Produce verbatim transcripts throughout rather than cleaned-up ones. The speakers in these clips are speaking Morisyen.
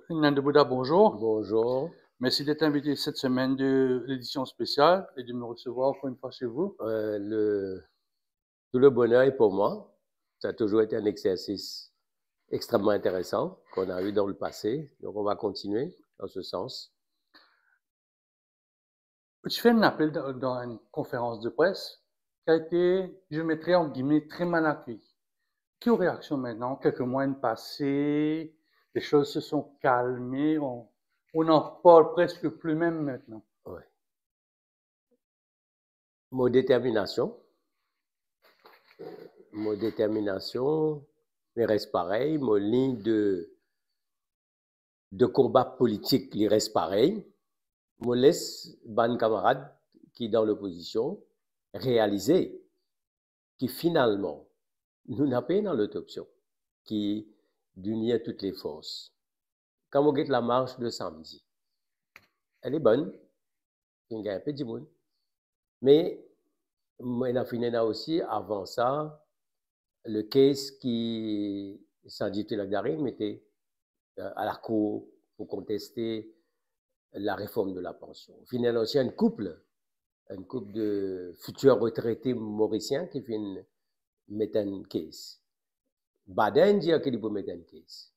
Fernando Bouda, bonjour. Bonjour. Merci d'être invité cette semaine de l'édition spéciale et de me recevoir encore une fois chez vous. Euh, le, tout le bonheur est pour moi. Ça a toujours été un exercice extrêmement intéressant qu'on a eu dans le passé. Donc, on va continuer dans ce sens. Tu fais un appel dans, dans une conférence de presse qui a été, je mettrai en guillemets, très mal accueillie. Quelle réaction maintenant ? Quelques mois ont passé, les choses se sont calmées, on, on n'en parle presque plus même maintenant. Oui. Mo determinasion, mo determinasion, li res parey, mo lign de, de konba politik, li res parey. Mo les bann kamarad ki dan lopozision realize ki finalman, nou napa ena lot opsion ki d'unir toutes les forces. Kan mo get lamars de samdi, elle est bonne, finn gagn inpe dimoun. Me, mo ena finn ena osi, avan sa, le case ki Sanjib Tilakdare mete, euh, à la cour pour contester la réforme de la pension. Finn ena osi enn koup, enn koup de fitir retrete morisien ki finn met enn case. Baden dir ki li pou met enn case.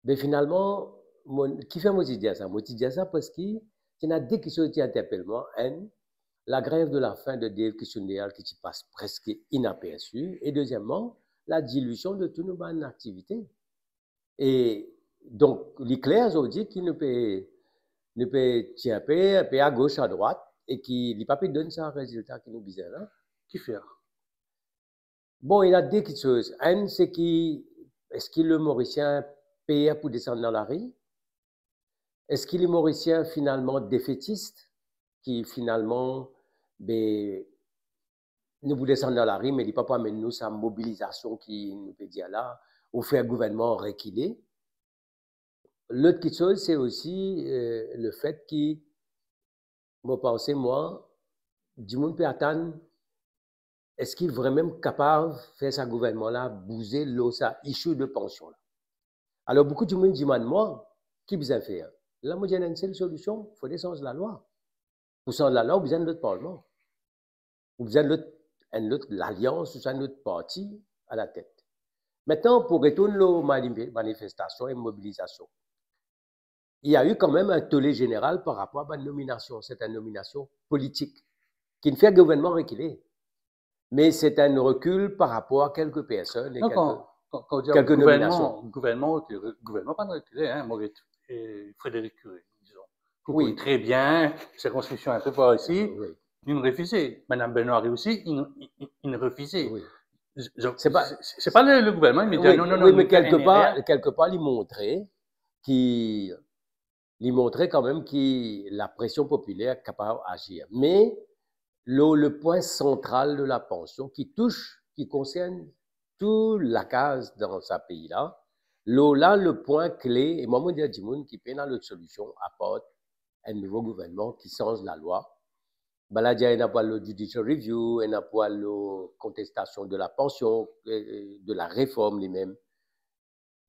Me finalman, mo, kifer mo ti dir sa? Mo ti dir sa parski ti ena de kiksoz ki interpel mwa. Enn, lagrev de lafin de Dave Kishundayal ki ti pas preske inapersi. E dezieman, la dilision de tou nou bann aktivite. E donk, li kler zordi ki nou pe, nou pe tir inpe, inpe agos, adrwat, e ki li pa pe donn sa rezilta ki nou bizin la. Kifer? Bon, ena de kiksoz. Enn, se ki, eski le Morisien per pou desann dan lari? Eski le Morisien finalman defetis, ki finalman, be, nou pou desann dan lari, me li pa pou amenn nou sa mobilizasion ki nou pe dir la, ou fer gouvernman rekile? Lot kiksoz, se osi, euh, lefet ki, mo panse, mwa, dimoun pe atann, eski vremem kapav fer sa gouvernman la bouze lor sa issue de pansion la? Alor, boukou dimoun dimann mwa, ki bizin fer? La, mo dir, ena enn sel solision, fode sanz lalwa. Pou sanz lalwa, ou bizin enn lot parlman. Ou bizin enn lot, enn lot lalians, ou bizin enn lot parti alatet. Aster, pou retourn lor mani-, manifestasion e mobilizasion, il y a eu quand même un tollé général par rapport à bann nominasion, sertin nominasion politik, ki finn fer gouvernman rekile. Me se enn rekil par rapor a kelke personn e... Non, kelke, kan, kan, kan ou dir kelke gouvernman, nominasion. Gouvernman, gouvernman pa rekile, hein, mo get, eh, Frédéric Curie, dizon. Wi. Ou konn tre bien, sirkonskripsion inpe par isi, wi, inn refize. Madam Benoît osi, inn, inn, inn refize. Wi. Donk, se pa, se, se pa le, le gouvernman, me dir, wi, non, non, wi, non, me kelkepar, kelkepar, li montre ki, li montre kanmem ki lapresion popiler kapav azir. Me lor le pwin santral de la pansion ki tous, ki konsern tou lakaz dan sa pei la, lor la, le pwin kle, e mwa, mo dir dimoun ki pena lot solision apar enn nouvo gouvernman ki sanz lalwa. Bala dir ena pou al lor judicial review, ena pou al lor kontestasion de la pansion, eh, de la reform limem,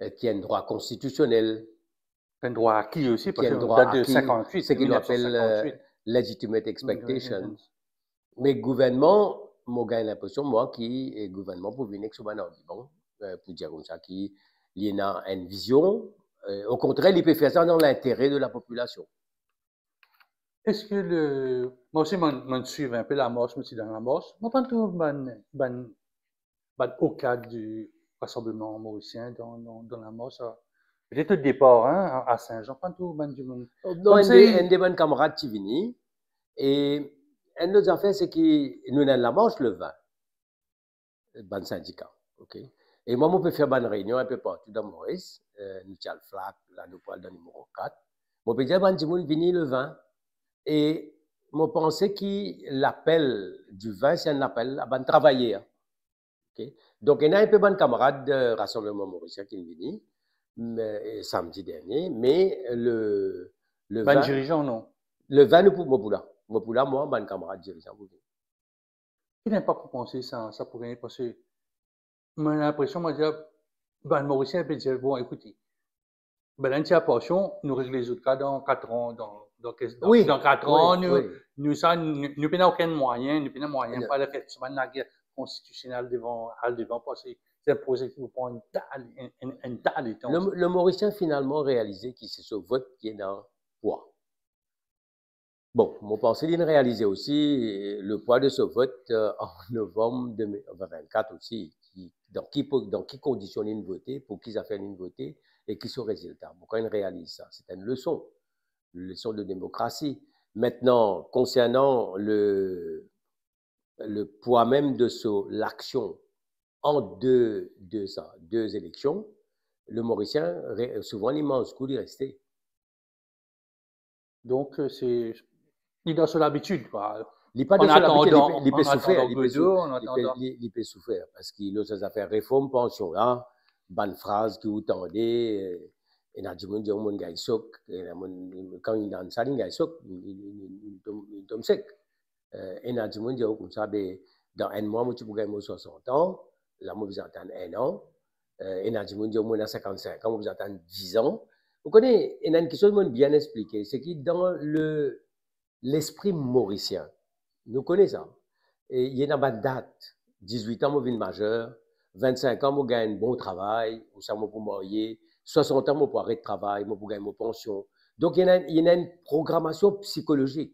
eh, ki enn drwa konstitisionel. Enn drwa aki osi, ki parski enn drwa aki, dat de sinkantuit, se ki nou apel, eh, mil nef san sinkantuit, legitimate expectation. Wi, wi, wi. Me gouvernman, mo gagn linpresion, mwa, ki, eh, gouvernman pou vinn ek so bann argiman, eh, pou dir koumsa ki li ena enn vizion, eh, okontrer, li pe fer sa dan lintere de la popilasion. Eski le, mwa osi, mo, mo swiv inpe lamars, mo ti dan lamars, mo pa trouv bann, bann, bann o kad di Rasanbleman Morisien dan, dan, dan lamars, sa. Petet o depar, hein, a, a Sin-Zan, pa trouv bann dimoun. Non, enn de, enn de bann kamarad ti vini, e enn lot zafer, se ki nou ena lamars le vin, bann sindika, ok? E mwa, mo pe fer bann reynion inpe partou dan Moris, eh, nou ti al Flak, la nou pou al dan nimero kat. Mo pe dir bann dimoun vini le vin. E mo panse ki lapel di vin, se enn lapel a bann travayer, ok? Donk, ena inpe bann kamarad, eh, Rasanbleman Morisien ki vini, me, eh, samdi dernie, me le, le vin, bann dirizan, non? Le vin, nou pou, mo pou la. Mo pou la, mwa, bann kamarad dirizan pou vini. Ki linpak ou panse sa, sa pou gagne? Parski mo ena linpresion, mo dir, bann Morisien pe dir, bon, ekoute, Be, enn ti pansion, nou regle zot ka dan kat an, dan, dan kes, dan, wi, dan kat an, wi, nou, wi, nou sa, nou, nou pena okenn mwayin, nou pena mwayin pou al fer sa bann lager konstitisionel devan, al devan, parski se enn proze ki pou pran enn ta, enn, enn, enn ta letan. Le, le Morisien finalman realize ki se so vot ki ena pwa. Bon, mo panse li realize osi, eh, le pwa de so vot, eh, an novam de mil, enn mil nev san vennkat osi, ki, dan ki po-, dan ki kondision li vote, pou ki zafer li vote, e ki so rezilta. Mo krwar li realize sa. Se enn leson, leson de demokrasi. Aster, konsernan le, le pwa mem de so laksion ant de, de sa, de eleksion, le Morisien re-, souvan li manz kou, li reste. Donk, eh, se, li dan so labitid, kwa. Li pa dan so labitid, li pe, li pe soufer, li pe sou-, li pe, li, li pe soufer, parski lor sa zafer reform pansion la, bann fraz ki ou tande, eh, ena dimoun dir, "Mo gagn sok," ena moun, kan li tann sa, li gagn sok, li, li, li, li tom, li tom sek. Eh, ena dimoun dir koumsa, "Be, dan enn mwa, mo ti pou gagn mo swasant an, la mo bizin atann enn an." Eh, ena dimoun dir, "Mo ena sinkann-sink an, mo bizin atann diz an." Ou kone, ena enn kiksoz mo bien explike, se ki dan le, lespri morisien, nou kone sa, e ena bann dat, dizwit an mo vinn mazer, vennsink an mo gagn enn bon travay, ouswa mo pou marye, swasant an mo pou aret travay, mo pou gagn mo pansion. Donk, ena, ena enn programasion psikolozik.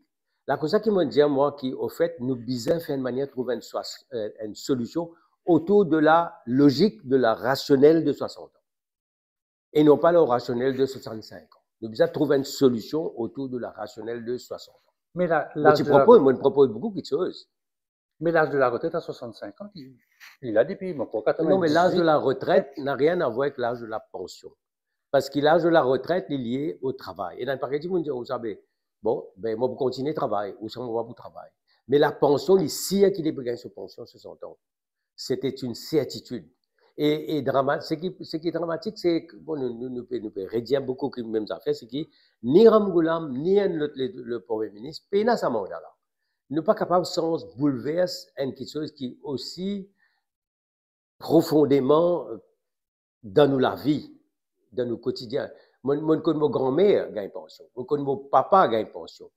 Lakoz sa ki mo dir mwa ki, ofet, nou bizin fer enn manier trouv enn swa-, eh, enn solision otour de la lozik de la rasionel de swasant an. E non pa le rasionel de swasant-sink an. Nou bizin trouv enn solision otour de la rasionel de swasant an. Me la, mo ti laz de la propoz, mo propoz boukou kiksoz. Me laz de la retret a swasant-sink an, li, li la depi, mo krwar, katrevin-dizuit. Non, me laz de la retret na rien a vwar avek laz de la pansion. Parski laz de la retret, li lie o travay. Ena enn pakete dimoun dir, "Ou sav, bon, be, mo pou kontigne travay, ouswa mo pa pou travay." Me la pansion, li sir ki li pe gagn so pansion swasant an. C'était une certitude. E, e drama-, seki, seki dramatik, se, bon, nou, nou, nou pe, nou pe redir boukou ki mem zafer, se ki ni Ramgoolam, ni enn lot, le, le Premie Minis, pena sa manda la. Nou pa kapav sanz, boulvers enn kiksoz ki osi profondeman, eh, dan nou lavi, dan nou kotidien. Mo, mo konn mo granmer gagn pansion, mo konn mo papa gagn pansion.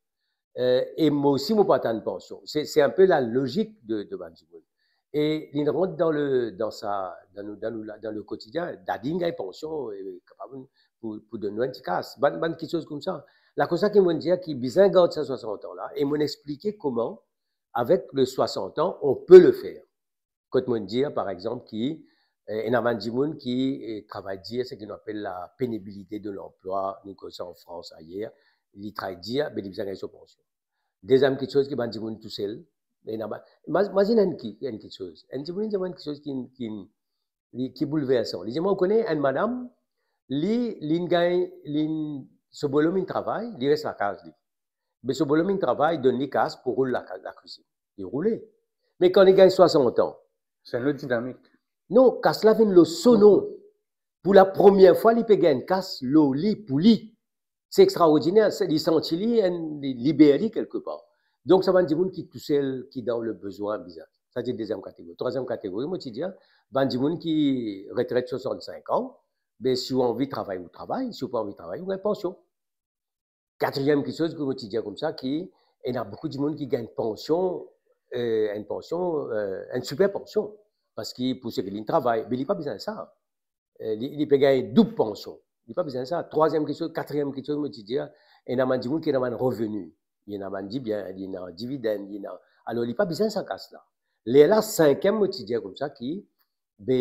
Eh, e mo osi, mo pou atann pansion. Se, se enn pe la lozik de, de bann dimoun. E li rant dan le, dan sa, dan nou, dan nou la, dan le kotidien. Dadi gagn pansion, e kapav pou, pou donn nou enn ti kas. Bann, bann kiksoz koumsa. Lakoz sa ki mo dir ki bizin gard sa swasant an la, e mo explike kouma, avek le swasant an, on peut le faire. Kot mo dir, par exanp, ki, eh, ena bann dimoun ki, eh, travay dir, seki nou apel la pénibilité de l'emploi, nou konn sa an Frans, ayer, li travay dir, be li bizin gagn so pansion. Deziem kiksoz ki bann dimoun tousel, ena ba-, ima-, imazinn enn ki, enn kiksoz. Enn dimoun, enn kiksoz ki, ki, li, ki boulversan. Li dir mwa, ou kone, enn madam, li, li gagn, li, so bolom inn travay, li res lakaz li. Be so bolom inn travay, donn li kas pou roul laka-, lakwizinn. Li roule. Me kan li gagn swasant an, se enn lot dinamik. Non, kas la vinn lor so non. Pou la premie fwa, li pe gagn kas lor li, pou li. Se extraordiner, se, li santi li, enn, li liber li kelkepar. Donk, sa bann dimoun ki tousel, ki dan le bezwin bizin. Sa se deziem kategori. Trwaziem kategori, mo ti dir, bann dimoun ki retret swasant-sink an, be, si ou anvi travay, ou travay, si ou pa anvi travay, ou gagn pansion. Katriem kiksoz ki mo ti dir koumsa, ki ena boukou dimoun ki gagn pansion, eh, enn pansion, eh, enn siper pansion. Parski pou seki li travay, be li pa bizin sa. Eh, li, li pe gagn doub pansion. Li pa bizin sa. Trwaziem kiksoz, katriem kiksoz, mo ti dir, ena bann dimoun ki ena bann reveni. Li ena bann dibien, li ena dividenn, li ena, alor, li pa bizin sa kas la. Lerla, sinkiem, mo ti dir koumsa ki, be,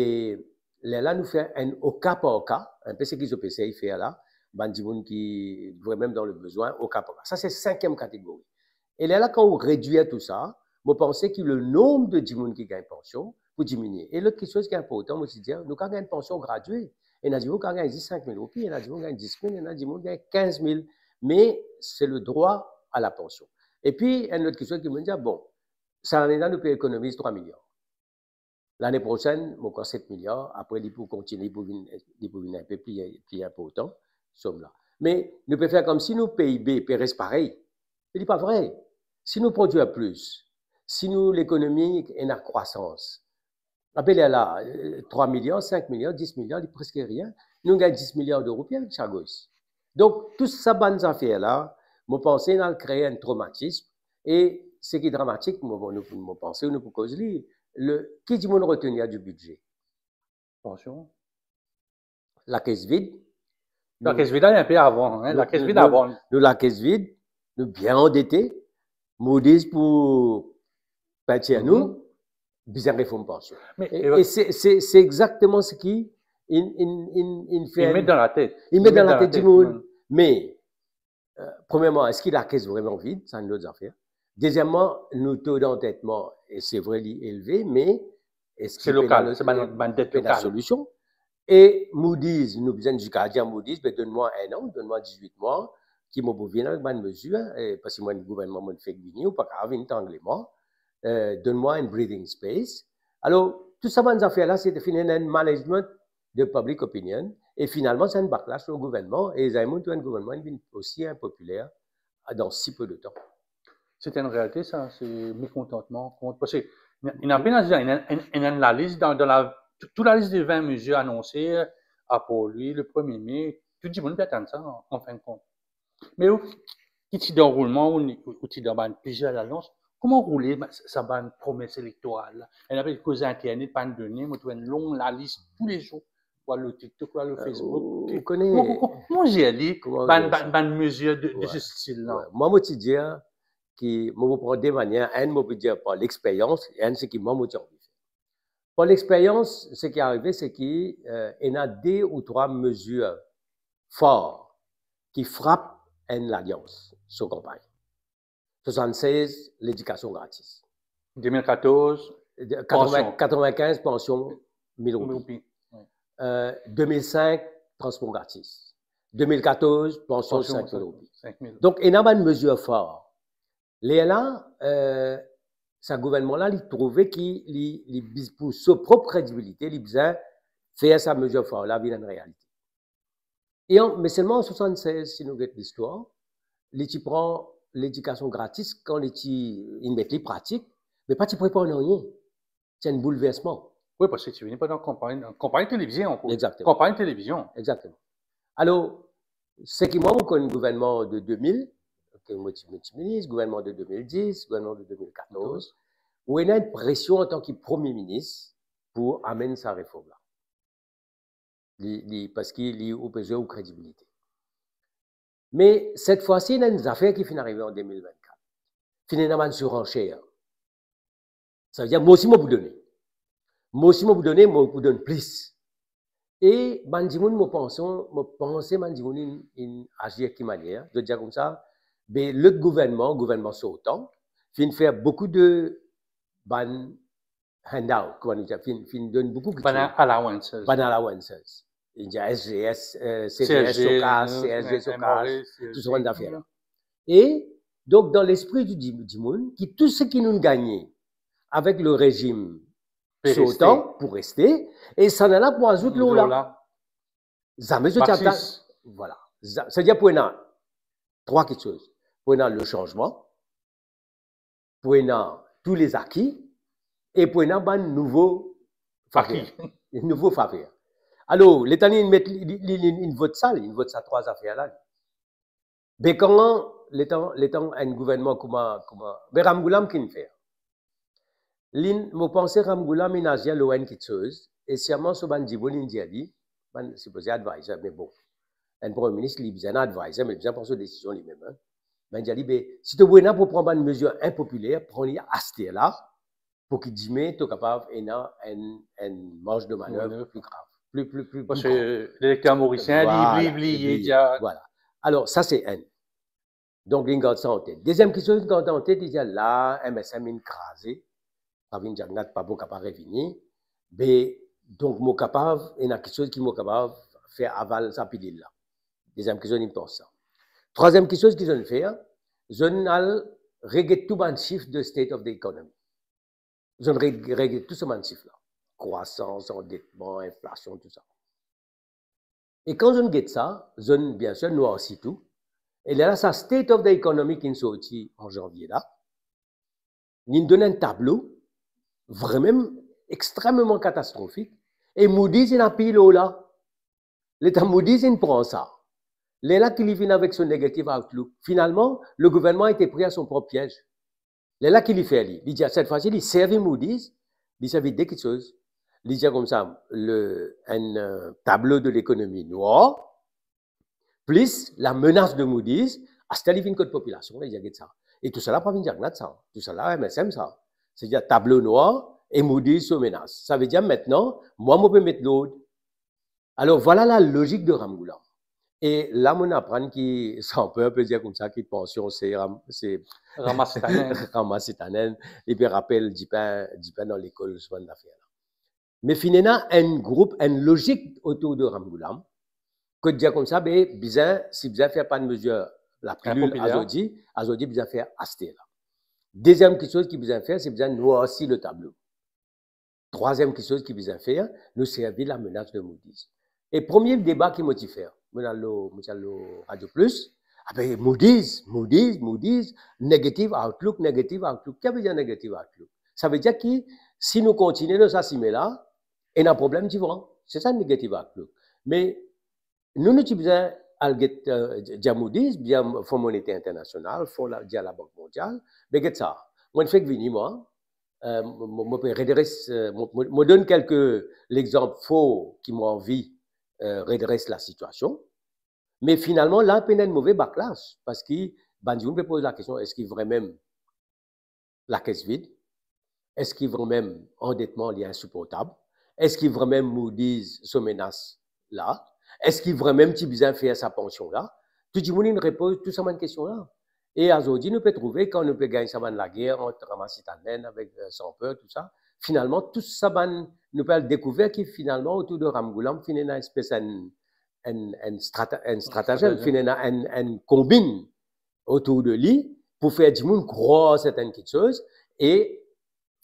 lerla nou fer enn o ka par ka, enn pe seki zot pe sey fer la, bann dimoun ki vremem dan le bezwin, o ka par ka. Sa se sinkiem kategori. E lerla, kan ou redwir tou sa, mo panse ki le nonb de dimoun ki gagn pansion pou diminie. E lot kiksoz ki inportan, mo ti dir, nou kav gagn pansion gradie. Ena dimoun kav gagn zis sink mil roupi, ena dimoun gagn dis mil, ena dimoun gagn kinz mil. Me se le drwa a la pansion. Epi, enn lot kiksoz ki mo dir, bon, sa lane la, nou pe ekonomiz trwa miliar. Lane prosenn, mo krwar set miliar, apre li pou kontinie, li pou vinn, li pou vinn enn pe pli, pli inportan, som la. Me nou pe fer koumsi nou P I B pe res parey. Me li pa vre. Si nou prodwir plis, si nou lekonomi ena krwasans, apel la, eh, trwa miliar, sink miliar, dis miliar, li preske rien. nou gagn dis miliar de roupi avek Chagos. Donk, tou sa bann zafer la, mo panse, inn al kree enn tromatism, e seki dramatik, mo, mo, mo panse, nou pou koz li, le, ki dimoun retenir di bidze? Pansion. Lakes vid. Lakes vid, la, inpe avan, hein, nou, lakes vid nou, avan. Nou lakes vid, nou bien andete, Moody's pou pintir nou, mhm, bizin reform pansion. Me, e, e, e se, se, se exakteman seki inn, inn, inn, inn fer, inn met dan latet, inn met dan latet dimoun. Me, euh, premierman, eski lakes vreman vid? Sa enn lot zafer. Dezieman, nou to dantetman, e se vre, li elve, me eski se lokal, pena, se bann, bann det pena lokal, solusion? E Moody's, nou bizin ziska dir Moody's, be donn mwa enn an, donn mwa dizwit mwa, ki mo pou vinn avek bann mezir, e parski mwa, gouvernman, mo fek vini, ou pa kapav vinn trangle mwa, e, donn mwa enn breathing space. Alor, tou sa bann zafer la, se finn enn management de public opinion, e finalman, se enn backlash lor gouvernman, e Zemmour trouv gouvernman inn vinn osi inpopiler dan si pe de tan. Se enn realite, sa, se mekontantman kont, parski ena, ena pena, ena, ena, ena lalis dan, dan la, tou, tou lalis de vin mezir anonse par li le premie me, tou dimoun pe atann sa, an, an fin de kont. Me ou, ki ti dan roulman, ou, ou ti dan bann plizier lalians, kouma roule sa, sa bann promes elektoral la? Ena pe koze internet, pa ena done, mo trouv enn long lalis toulezour, ou al lor TikTok, ou al lor, euh, Facebook. Ou, ou kone kouma, kouma, kouma ou zer li, kouma ou bann, zer bann, sa, bann mezir de, de, ouais, se stil la? Ouais. Mwa, mo ti dir ki mo pou pran de manier, enn, mo pou dir par lexperyans, e enn, seki mwa mo ti anvi fer. Par lexperyans, seki arive, seki, euh, ena de ou trwa mezir far ki frap enn lalians so kanpagn. Swasannsez, ledikasion gratis. De mil katorz, de, katreven, pansion. Katreven-kinz, pansion mil roupi. Mil roupi, ouais. Euh, de mil sink, transpor gratis. De mil katorz, pansion, pansion sink mil roupi. Sink mil. Donk, ena bann mezir far. Lerla, euh, sa gouvernman la, li trouve ki li, li biz-, pou so prop kredibilite, li bizin fer sa mezir far la vinn enn realite. E an, me selman an swasannsez, si nou get listwar, li ti pran ledikasion gratis kan li ti, inn met li pratik, me pa ti prepar nanye. Ti enn boulversman. Wi, parski ti vini pandan kanpagn, kanpagn televize ankor. Exactement. Kanpagn televize. Exactement. Alor, seki mwa, mo konn gouvernman de de mil, ke mo ti, mo ti minis, gouvernman de de mil dis, gouvernman de de mil katorz, ou ena enn presion antan ki premie minis pou amenn sa reform la. Li, li, parski li, ou pe zwe ou kredibilite. Me set fwa si, ena enn zafer ki finn arive an de mil vennkat. Finn ena bann suranser. Savedir, mo osi mo pou done. Mo osi mo pou done, mo pou donn plis. E bann dimoun, mo panse, mo panse bann dimoun inn, inn azir ki manier. Zot dir koumsa, be lot gouvernman, gouvernman sortan, finn fer boukou de bann handout, kouma nou dir, finn, finn donn boukou kiksoz. Bann allowances. Bann allowances. Li dir S G S, euh, C G S, C G S, so kas, euh, C S G, so kas, M R S, tou sa bann zafer la. E donk, dan lespri di, di, dimoun, ki tou seki nou gagne avek le rezim sortan pou reste, e sa la pou azout lor la. Lor la. Zame zot ti atann. Marxis. Voilà. Sa, savedir pou ena trwa kiksoz. Pou ena le sanzman, pou ena tou lezaki, e pou ena bann nouvo faver. Aki. Nouvo faver. Alor, letan li met, li, li, li, li vot sa, li vot sa trwa zafer la. Be kan, letan, letan enn gouvernman kouma, kouma, be Ramgoolam ki'nn fer? Li, mo panse Ramgoolam inn azir lor enn kiksoz, e sirman so bann dimoun inn dir li, bann sipoze advisor, me bon, enn premie minis, li bizin advisor, me li bizin pran so desizion limem, hein. Bann dir li, be, si to pou ena pou pran bann mezir inpopiler, pran li aster la, pou ki dime to kapav ena enn, enn marz de manev pli grav, pli, pli, pli, pli gran. Parski lelekter morisien, li, voilà, li, li, li, li, voilà. Alor, sa se enn. Donk, li gard sa antet. Deziem kiksoz li gard antet, li dir, la, M S M inn kraze, pa vinn dir, nat pa bon kapav revini. Be, donk, mo kapav, ena kiksoz ki mo kapav fer aval sa pilil la. Deziem kiksoz, li pans sa. Trwaziem kiksoz ki zot inn fer, zot inn al reget tou bann sif de State of the Economy. Zot inn re-, reget tou sa bann sif la. Krwasans, andetman, inflasion, tou sa. E kan zot inn get sa, zot inn, bien sir, nwarsi tou. E lerla sa State of the Economy ki'nn sorti an zanvie la, li'nn donn enn tablo vremem extrememan katastrofik, e Moody's inn apiy lor la. Letan Moody's inn pran sa, lerla ki li vinn avek so negative outlook, finalman, le gouvernman ete pri a son prop piez. Lerla ki li fer li, li dir, set fwa si, li servi Moody's, li servi de kiksoz. Li dir koumsa, le, enn, euh, tablo de lekonomi nwar, plis la menas de Moody's, aster li vinn kot popilasion, li dir, get sa. E tousala pa vinn dir Agnad sa, tousala M S M sa. Sedir tablo nwar e Moody's so menas. Savedir, aster, mwa, mo pe met lord. Alor, vwala la lozik de Ramgoolam. E la, mo aprann ki, san per pe dir koumsa, ki pansion se ram-, se Ramas et Anen. Ramas et Anen. Li pe rapel dipin, dipin dan lekol, so bann zafer la. Me finn ena enn group, enn lozik otour de Ramgoolam, kot dir koumsa, be, bizin, si bizin fer bann mezir lapilil, inpopilyer, azordi, azordi bizin fer aster la. Deziem kiksoz ki bizin fer, se bizin nwasi le tablo. Trwaziem kiksoz ki bizin fer, nou servi la menas de Moody's. E premie deba ki mo ti fer, mo al lor, mo ti al lor Radio Plus, abe, Moody's, Moody's, Moody's, negative outlook, negative outlook. Ki savedir negative outlook? Savedir ki si nou kontinie dan sa simin la, ena problem divan. Se sa negative outlook. Me nou, nou ti bizin al get, euh, dir Moody's, dir Fon Monete Internasional, fon la, dir Labank Mondial, be get sa, mo fek vini, mwa, euh, mo, mo, mo pe redres, euh, mo, mo, mo donn kelke lexanp for ki mo anvi, euh, redres lasitiasion. Me finalman, la pena enn move backlash, parski bann dimoun pe poz lakestion, eski vremem lakes vid? Eski vremem andetman li insiportab? Eski vremem Moody's so menas la? Eski vremem ti bizin fer sa pansion la? Tou dimoun inn repoz tou sa bann kestion la. E azordi, nou pe trouve, kan nou pe gagn sa bann lager ant Ramas et Anen avek, euh, Samper, tou sa, finalman, tou sa bann, nou pe al dekouver ki finalman, otour de Ramgoolam, finn ena enn espes enn, enn, enn strata-, enn stratagem, stratagem, finn ena enn, enn konbinn otour de li pou fer dimoun krwar sertenn kiksoz e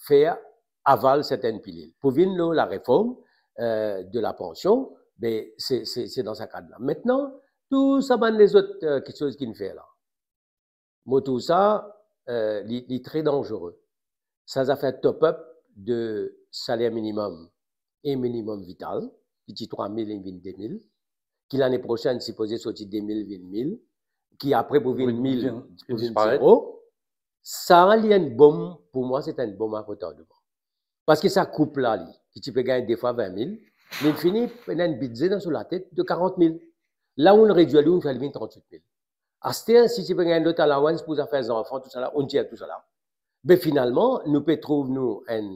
fer aval sertenn pilil. Pou vinn lor lareform, euh, de lapansion, be se, se, se dan sa kad la. Aster, tou sa bann lezot, euh, kiksoz ki'nn fer la, mo trouv sa, euh, li, li tre danzere. Sa zafer top-up de saler minimem e minimem vital, ki ti trwa mil, li vinn de mil, ki lane prosenn sipoze sorti de mil, vinn mil, ki apre pou vinn mil, pou vinn zero. Sa li enn bonm, pou mwa, se enn bonm a retardman. Parski sa koup la, li, ki ti pe gagn de fwa vin mil, li fini ena enn bidze dan so latet de karant mil. La, ou'nn redwir li, ou'nn fer li vinn trant-wit mil. Aster, si ti pe gagn lot allowance pou zafer zanfan, tou sa la, ou'nn tir tou sa la. Be finalman, nou pe trouv nou enn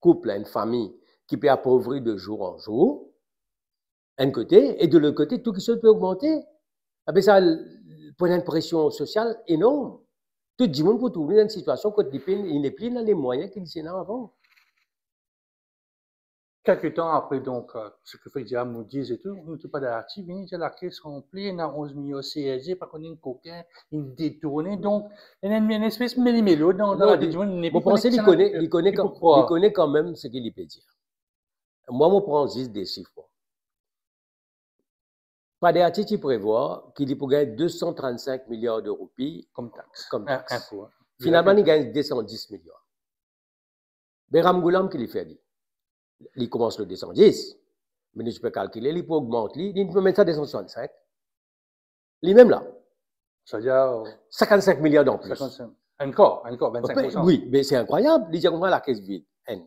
koup, enn fami ki pe apovri de zour an zour, enn kote, e de lot kote, tou kiksoz pe ogmante. Abe sa, pou ena enn presion sosial enorm. Tou dimoun pou trouv li dan enn sitiasion kot li pe, li nepli ena lemwayin ki li ti ena avan. Kelke tan apre, donk, euh, seki fer dir Moody's e tou, nou trouv Pader Atti vini, dir lakes ranpli, ena onz miliar C S G, pa kone enn kokin, inn detourne. Donk, ena enn, enn espes meli-melo dan, dan... Non, latet dimoun, mo panse li kone, li kone kan-, li kone kanmem seki li pe dir. Mwa, mo pran zis de sif, mwa. Pader Atti ti prevwar ki li pou gagn de san trant-sink miliar de roupi kom tax. Kom tax. Finalman, li gagn de san dis miliar. Be Ramgoolam, ki li fer li? Li koumans lor de san dis, me nou ti pe kalkile, li pou ogmant li, li pou met sa de san swasant-sink. Limem la. Savedir, euh, sinkant-sink miliar dan plis. Sinkant-sink. Ankor, ankor, vinn-sink poursan. Wi, me se inkrwayab. Li dir koumsa lakes vid, enn.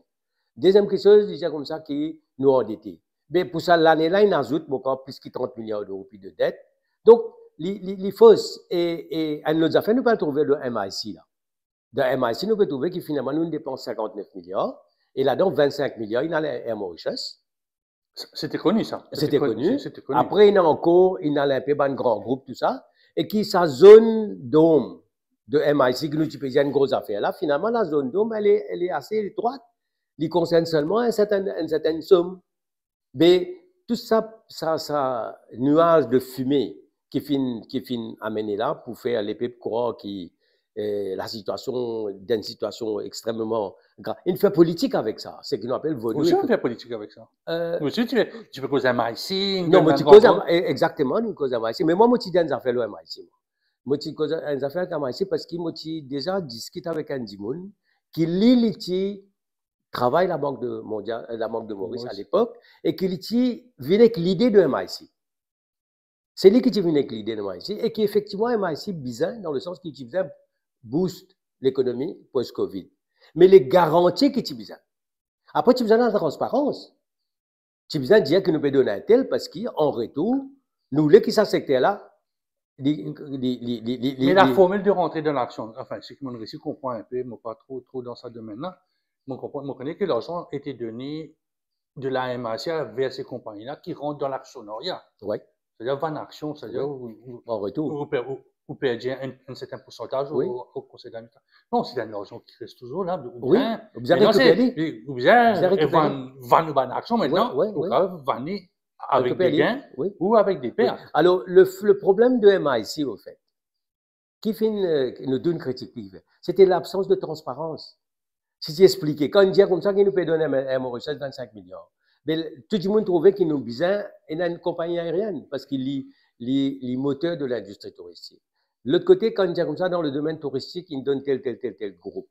Deziem kiksoz, li dir koumsa ki nou andete. Be pou sa lane la, inn azout, mo krwar, plis ki trant miliar de roupi de det. Donk, li, li, li fos. E, e enn lot zafer, nou pe al trouve dan M I C la. Dan M I C, nou pe trouve ki finalman, nou depans sinkant-nef miliar, e ladan, vinn-sink miliar, inn al Air Mauritius. Se, se ti koni, sa. Se ti koni. Se, se ti koni. Apre, ena ankor, inn al inpe bann gran group, tou sa, e ki sa zone d'ombre de M I C ki nou ti pe dir enn gro zafer la, finalman, la zone d'ombre, elle est, elle est assez étroite. Li konsern selman enn sertenn, enn sertenn som. Be tou sa, sa, sa nwaz de fime ki finn, ki finn amene la pou fer lepep krwar ki, eh, lasitiasion, dan enn sitiasion extrememan grav. Inn fer politik avek sa, seki nou apel vodou. Ou ti fer politik avek sa? Euh, ou ti, ti, ti pe koz M I C, non, mo ti koz, e-, exakteman, nou koz M I C. Me mwa, mo ti dir enn zafer lor M I C, mwa. Mo ti koz enn zafer lor M I C parski mo ti deza diskit avek enn dimoun ki li, li ti travay Labank de Mondial, Labank de Moris Moris. Alepok, e ki li ti vinn ek lide de M I C. Se li ki ti vinn ek lide de M I C, e ki efektivman M I C bizin, dan le sans ki ti bizin boost lekonomi post-Covid. Me le garanti ki ti bizin. Apre, ti bizin latransparans. Ti bizin dir ki nou pe donn entel, parski an retour, nou le ki sa sekter la, li, li, li, li, li, li, Me la li formil de rantre dan laksion, anfin, seki mo resi konpran inpe, mo pa tro, tro dan sa domenn la, mo konpran, mo kone ki larzan ete done de la M I C ver se konpagni la ki rant dan laksionaria. Wi. Savedir vann aksion, savedir Wi. ou, ou, An retour. ou per-, ou, ou perdi enn, enn sertin poursantaz Wi. o, o konsey d'administrasion. Non, se enn larzan ki res touzour la, ou Wi, bien, ou bizin mintnan, rekiper se, li. ou bizin Ou bizin rekiper vann, li. vann ou bann aksion Wi, mintnan, wi, ou wi. kapav vann li avek Rekiper de li. gin Wi. ou avek de Wi. pert. Alor, le, le problem de M I C, au fait, ki finn, euh, nou donn kritik ki fer, sete labsans de transparans. Si ti explike, kan nou dir koumsa ki nou pe donn Air, Air Mauritius vennsenk miliar, be, tou dimoun trouve ki nou bizin ena enn konpagni aerienn, parski li, li, li moter de lindistri touristik. Lot kote, kan nou dir koumsa, dan le domenn touristik, inn donn tel, tel, tel, tel group.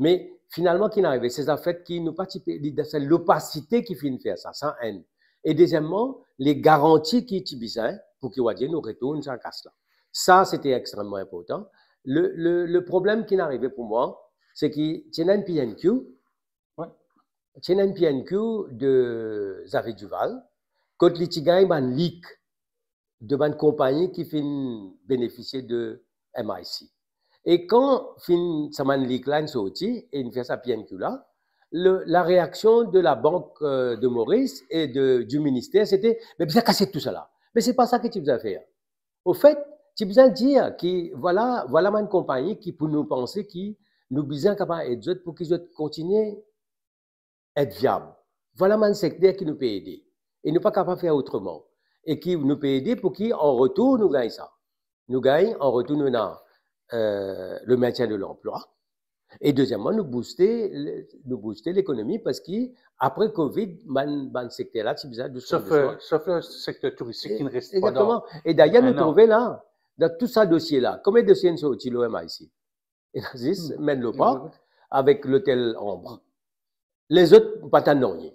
Me finalman, ki inn arive, se zafer ki nou pa ti pe, li, se lopasite ki finn fer sa, sa enn. E dezieman, le garanti ki ti bizin pou ki, wadir, nou retourn sa kas la. Sa, sete extrememan inportan. Le, le, le problem ki inn arive pou mwa, se ki ti ena enn P N Q, Wi. ti ena enn P N Q de Xavier Duval, kot li ti gagn bann lik de bann konpagni ki finn benefisie de M I C. E kan finn sa bann lik la inn sorti e inn fer sa P N Q la, le, la reaksion de Labank, euh, de Moris e de, du minister, sete, "Me bizin kasiet tousala." Me se pa sa ki ti bizin fer. Au fait, ti bizin dir ki, vwala, vwala bann konpagni ki pou nou panse ki nou bizin kapav ed zot pou ki zot kontinie et viab. Vwala bann sekter ki nou pe ede. E nou pa kapav fer otreman. E ki nou pe ede pou ki, an retour, nou gagn sa. Nou gagn, an retour, nou ena, euh, le maintien de l'emploi. E dezieman, nou booste, nou booste lekonomi, parski apre Covid, bann, bann sekter la, ti bizin dousman, Sof, euh, dousman. sof le sekter touristik E, ki inn res pandan egzakteman. E dayer, nou enn an. trouve la, dan tou sa dosie la, konbien dosie inn sorti lor M I C? Ena zis Hmm. Menlo Park Menlo Park. avek lotel Ambre. Lezot, pa tann nanye.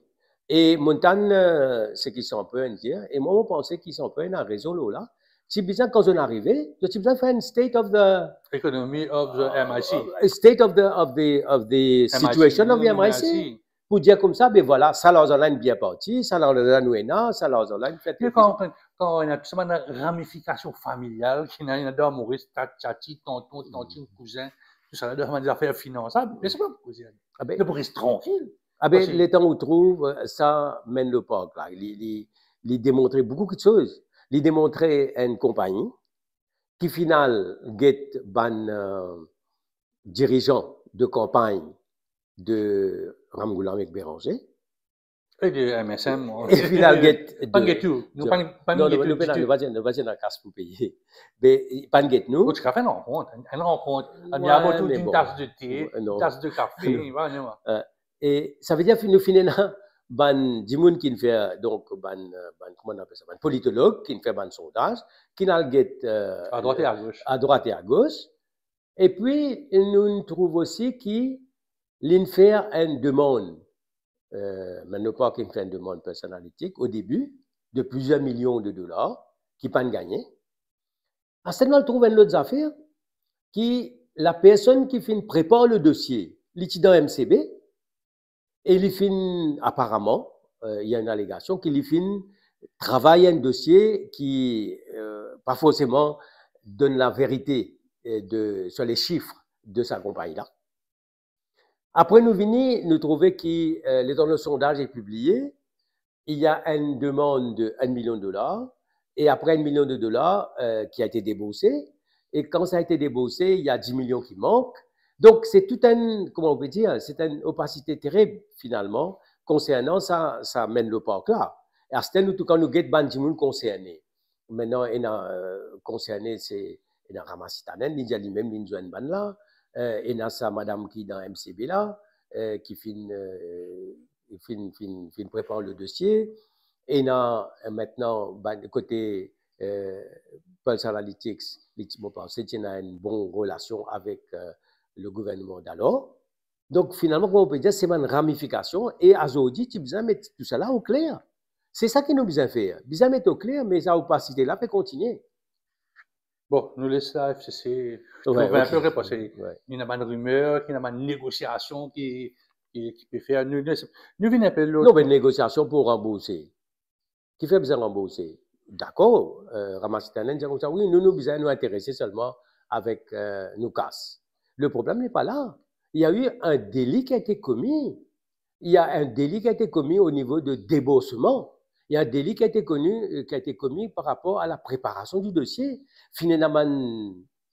E mo tann, euh, seki Samper inn dir, e mwa, mo panse ki Samper ena rezon lor la. Ti bizin, kan zot inn arive, zot ti bizin fer enn state of the Economy of the M I C. uh, state of the, of the, of the M I C, situation of the M I C. M I C. Pou dir koumsa, be vwala, sa larzan la inn bien parti, sa larzan la nou ena, sa larzan la inn fer Me tel kan, kan ena tou sa bann ramifikasion familial ki ena, ena dan Moris, tat, tati, tonton, tantin, kouzin, tousala, dan bann zafer finansab, me se pa pou koze. Ah ben, Se pou res trankil. ah ben, Parski letan ou trouv, euh, sa Menlo Park la, li, li, li demontre boukou kiksoz. Li demontre enn konpagni ki final get bann, euh, dirizan de kanpagn de Ramgoolam ek Bérenger. E de M S M, E final get Pann de get tou. Nou pann, pann Non, get nou, tou nou pena, ditou. nou pa dir, nou pa dir ena kas pou peye. Me pann get nou. Ou ti kapav fer enn rankont, enn, enn rankont Ouais, amiab otour me d'une bon. tasse de thé, Ouais, non. une tasse de café, Non. ouais, non. Euh, e savedir, nou finn ena bann dimoun ki finn fer, donk, bann, euh, bann, kouma nou apel sa, bann politolog ki finn fer bann sondaz, ki al get, euh, À droite et à gauche. à droite et à gauche. Epi, nou trouv osi ki li finn fer enn demann, euh, Menlo Park inn fer enn demann Pearson Analytics o debi, de plizier milion de dolar, ki pann gagne. Aster nou al trouv enn lot zafer, ki lapersonn ki finn prepar le dosie, li ti dan M C B, e li finn, aparaman, euh, il y a une allégation, ki li finn travay enn dosie ki, euh, pa forseman donn laverite, euh, de, sur les chiffres de sa konpagni la. Apre nou vini, nou trouve ki, euh, letan le sondaz est publié, il y a une demande de un million de dollars, et après un million de dollars, euh, qui a été déboursé, et quand ça a été déboursé, il y a dix millions qui manquent. Donc, c'est tout un, comment on peut dire, c'est une opacité terrible, finalement, concernant sa, sa Menlo Park la. E aster nou tou, kan nou get bann dimoun konserne, mintnan, ena, euh, konserne, se, ena Ramasithanan, li dir limem, li zwenn bann la, euh, ena sa madam ki dan M C B la, euh, ki finn, euh, finn, finn, finn prepar le dosie. Ena, euh, mintnan, bann kote, euh, Pearson Analytics, li ti, mo panse ti ena enn bon relasion avek, euh, le gouverneman dalor. Donk, finalman, kouma ou pe dir, se bann ramifikasion, e azordi, ti bizin met tousala okler. Se sa ki nou bizin fer. Bizin met okler, me sa opasite la pe kontigne. Bon, nou les la F C C trouv inpe, parski ena bann rimer, ki ena bann negosiasion ki, ki, ki pe fer. Nou, nou, nou vinn inpe lot. Non, me negosiasion pou ranbourse. Kifer bizin ranbourse? Dakor, eh, Ramasithanan dir koumsa, wi, nou, nou bizin nou interese selman avek, eh, nou kas. Le problème n'est pas là. Il y a eu un délit qui a été commis. Il y a un délit qui a été commis au niveau de déboursement. Il y a un délit qui a été connu, euh, qui a été commis par rapport à la préparation du dossier. Finn ena bann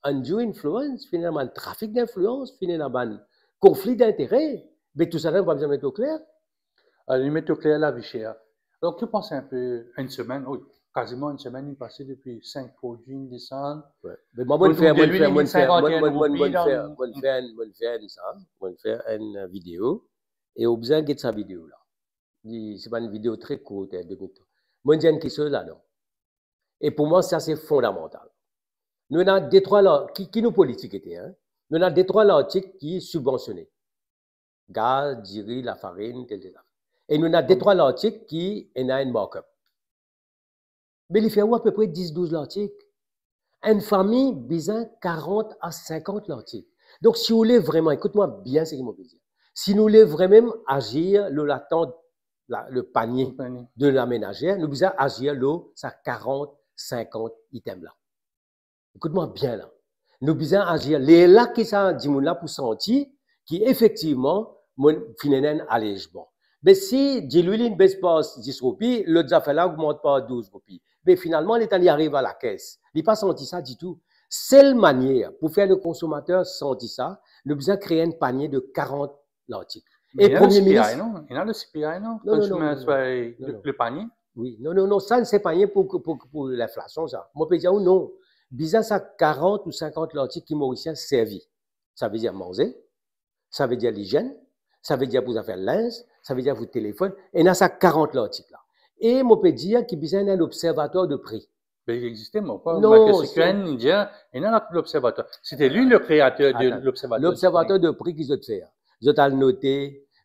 undue influence, finn ena bann trafik dinflians, finn ena bann konfli dintere. Me tousala, nou pa bizin met okler. Alor, nou met okler lavi ser. Alor, ki panse inpe enn semenn, wi, kaziman enn semenn, li pase depi sink prodwi, desann. Wi. Me mwa, mo'nn fer, mo'nn fer, mo'nn fer, mo'nn, mo'nn, mo'nn fer, mo'nn fer enn, mo'nn fer enn sa, mo'nn fer enn, eh, video, e ou bizin get sa video la. Li, se bann video tre kourt, eh, de minit. Mo'nn dir enn kiksoz la, non? E pou mwa, sa se fondamantal. Nou ena de trwa la-, ki, ki nou politik ete, hein? Nou ena de trwa lartik ki sibvansione. Gaz, diri, lafarinn, tel, tel zafer. E nou ena de trwa lartik ki ena enn markup. Me li fer ou apepre dis, douz lartik. Enn fami bizin karant a sinkant lartik. Donk, si ou le vreman, ekout mwa bien seki mo pe dir. Si nou le vreman azir lor latant, la, le panie de la menazer, nou bizin azir lor sa karant, sinkant item la. Ekout mwa bien la. Nou bizin azir. Lerla ki sa dimoun la pou santi ki efektivman, mo finn ena enn alezman. Me si dilwil inn bes par dis roupi, lot zafer la ogmant par douz roupi. Me finalman, letan li ariv a lakes, li pa santi sa ditou. Sel manier pou fer nou konsomater santi sa, nou bizin kree enn panie de karant lartik. E Premie Minis, ena le C P I, non? Ena le C P I, non? Non, non, non, non, non. Consumer Price, le, le panie? Wi, non, non, non, sa se panie pou, pou, pou linflasion, sa. Mo pe dir ou non. Bizin sa karant ou sinkant lartik ki Morisien servi. Savedir manze, savedir lizienn, savedir pou zafer linz, savedir pou telefonn, ena sa karant lartik la. E mo pe dir ki bizin ena enn observater de pri. Be, li existe, mo pa. Non, Michael Sikuen, li dir, ena lobservater. Sete li le kreater de lobservater de pri. Lobservater de pri ki zot fer. Zot al note,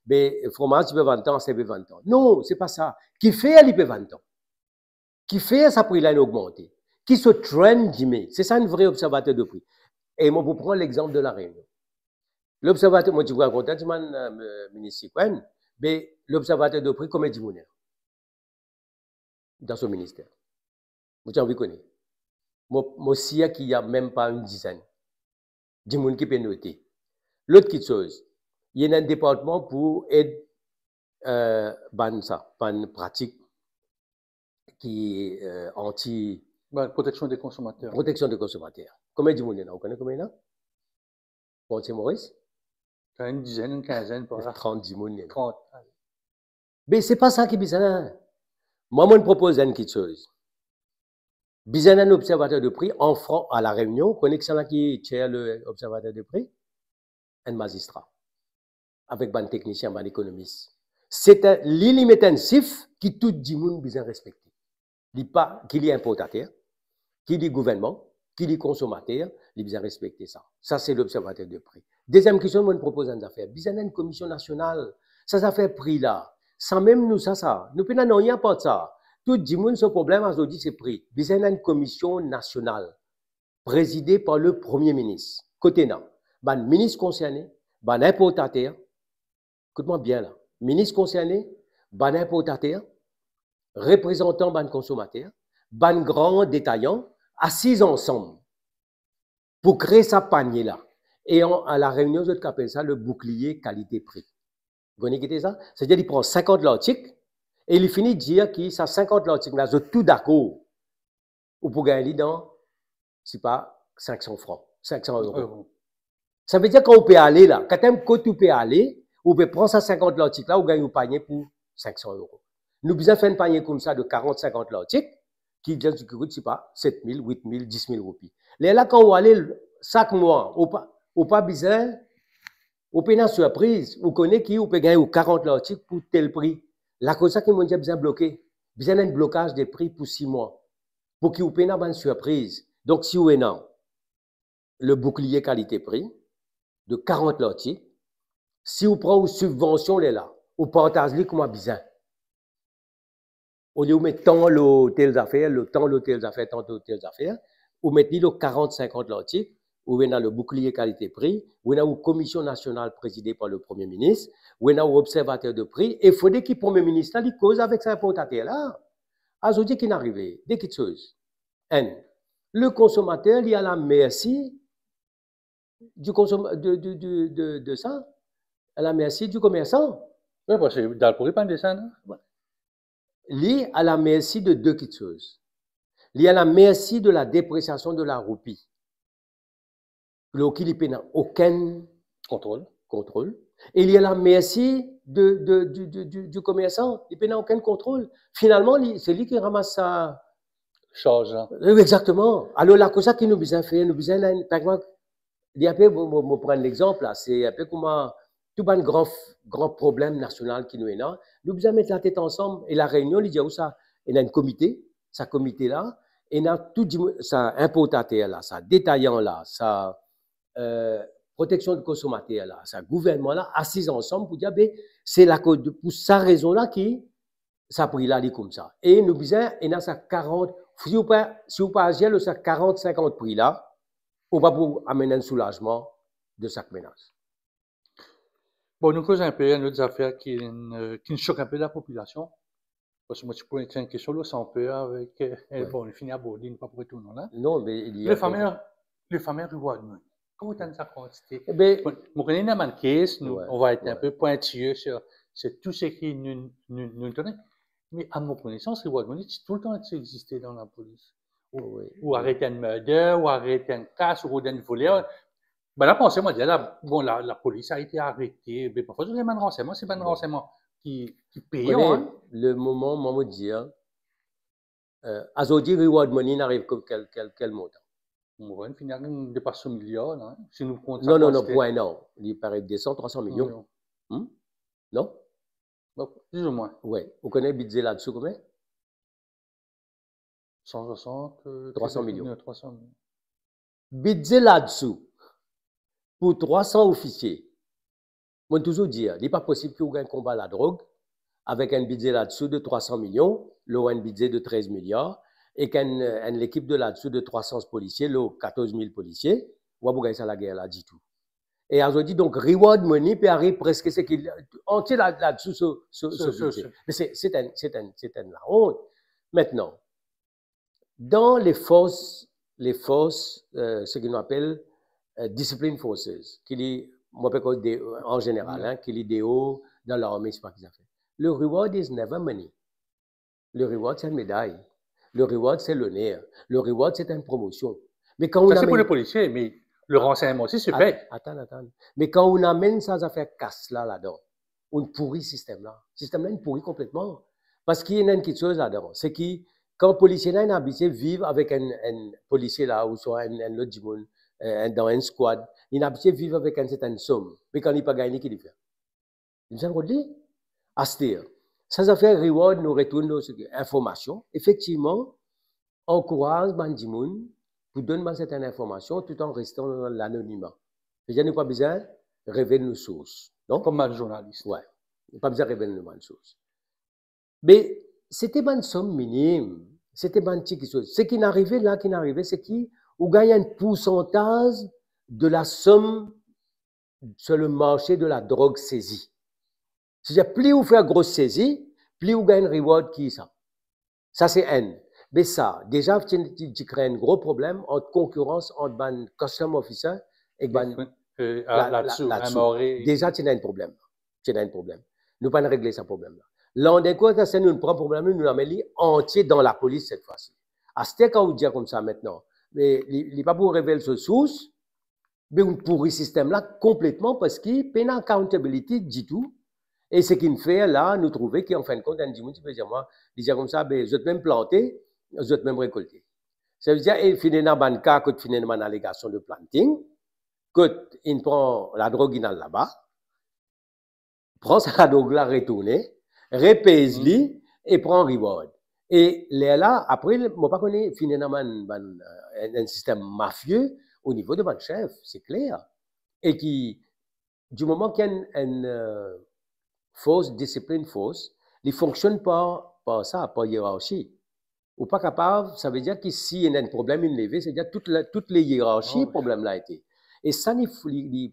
be, fromaz ti pe vann tan, sa pe vann tan. Non, se pa sa. Kifer li pe vann tan? Kifer sa pri la inn ogmante? Ki so trend dime? Se sa enn vre observater de pri. E mo pou pran lexanp de La Réunion. Lobservater, mo ti pou rakont sa, ti dimann, eh, Minis Sikuen, be, lobservater de pri, konbien dimoun ena dan so minister? Mo ti anvi kone. Mo, mo sir ki ena mem pa enn dizenn dimoun ki pe note. Lot kiksoz, ena enn departman pou ed, eh, bann sa, bann pratik ki, eh, anti... Bann proteksion de konsomater. Proteksion de konsomater. Konbien dimoun ena? Ou kone konbien ena? Pou anti Moris? Enn dizenn, enn kinzenn par la. Trant dimoun ena. Trant. Be, se pa sa ki bizin. Mwa, mo'nn propoz enn kiksoz. Bizin enn observater de pri an Fran-, a La Réunion, ou kone kisannla ki chair le observater de pri? Enn mazistra. Avek bann teknisien, bann ekonomis. Se enn, li, li met enn sif ki tou dimoun bizin respekte. Li pa, ki li inportater, ki li gouvernman, ki li konsomater, li bizin respekte sa. Sa se lobservater de pri. Deziem kiksoz, mo'nn propoz enn zafer. Bizin enn komision nasional. Sa zafer pri la, samem nou sa, sa. Nou pena nanye apar sa. Tou dimoun so problem azordi se pri. Bizin enn komision nasional, prezide par le Premie Minis. Kot ena bann minis konserne, bann inportater, ekout mwa bien la, minis konserne, bann inportater, reprezantan bann konsomater, bann gran detayan, asiz ansam pou kree sa panie la. E an, a La Réunion, zot apel sa le bouclier qualité-prix. Ou kone ki ete sa? Setadir li pran sinkant lartik e li fini dir ki sa sinkant lartik la, zot tou dakor, ou pou gagn li dan, sipa, sink san fran, sink san euro. Euro. Savedir kan ou pe ale la, katem kot ou pe ale, ou pe pran sa sinkant lartik la, ou gagn ou panie pou sink san euro. Nou bizin fer enn panie koumsa de karant, sinkant lartik, ki, ki kout, sipa, set mil, wit mil, dis mil roupi. Lerla kan ou ale sak mwa, ou pa, ou pa bizin, ou pena sirpriz, ou kone ki ou pe gagn ou karant lartik pou tel pri. Lakoz sa ki mo'nn dir bizin bloke, bizin enn blokaz de pri pou sis mwa, pou ki ou pena bann sirpriz. Donk, si ou ena le bouclier qualité-prix de karant lartik, Si ou pran ou sibvansion lerla, ou partaz li kouma bizin. Olie ou met tan lor tel zafer, lor tan lor tel zafer, tan lor tel zafer, ou met li lor karant, sinkant lartik, ou ena le bouclier qualité-prix, ou ena ou komision nasional prezide par le Premie Minis, ou ena ou observater de pri, e fode ki Premie Minis la, li koz avek sa inportater la. Azordi ki'nn arive, de kiksoz. Enn, le konsomater, li a la mersi du konsom-, de, de, de, de, de sa, a la mersi du komersan. Wi, parski dan le pri, pa de sa, non? Li a la mersi de de kiksoz. Li a la mersi de la depresiasion de la roupi. Lor ki li pena okenn kontrol. Kontrol. E li a la mersi de, de, du, du, du, du komersan. Li pena okenn kontrol. Finalman, li, se li ki ramas sa charz la. Wi, exakteman. Alor la, kosa ki nou bizin fer, nou bizin, par exanp, li inpe, mo, mo, mo pran lexanp la, se inpe kouma tou bann gran, gran problem nasional ki nou ena, nou bizin met latet ansam. E La Reunion, li dir ou sa, ena enn komite, sa komite la, ena tou dimoun, sa inportater la, sa detayan la, sa, eh, proteksion de konsomater la, sa gouvernman la, asiz ansam pou dir, be, se lakoz de, pou sa rezon la ki sa pri la, li koumsa. E nou bizin ena sa karant, si ou pa, si ou pa azir lor sa karant, sinkant pri la, ou pa pou amenn enn soulazman de sak menaz. Bon, nou koz inpe enn lot zafer ki, eh, ki sok inpe lapopilasion. Parski mo ti pou poz enn kestion lor Samper avek, eh, bon, nou fini aborde, nou pa pou retourn la. Non, me li le fame, le fame reward money. Kouma ou tann sa kantite? Ebe, bon, mo kone ena bann kes, nou, on va être un peu pointilleux sur, sur tout ce qui nous, nous, nous donne. Mais à mon connaissance, reward money, ti toultan ti existe dan lapolis. Ou, ou aret enn murder, ou aret enn kas, ou rod enn voler. Bann la panse, mo dir la, bon, la, la police a été arrêtée. Me parfwa, zot ena bann ransègnman, se bann ransègnman ki, ki peyan, hein. Le moman, mwa, mo dir, eh, azordi, reward money, inn ariv kel, kel, kel montan? Mo krwar finn depas so miliar, la, hein. Si nou kont sa, non, non, non, pou enn an, li parey de san, trwa san milion. Hmm? Non? Bon, plizoumwin. Wi. Ou kone bidze ladisou konbien? San swasant, eh, trwa san milion. Trwa san milion. Bidze ladisou pou trwa san ofisie. Mo touzour dir, li pa posib ki ou gagn konba ladrog avek enn bidze ladisou de trwa san milion, lor enn bidze de trez miliar, ek enn, enn lekip de ladisou de trwa san polisie, lor katorz mil polisie, ou pa pou gagn sa lager la ditou. E azordi, donk, reward money pe ariv preske seki antie la, ladisou so, so, so, so bidze. Me se, se enn, se enn, se enn laont. Aster, dan lefors, lefors, eh, seki nou apel, eh, discipline forces, ki li, mo pe koz de, an zeneral, hein, ki li deor, dan larme, sepa ki zafer. Le reward is never money. Le reward, se enn meday. Le reward, se loner. Le reward, se enn promosion. Me kan ou... Sa, se pou le polisie, me le ransègnman osi, se pey. Atann, atann. Me kan ou amenn sa zafer kas la ladan, ou pouri sistem la. Sistem la, li pouri konpletman. Parski ena enn kiksoz ladan, seki kan polisie la, li abitie viv avek enn, enn polisie la, ouswa enn, enn lot dimoun, eh, enn, dan enn squad, li abitie viv avek enn sertenn som. Me kan li pa gagn li, ki li fer? Li bizin rod li. Aster, sa zafer reward, nou retourn lor seki, informasion. Efektivman, ankouraz bann dimoun pou donn bann sertenn informasion tout an restan dan lanonima. Vedir nou pa bizin revel nou sours, non? Kom bann zournalis. Wi. Nou pa bizin revel nou bann sours. Me se ti bann som minim, se ti bann ti kiksoz. Seki inn arive la, ki inn arive, seki ou gagn enn poursantaz de la som sur le marché de la drogue saisie. Setadir, pli ou fer gro sezi, pli ou gagn reward ki sa. Sa se enn. Me sa, deza, ti, ti, ti kre enn gro problem ant konkirans ant bann custom officer ek bann... Eh, la, la, ladisou, la, ladisou. Deza, ti ena enn problem. Ti ena enn problem. Nou pa'nn regle sa problem la. Landekour, aster nou pran problem la, nou amenn li antie dan lapolis set fwa si. Aster, kan ou dir koumsa aster, me li, li pa pou revel so sours, me ou pouri sistem la konpletman parski pena accountability ditou. E seki inn fer la, nou trouve ki, an fin de kont, enn dimoun ti pe dir mwa, li dir koumsa, be, zot mem plante, zot mem rekolte. Savedir, e finn ena bann ka kot finn ena bann alegasion de planting, kot inn pran ladrog, inn al laba, pran sa ladrog la, retourne, repez li e pran reward. E lerla, apre, mo pa kone, finn ena bann, bann, eh, enn, enn sistem mafie o nivo de bann sef, se kler. E ki di moman ki enn, enn, euh, fors, disiplin fors, li fonksionn par, par sa, par ierarchi. Ou pa kapav, savedir ki si ena enn problem inn leve, savedir tout la, tout le ierarchi, ah wi, problem la ete. E sa, li, li, li,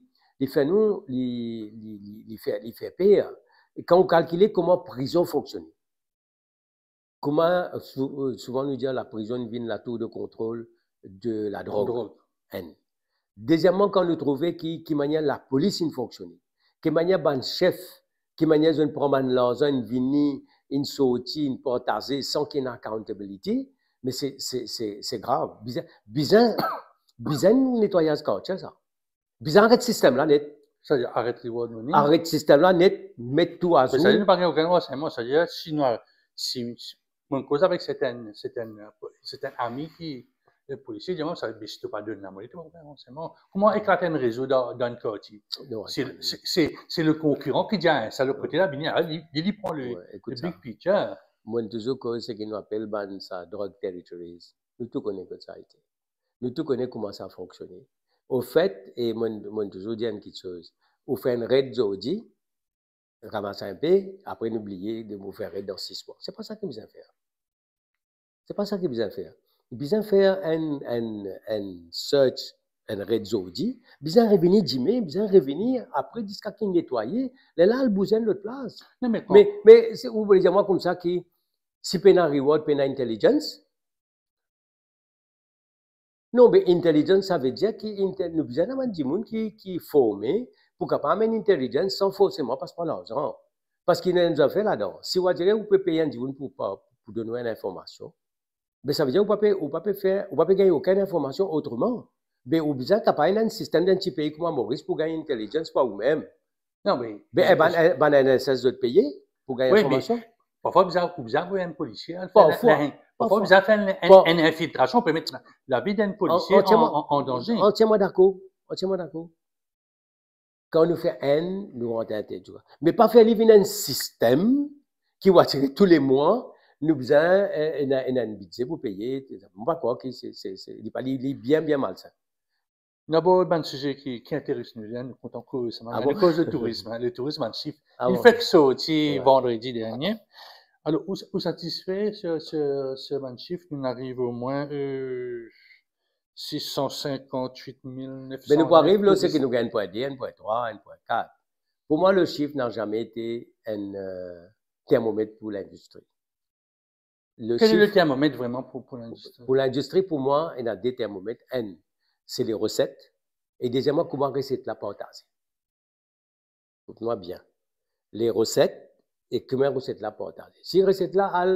li fer nou, li, li, li, li fer, li fer per. E kan ou kalkile kouma prizon fonksione, kouma, sou-, souvan nou dir la prizon vinn la tour de contrôle de la drog. Drog. Enn. Dezieman, kan nou trouve ki, ki manier lapolis inn fonksione, ki manier bann sef, ki manier zot inn pran bann larzan, inn vini, inn sorti, inn partaze san ki ena accountability, me se, se, se, se grav. Bizin, bizin, bizin netwayaz kartie sa. Bizin aret sistem la net. Savedir aret reward money. Aret sistem la net, met tou azou. Me savedir nou pa gagn okenn ransegnman, savedir si nou, si, si, mo koz avek sertin, sertin, sertin ami ki, eh, polisie, dir mwa, savedir si to pa donn la money, to pa gagn ransegnman. Kouma eklat enn rezo dan, dan enn kartie? Non, se, atann. Se, se, se le konkiran ki dir, ah, sa lot kote la vini, ah, li, li, li pran le, ouais, ekout le sa. Big picture. Mo touzour koz seki nou apel bann sa drug territories. Nou tou kone kot sa ete. Nou tou kone kouma sa fonksione. Ofet, e mo, mo touzour dir enn kiksoz, ou fer enn red zordi, ramas inpe, apre nou bliye de ou fer red dan sis mwa. Se pa sa ki bizin fer. Se pa sa ki bizin fer. Bizin fer enn, enn, enn search, enn red zordi, bizin revini dime, bizin revini apre ziska ki netwaye, lerla al bouze enn lot plas. Non, me kan... Me, me se, ou vle dir mwa koumsa ki si pena reward, pena intelligence, non, be intelligence, savedir ki inte-, nou bizin ena bann dimoun ki, ki forme pou kapav amenn intelligence san forseman pas par larzan. Parski ena enn zafer ladan. Si ou dir ou pe pey enn dimoun pou, pou, pou donn ou enn informasion, be savedir ou pa pe, ou pa pe fer, ou pa pe gagn okenn informasion otreman. Be ou bizin kapav ena enn sistem dan enn ti pei kouma Moris pou gagn intelligence par oumem. Non, me... Be, eh, bann, eh, bann N S S zot peye pou gagn informasion? Wi, me parfwa bizin, ou bizin avoy enn polisie al fer... Parfwa, la, la, parfwa bizin fer enn, enn, par- enn infiltrasion, ou pe met la, lavi d'enn polisie an, an, an danze. Antierman dakor, antierman dakor. Kan nou fer enn, nou rant enn tel, ti wa. Me pa fer li vinn enn sistem ki ou atire tou le mwa, nou bizin, eh, ena, ena enn bidze pou peye. Mo pa krwar ki se, se, se, li pa, li, li bien, bien malsin. Nou abord bann size ki, ki interes nou, nou kontan koz sa, nou koz le tourism, hein, le tourism, bann sif. Li fek sorti vandredi dernie. Alor, ou, ou satisfe sir, sir, sir bann sif, nou ariv omwin, euh, sis san sinkant-wit mil nef san... Me nou pou ariv la, se ki nou gagn enn pwin de, enn pwin trwa, enn pwin kat. Pou mwa, le sif na zame ete enn, euh, termomet pou lindistri. Le sif... Kel le termomet vreman pou, pou lindistri? Pou lindistri, pou mwa, ena de termomet. Enn, se le reset. E dezieman, kouma reset la partaze. Ekout mwa bien. Le reset e kouma reset la partaze. Si reset la al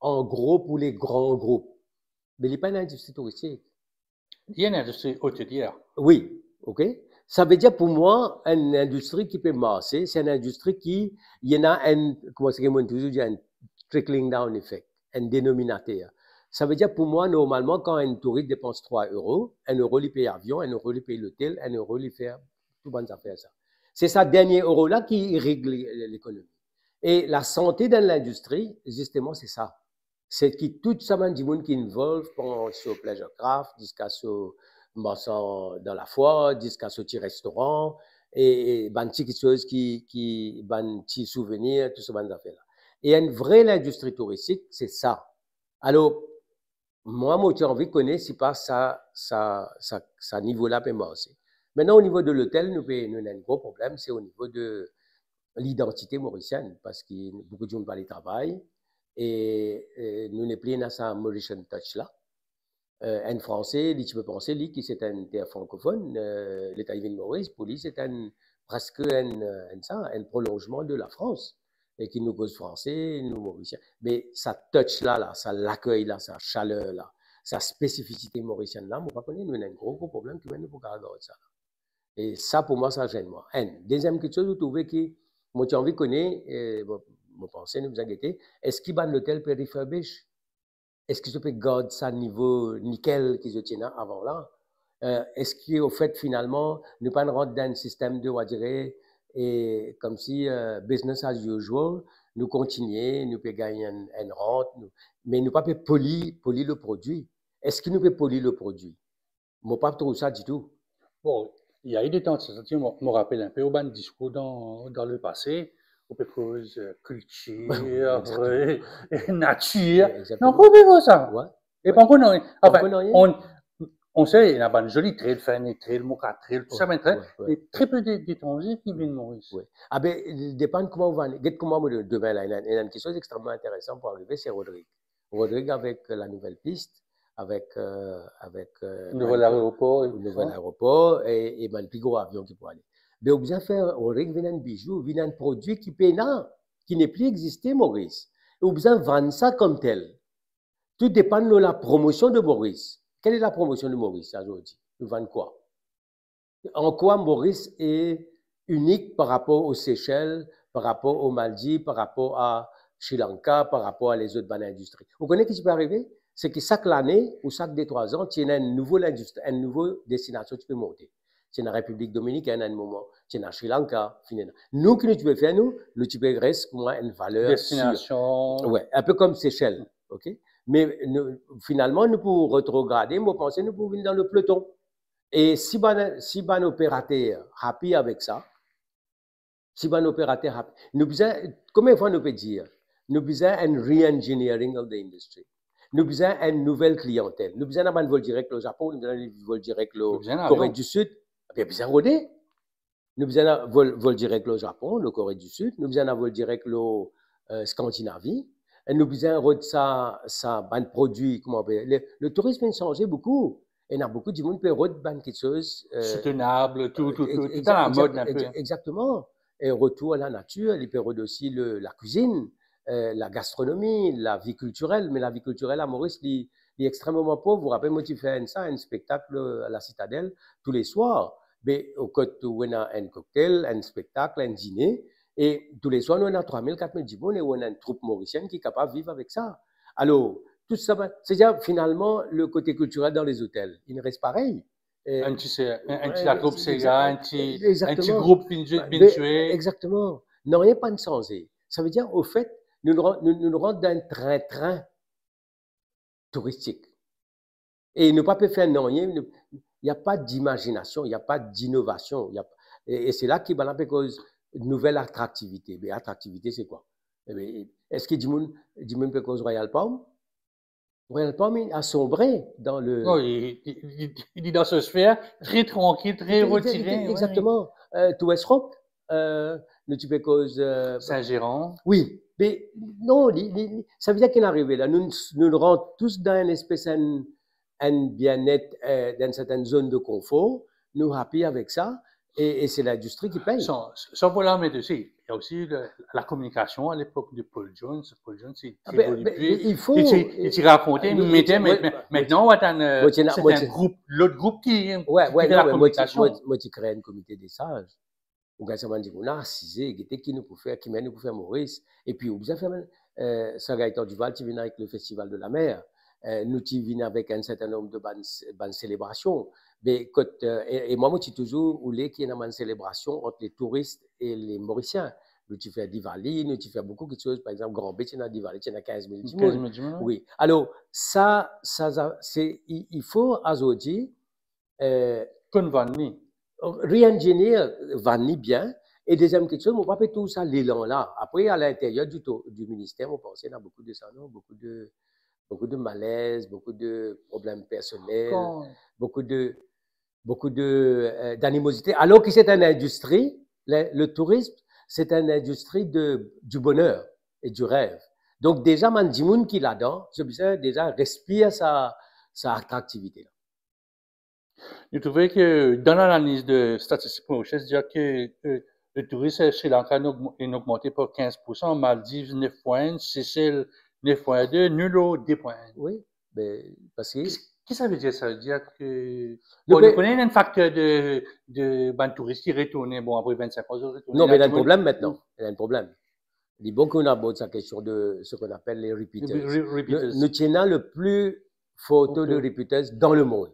an gro pou le gran group, me li pa enn indistri touristik. Li enn indistri otelier. Wi, ok. Savedir pou mwa, enn indistri ki pe marse, se enn indistri ki, ena enn, kouma se ki mo touzour dir, enn trickling down effect, enn denominater. Savedir pou mwa, normalman, kan enn touris depans trwa euro, enn euro li pey avion, enn euro li pey lotel, enn euro li fer tou bann zafer sa. Se sa dernie euro la ki reg le-, lekonomi. E lasante dan lindistri, zisteman, se sa. Se ki tou sa bann dimoun ki involve, pran so pleasure craft, ziska so marsan dan lafwar, ziska so ti restoran, e, e bann ti kiksoz ki, ki, bann ti souvenir, tou sa bann zafer la. E enn vre lindistri touristik, se sa. Alor, mwa, mo ti anvi kone si pa sa, sa, sa, sa nivo la pe marse. Mintnan, o nivo de lotel, nou pe, nou ena enn gro problem, se o nivo de lidantite morisienn, parski boukou dimoun pa ale travay, e, e nou nepli ena sa Mauritian touch la. Eh, enn Franse, li ti pe panse, li, ki se enn ter frankofone, eh, Leta Divin Moris, pou li, se enn, preske enn, enn sa, enn prolonzman de Lafrans. E ki nou koz franse, nou morisien. Me sa touch la, la, sa lakey la, sa xaler la, sa spesifisite morisienn la, mo pa kone, nou ena enn gro, gro problem ki nou pou kapav gard sa la. E sa, pou mwa, sa zenn mwa. Enn. Deziem kiksoz, ou trouve ki, mo ti anvi kone, eh, bon, mo panse nou bizin gete, eski bann lotel pe refurbish? Eski zot pe gard sa nivo nikel ki zot ti ena avan la? Eh, eski, ofet, finalman, nou pa rant dan enn sistem de, on va dire, e koumsi, eh, business as usual, nou kontinie, nou pe gagn enn, enn rant, nou, me nou pa pe poli, poli le prodwi. Eski nou pe poli le prodwi? Mo pa trouv sa ditou. Bon, Il y a eu des temps, c'est-à-dire, mo, mo rapel inpe ou bann discours dans, dans le passé, ou pe koz, euh, culture, euh, nature. Exactement. Non, ou pe koz sa. Ouais. E pankor, non, enfin, on, on sait, il y a bann zoli trail, Ferney Trail, Moka Trail, tout sa, mais très, mais très peu d'é-, d'étrangers qui viennent Maurice. Ouais. Ah ben, depann kouma ou va, get kouma mo, demin la, ena, ena enn kiksoz extreman interesan pou arive, se Rodrig. Rodrig avek, euh, la nouvelle piste, avek, euh, avek, euh, nouvel aeropor, nouvel aeropor e, e bann pli gro avion ki pou ale. Be ou bizin fer Rodrig vinn enn bizou, vinn enn prodwi ki pena, ki nepli existe Maurice. E ou bizin vann sa kom tel. Tou depann lor la promotion de Maurice. Quelle est la promotion de Maurice aujourd'hui? Nou vann kwa? En quoi Maurice est unique par rapport aux Seychelles, par rapport aux Maldives, par rapport à Sri Lanka, par rapport a lezot bann indistri? Ou kone ki ti pe arive? Se ki sak lane ou sak de trwa zan, ti ena enn nouvo lindistri, enn nouvo destinasion ti pe monte. Ti ena Repiblik Dominikenn enn moman, ti ena Sri Lanka, finn ena. Nou, ki nou ti pe fer, nou, nou ti pe res kouma enn valer sir. Destinasion. Wi, enpe kom Seychelles, ok? Me nou, finalman, nou pou retrograde, mo panse nou pou vinn dan le peloton. E si bann, si bann operater happy avek sa, si bann operater happy, nou bizin, konbien fwa nou pe dir, nou bizin enn re-engineering of the industry. Nou bizin enn nouvel kliantel. Nou bizin ena bann vol direk lor Zapon, nou bizin ena bann vol direk lor Kore di Sid. Be bizin rode. Nou bizin ena vol, vol direk lor Zapon, lor Kore di Sid, nou bizin ena vol direk lor, eh, Skandinavi, e nou bizin rod sa, sa bann prodwi, kouma apel, le, le tourism inn sanze boukou. Ena boukou dimoun pe rod bann kiksoz, eh, soutenab, tou, tou, tou, tou a la mod enpe. Exactement. E retour à la nature, li pe rod osi le, la kwizinn, eh, la gastronomi, la vi kiltirel, me la vi kiltirel a Moris, li, li extrememan pov. Ou rapel, mo ti fer enn sa, enn spektak a la Citadelle, tou le swar. Be, kot ou ena enn koktel, enn spektak, enn dine, e tou le swar, nou ena trwa mil, kat mil dimoun, e ou ena enn troup morisien ki kapav viv avek sa. Alor, tou sa, setadir, finalman, le kote kiltirel dan lezotel, li res parey. Eh, enn ti se-, enn, enn ti, eh, latroup sega, enn ti, enn ti group vinn zwe, vinn zwe. Exactement. Nanye pa'nn sanze. Savedir, ofet, nou, nou, nou rant dan enn trin-trin touristik. E nou pa pe fer nanye, nou, il y a pas d'imagination, il y a pas d'innovation, il y a, e, e se la ki bann la pe koz nouvel atraktivite. Be atraktivite, se kwa? Ebe, eski dimoun, dimoun pe koz Royal Palm? Royal Palm, il a sombre dans le... Non, li, li, li, li dan so sfer, tre trankil, tre retire, exactement. Eh, Tours Rock, eh, nou ti pe koz, eh, Saint-Gérand. Wi, me non, li, li, li, savedir ki arive la, nou, nou rant tous dan enn espes enn, enn bienet, eh, dan enn sertenn zone de confort, nou happy avek sa, e, e se lindistri ki pey. San, san pou la met osi, il y a aussi le, la communication à l'époque de Paul Jones. Paul Jones, li ti evolye, li ti, li ti rakonte, me, me, me, atann, eh, se enn group, lot group ki, ki fer la kominikasyon. Mo ti kre enn komite de saz. Ou gagn sa bann dimoun la asize, gete ki nou pou fer, ki manier nou pou fer Moris. Epi ou bizin fer, eh, Sir Gaëtan Duval ti vinn avek le Festival de la Mer. Eh, nou ti vinn avek enn serten nonb de bann, bann selebrasion. Me kot, eh, e, e mwa, mo ti touzour oule ki ena bann selebrasion ant le touris e le Morisien. Nou ti fer Diwali, nou ti fer boukou kiksoz. Par exanp, Granbe ti ena Diwali, ti ena kinz mil dimoun. Kinz mil dimoun, wi. Wi. Alor, sa, sa, sa, se, il, il faut azordi, eh, konn vann li. Re-engineer, vann li bien. E deziem kiksoz, mo pa pe trouv sa lelan la. Apre, a linterier di to-, di minister, mo panse, ena boukou de sa, non? Boukou de, boukou de malez, boukou de problem personel, boukou de, boukou de, eh, d'animozite. Alor ki se enn indistri, le, le tourism, se enn indistri de, du bonheur et du rêve. Donk deza, bann dimoun ki ladan, zot bizin deza respir sa, sa atraktivite la. Nou trouve ke dan lanaliz de statistik Mauritius, dir ke, eh, le tourism Sri Lanka inn ogm-, inn ogmante par kinz pour san, Maldives nef pwin enn, Sesel nef pwin de, nou lor de pwin enn. Wi, be, parski... Ki, ki sa ve dir sa? Sa ve dir ke, bon, nou kone enn fakter de, de bann touris ki retourne, bon, apre vennsenk an, zot retourne. Non, me ena enn problem aster. Ena enn problem. Li bon ki nou abord sa kestion de ce qu'on appelle les repeaters. Re-, re-, repeaters. Nou, nou ti ena le pli for to de repeaters dan lemond.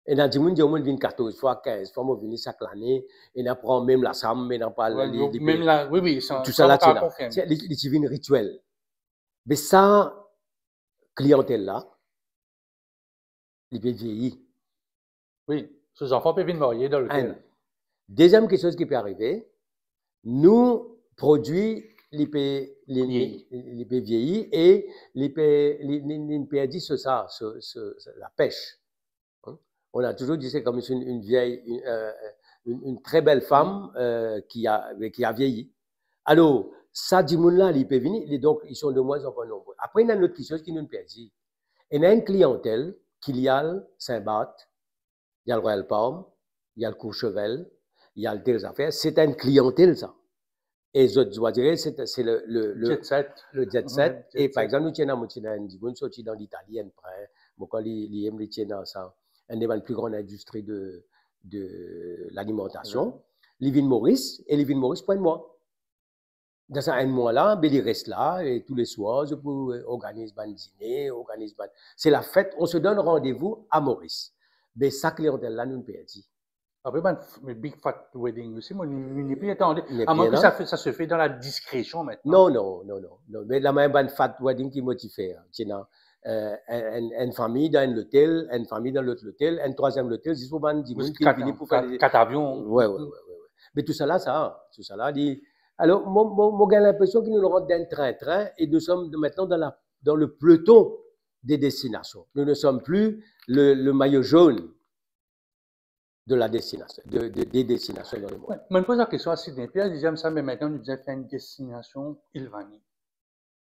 Ena dimoun dir, mo vinn katorz fwa, kinz fwa, mo vini sak lane, ena pran mem lasam, ena pran le, le, wi, wi, sa, tou sa la, ti ena. Li, li ti vinn ritiel. Me sa kliantel la, li pe vieyi. Wi, so zanfan pe vinn marye dan lotel. Enn. Deziem kiksoz ki pe arive, nou prodwi li pe, li, li, li pe vieyi e li pe, li, li, li perdi so, sa, so, so, so, la pêche. Hein? On a toujours dit c'est comme une, une vieille, une, euh, une, une très belle femme, euh, qui a, qui a vieilli. Alors, sa dimoun la, li pe vini, li, donc, ils sont de moins en moins nombreux. Apre, ena enn lot kiksoz ki nou perdi. Ena enn kliyantel ki li al Saint-Barth, li al Royal Palm, li al Courchevel, li al tel zafer. Se enn kliyantel, sa. E zot, zot, on va dire, se, se le, le, le, jet set. Le jet set. Ouais, jet set. E par exanp, nou ti ena, mo ti ena enn dimoun sorti dan Litali, enn prin, mo krwar li, li, li ti ena sa, enn de bann pli gran indistri de, de lalimantasion. Ouais. Li vinn Moris, e li vinn Moris pou enn mwa. Dan sa enn mwa la, be, li res la, e tou le swar, zot pou, euh, organiz bann dine, organiz bann, c'est la fête, on se donne rendez-vous à Maurice. Be, sa kliyantel la, nou perdi. Apre, bann f-, big fat wedding osi, mo, ni, ni, ni pli tande. Ni pli, non. À moins que ça fait, ça se fait dans la discrétion maintenant. Non, non, non, non, non. Me la, mem bann fat wedding ki mo ti fer, ti ena, euh, enn, enn, enn fami dan enn lotel, enn fami dan lot lotel, enn trwaziem lotel, zis pou bann dimoun ki vini pou fer kat, kat avion. Ouais, ouais, ouais, ouais, ouais. Me tou sa la, sa, tou sa la, li, alor, mo, mo, mo gagn linpresion ki nou rant dan enn trin-trin e nous sommes maintenant dans la, dans le peloton des destinations. Nous ne sommes plus le, le maillot jaune de la destination, de, de, des destinations dans le monde. Ouais, mo poz la kestion a Sidney Pierre, li dir sa, me aster nou bizin fer enn destinasion Ile Vanille.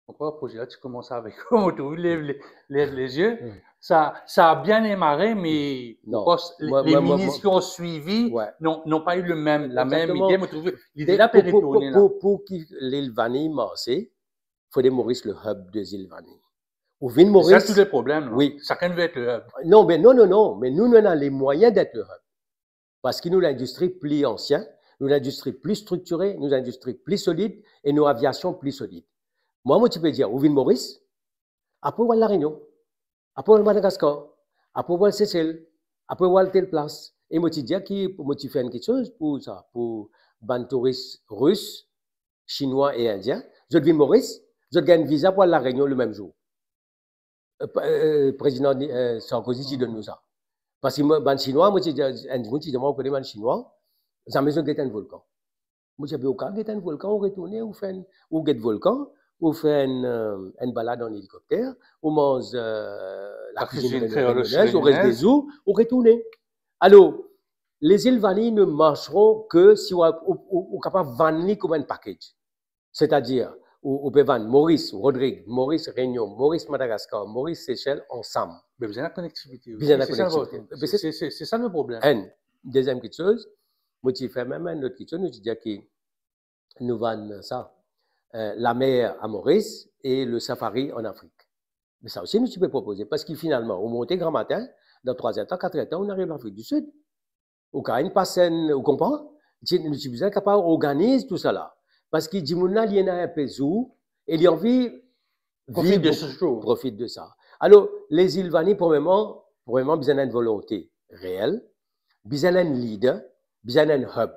Pourquoi proze la, ti koumans avek, mo trouv, lev, lev, lev lezie. Mm. Ça, ça a bien démarré, mais, non, je pense, les, moi, les moi, moi, ministres moi, qui ont suivi, ouais, n'ont, n'ont pas eu le même, la même, exactement, idée. Mo trouv lide la pe retourne la. Pour, pour, pour, pour ki Ile Vanille marse, fode Moris le hub de Ile Vanille. Ou vinn Moris. C'est ça tout le problème, là. Oui. Chacun veut être le hub. Non, mais non, non, non, mais nous, nous avons les moyens d'être le hub. Parski nou lindistri pli ansien, nou lindistri pli striktire, nou lindistri pli solid e nou aviasion pli solid. Mwa, mo ti pe dir, ou vinn Moris, apre ou al La Réunion, apre ou al Madagaskar, apre ou al Sesel, apre ou al tel plas. E mo ti dir ki, mo ti fer enn kiksoz pou sa, pou bann touris ris, sinwa e indien, zot vinn Moris, zot gagn viza pou al La Réunion le mem zour. Euh, pa-, euh, Prezidan, euh, Sarkozy ti donn nou sa. Parski mo, bann Sinwa, mo ti dir, enn dimoun ti dir mwa, ou kone bann Sinwa, zame zot get enn volkan. Mo ti dir, be, ou kapav get enn volkan, ou retourne, ou fer enn, ou get volkan, ou fer enn, euh, enn balad an elikopter, ou manz, euh, la cuisine réunionnaise, ou res de zour, ou retourne. Alors, les îles Vanille ne marcheront que si ou, ou, ou, ou kapav vann li kouma enn package. C'est-à-dire, ou, ou pe vann Moris, Rodrig, Moris, Réunion, Moris, Madagaskar, Moris, Sesel, ansam. Be bizin la konektivite osi. Bizin la konektivite. Se sa le problem. Be se, se, se sa le problem. Enn. Deziem kiksoz, mo ti fer mem enn lot kiksoz, nou ti dir ki nou vann sa, euh, lamer a Moris e le safari an Afrik. Me sa osi nou ti pe propoze, parski finalman, ou monte gramatin, dan trwa er tan, kat er tan, ou ariv Lafrik di Sid. Ou kapav pas enn, ou konpran? Ti, nou ti bizin kapav organiz tou sa la. Parski dimoun la, li ena inpe zour, e li anvi viv, profit de sa. Alor, les îles Vanille, premierman, premierman, bizin enn volonte reel, bizin enn lider, bizin enn hub.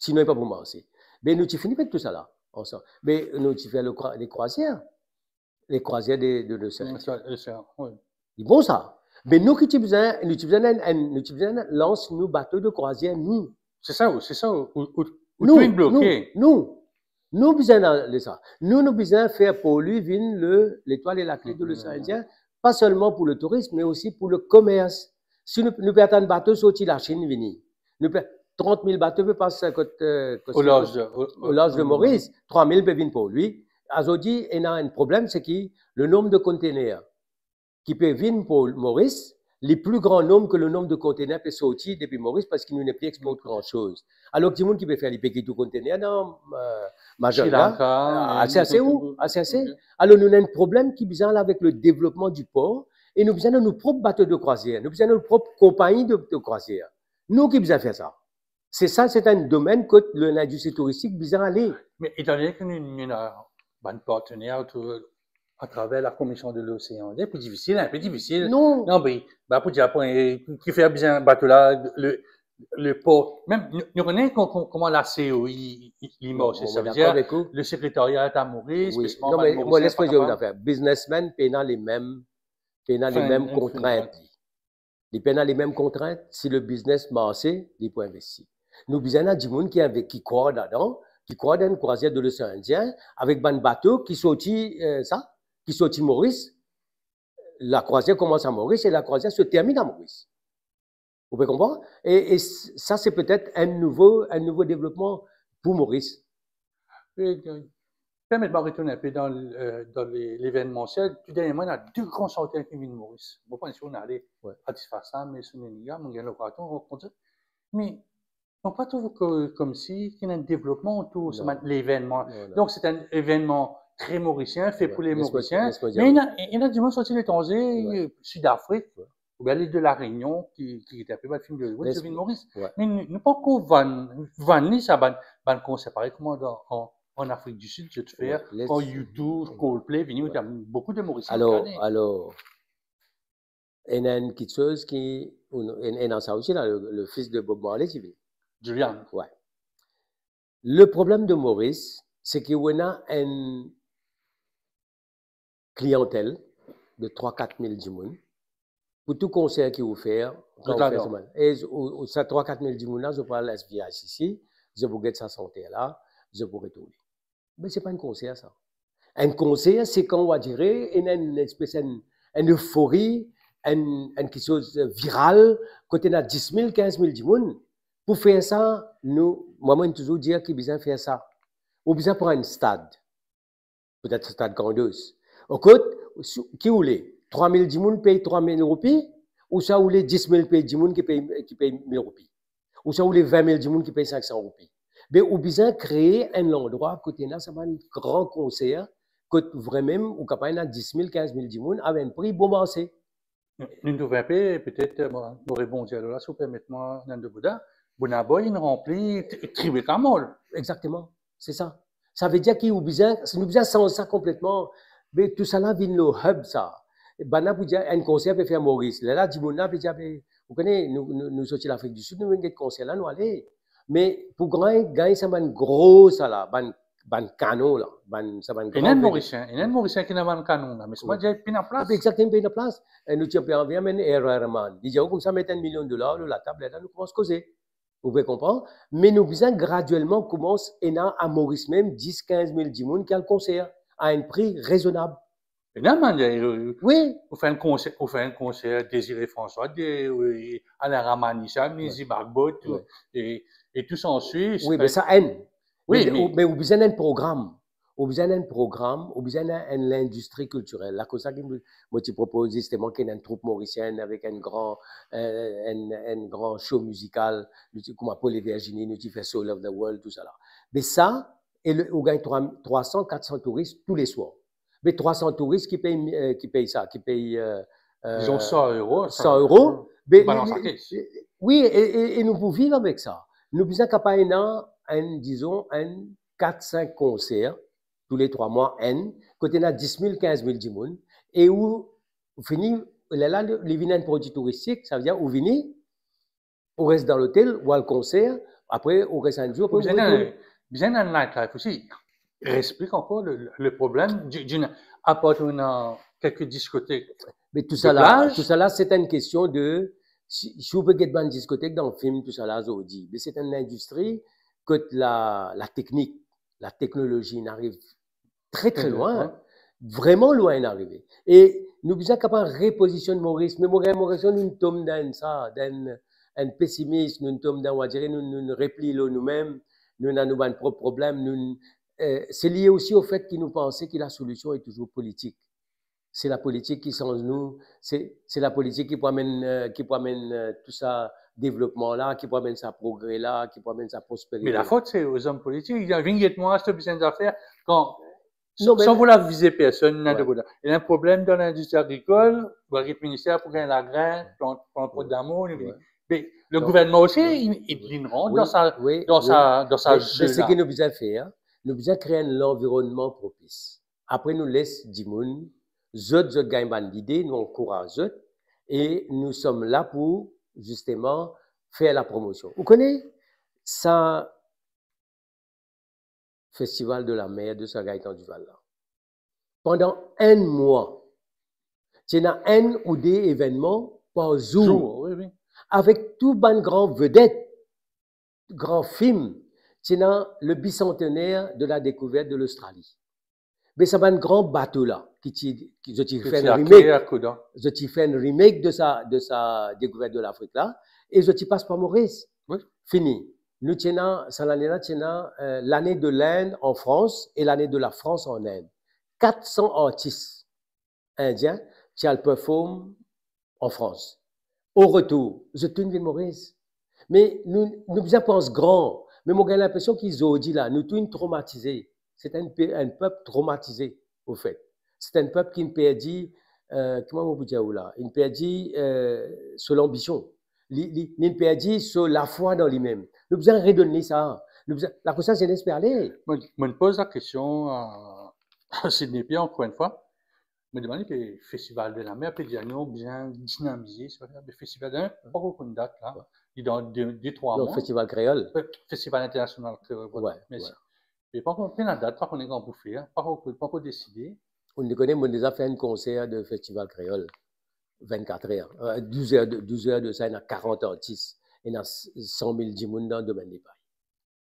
Sinon, li pa pou marse. Be nou ti fini met tou sa la, ansam. Be nou ti fer le krwa-, les croisières. Les croisières de, de l'océan Indien. L'océan, oui. Li bon sa. Me nou ki ti bizin, nou ti bizin enn, enn, nou ti bizin lans nou bato de krwazier, nou. Se sa, se sa, ou, ou, ou, nou, nou bloke. Nou, nou bizin ale sa. Nou, nou bizin fer Port-Louis vinn le, l'étoile et la clé de l'océan Indien, pa selman pou le tourism, me osi pou le komers. Si nou, nou pe atann bato sorti Lasinn vini, nou pe, trant mil bato pe pas kot, euh, kot, au large, au, au large de Maurice, trwa mil pe vinn Port-Louis. Azordi, ena enn problem, se ki le nombre de containers ki pe vinn Port-, Maurice, li pli gran nonb ke le nonb de kontener pe sorti depi Maurice, parski nou nepli export gran soz. Alor ki dimoun ki pe fer, li pe kit ou kontener dan, euh, Majorga, Sri Lanka, euh, assez, assez. Alor nou ena enn problem ki bizin ale avek le devlopman di por, e nou bizin nou prop bato de krwazier, nou bizin nou prop konpagni de, de krwazier. Nou ki bizin fer sa. Se sa, se enn domenn kot le, lindistri touristik bizin ale. Me etandone ki nou, nou ena bann partner otour, atraver la Commission de l'Océan Indien, pli difisil, inpe difisil. Non. Non, be, be pou dir, pou, ki fer bizin bato la, le, le por. Mem, nou, nou kone ko-, ko-, kouma la C O I, li, li, li marse. Bon, sa ve dir, le sekretarya a Maurice, oui. Non, me mo les mo dir, par exanp, businessman pena le mem, pena le mem kontrint. Li pena le mem kontrint, si le biznes marse, li pou investi. Nou bizin ena dimoun ki, ki krwar ladan, ki krwar dan enn krwazier dan Losean Indien, avek bann bato ki sorti, eh, sa, ki sorti Moris. Lakrwazier koumans a Moris e lakrwazier se terminn a Moris. Ou pe konpran? E, e s-, sa, se petet enn nouvo, enn nouvo devlopman pou Moris. E, e, permet mwa retourn enn pe dan, eh, dan le-, levenmansiel. Tou dernyerman, ena de gran santer ki vinn Moris. Mo pa kone si ou ale, wi, Atis Fasa, me Souneniga, mo gagn lokazion rankont zot. Me mo pa trouv ko-, koumsi ki ena enn devlopman otour, non, sa bann levenman. Non, non. Donk, se enn evennman tre morisien, fe, wi, pou le Morisien. Mes mo, mes mo dir, me ena, ena dimoun sorti letranze, wi, Sidafrik, wi, oubien lil de La Reynion, ki, ki gete enn pe bann fim Bollywood, mes, zot vinn Moris. Wi. Me nou, nou pankor vann, vann li sa bann, bann konser, parey kouma dan, an, an Afrik di Sid, zot fer, wi, kan U two, wi, Coldplay vini, wi, ena boukou de Morisien. Alor, alor, ena enn kiksoz ki, ou, ena, ena sa osi la, le, le fis de Bob Marley ti vini. Julian. Wi. Le problem de Moris, se ki ou ena enn kliantel de trwa, kat mil dimoun pou tou konser ki ou fer, kan ou fer sa bann. E ou, ou, sa trwa, kat mil dimoun la, zot pou al S V I C C, zot pou get sa santer la, zot pou retourne. Me se pa enn konser sa. Enn konser, se kan ou adire, ena enn espes, enn, enn eufori, enn, enn kiksoz viral, kot ena dis mil, kinz mil dimoun. Pou fer sa, nou, mwa, mo touzour dir ki bizin fer sa. Ou bizin pran enn stad. Petet Stad Grandos. Ou kot, si, ki ou le? Trwa mil dimoun pey trwa mil roupi, ouswa ou le dis mil pey dimoun ki pey, ki pey mil roupi? Ouswa ou le vin mil dimoun ki pey sink san roupi? Be ou bizin kree enn landrwa kot ena sa bann gran konser, kot vremem ou kapav ena dis mil, kinz mil dimoun, avek enn pri bon marse. Nou, nou trouv enn pe, petet, mo, mo rebondi lor la, si ou permet mwa, Nando Bouda, Burna Boy, inn ranpli T-, Tribeca Mall. Exakteman, se sa. Savedir ki ou bizin, nou bizin sanz sa konpletman. Me tousala vinn lor hub sa. Bann la pou dir, enn konser pe fer Moris. Lerla dimoun la pe dir, be, ou kone, nou, nou, nou sorti Lafrik di Sid, nou vinn get konser la, nou ale. Me pou gagn, gagn sa bann gro sa la, bann, bann kanon la, bann, sa bann gran vedèt. Ena enn Morisien, ena enn Morisien ki ena bann kanon la, me swa, wi, dir pena plas. Exakteman, pena plas. E nou ti pe anvi amenn A R Rahman. Li dir, koumsa met enn milion dolar lor latab, lerla nou koumans koze. Ou pe konpran? Me nou bizin gradielman koumans ena a Moris mem dis, kinz mil dimoun ki al konser a enn pri rezonab. Ena bann, eh, wi, ou fer enn konser, ou fer enn konser Désiré François, de, wi, Alain Ramanisha, Nizi Bhagat, wi, e, e tou sa an Swis. Wi, me sa enn. Wi, me, me ou, me ou bizin enn program. Ou bizin enn program, ou bizin enn, enn lindistri kiltirel. Akoz sa ki mo, mo ti propoz zisteman ki ena enn troup morisienn avek enn gran, eh, enn, enn gran show mizikal, nou ti, kouma Paul et Virginie, nou ti fer Soul of the World, tousala. Me sa, e le, ou gagn trwa, trwa san, kat san touris touleswar. Me trwa san touris ki pey, eh, ki pey sa, ki pey, eh, eh, dizon san euro, san euro, san euro, me, balans, wi, e, e, e nou pou viv avek sa. Nou bizin kapav ena enn, dizon, enn kat, sink konser, tou le trwa mwa, enn, kot ena dis mil, kinz mil dimoun, e ou fini, lerla, li, li vinn enn prodwi touristik, savedir ou vini, ou res dan lotel, ou al konser, apre ou res enn zour, apre ou retourn. Bizin enn nightlife osi. Resplik ankor le, le, le problem di, di, apar ena kelke diskotek. Me tousala, tousala, se enn kestion de, si, si ou pe get bann diskotek dan fim, tousala, zordi, me se enn lindistri kot la, la teknik, la teknolozi, inn ariv tre, tre lwin. Tre lwin. Vreman lwin inn arive. E nou bizin kapav repozisionn Moris. Me mo gagn enn lenpresion nou tom dan sa, dan enn pesimis, nou tom dan, on va dire, nou, nou repli lor noumem, nou ena nou bann prop problem, nou, eh, se lie osi o fet ki nou panse ki lasolision e touzour politik. Se lapolitik ki sanz nou, se, se lapolitik ki pou amenn, eh, ki pou amenn, eh, tou sa devlopman la, ki pou amenn sa progre la, ki pou amenn sa prosperite. Me lafot se o zom politik. Vinn get mwa, to bizin zafer. Kan, non, me san vouloir vize personn, wi, Nando Bouda. Ena enn problem dan lindistri agrikol, ou al get minister pou gagn lagrin, plant, plant, wi, plant damour, wi, me le gouvernman osi, wi, li, li rant dan sa, wi, dan sa, dan sa ze la. Me, me seki nou bizin fer, nou bizin kree enn lanvironnman propis. Apre nou les dimoun, zot, zot gagn bann lide, nou ankouraz zot, e nou som la pou, zisteman, fer lapromosion. Ou kone sa Festival de la Mer de Sir Gaëtan Duval la? Pandan enn mwa, ti ena enn ou de evennman par zour. Zour, wi, wi. Avek tou bann gran vedet. gran fim, ti ena le bicentenaire de la découverte de l'Australie. Be sa bann gran bato la, ki ti, ki zot ti fer enn remake, zot ti fer enn remake de sa, de sa découverte de l'Afrique la, e zot ti pas par Moris. Wi. Fini. Nou ti ena, sa lane la, ti ena, euh, l'année de l'Inde en France et l'année de la France en Inde. Kat san artis indien ti al perform an Frans. O retour, zot tou vinn Moris. Me nou, nou bizin pans gran. Me mo gagn linpresion ki zordi la, nou tou inn tromatize. Se enn pe-, enn pep tromatize, ofet. Se enn pep ki inn perdi, euh, kouma mo pou dir ou la? Inn perdi, euh, so lanbision. Li, li, li inn perdi so lafwa dan limem. Nou bizin redonn li sa. Nou bizin, lakoz sa zenes pe ale. Mo, mo poz lakestion a, a Sidney Pierre, ankor enn fwa. Mo demann li, pe Festival de la Mer, pe dir nou bizin dinamize, se pa sa, me Festival de la Mer, pa ankor konn dat la. Wi. Li dan de, de, trwa mwa. Non, Festival Kreol. Euh, Festival Internasional Kreol, vwala. Wi, mersi. Wi. Me pa ankor, pena dat, pa konn kan pou fer, pa ankor, pa ankor deside. Ou kone, mo deza fer enn konser de Festival Kreol, vennkat er. Euh, douz er de, douz er de sa, ena karant artis, ena san mil dimoun dan Domaine des Payes.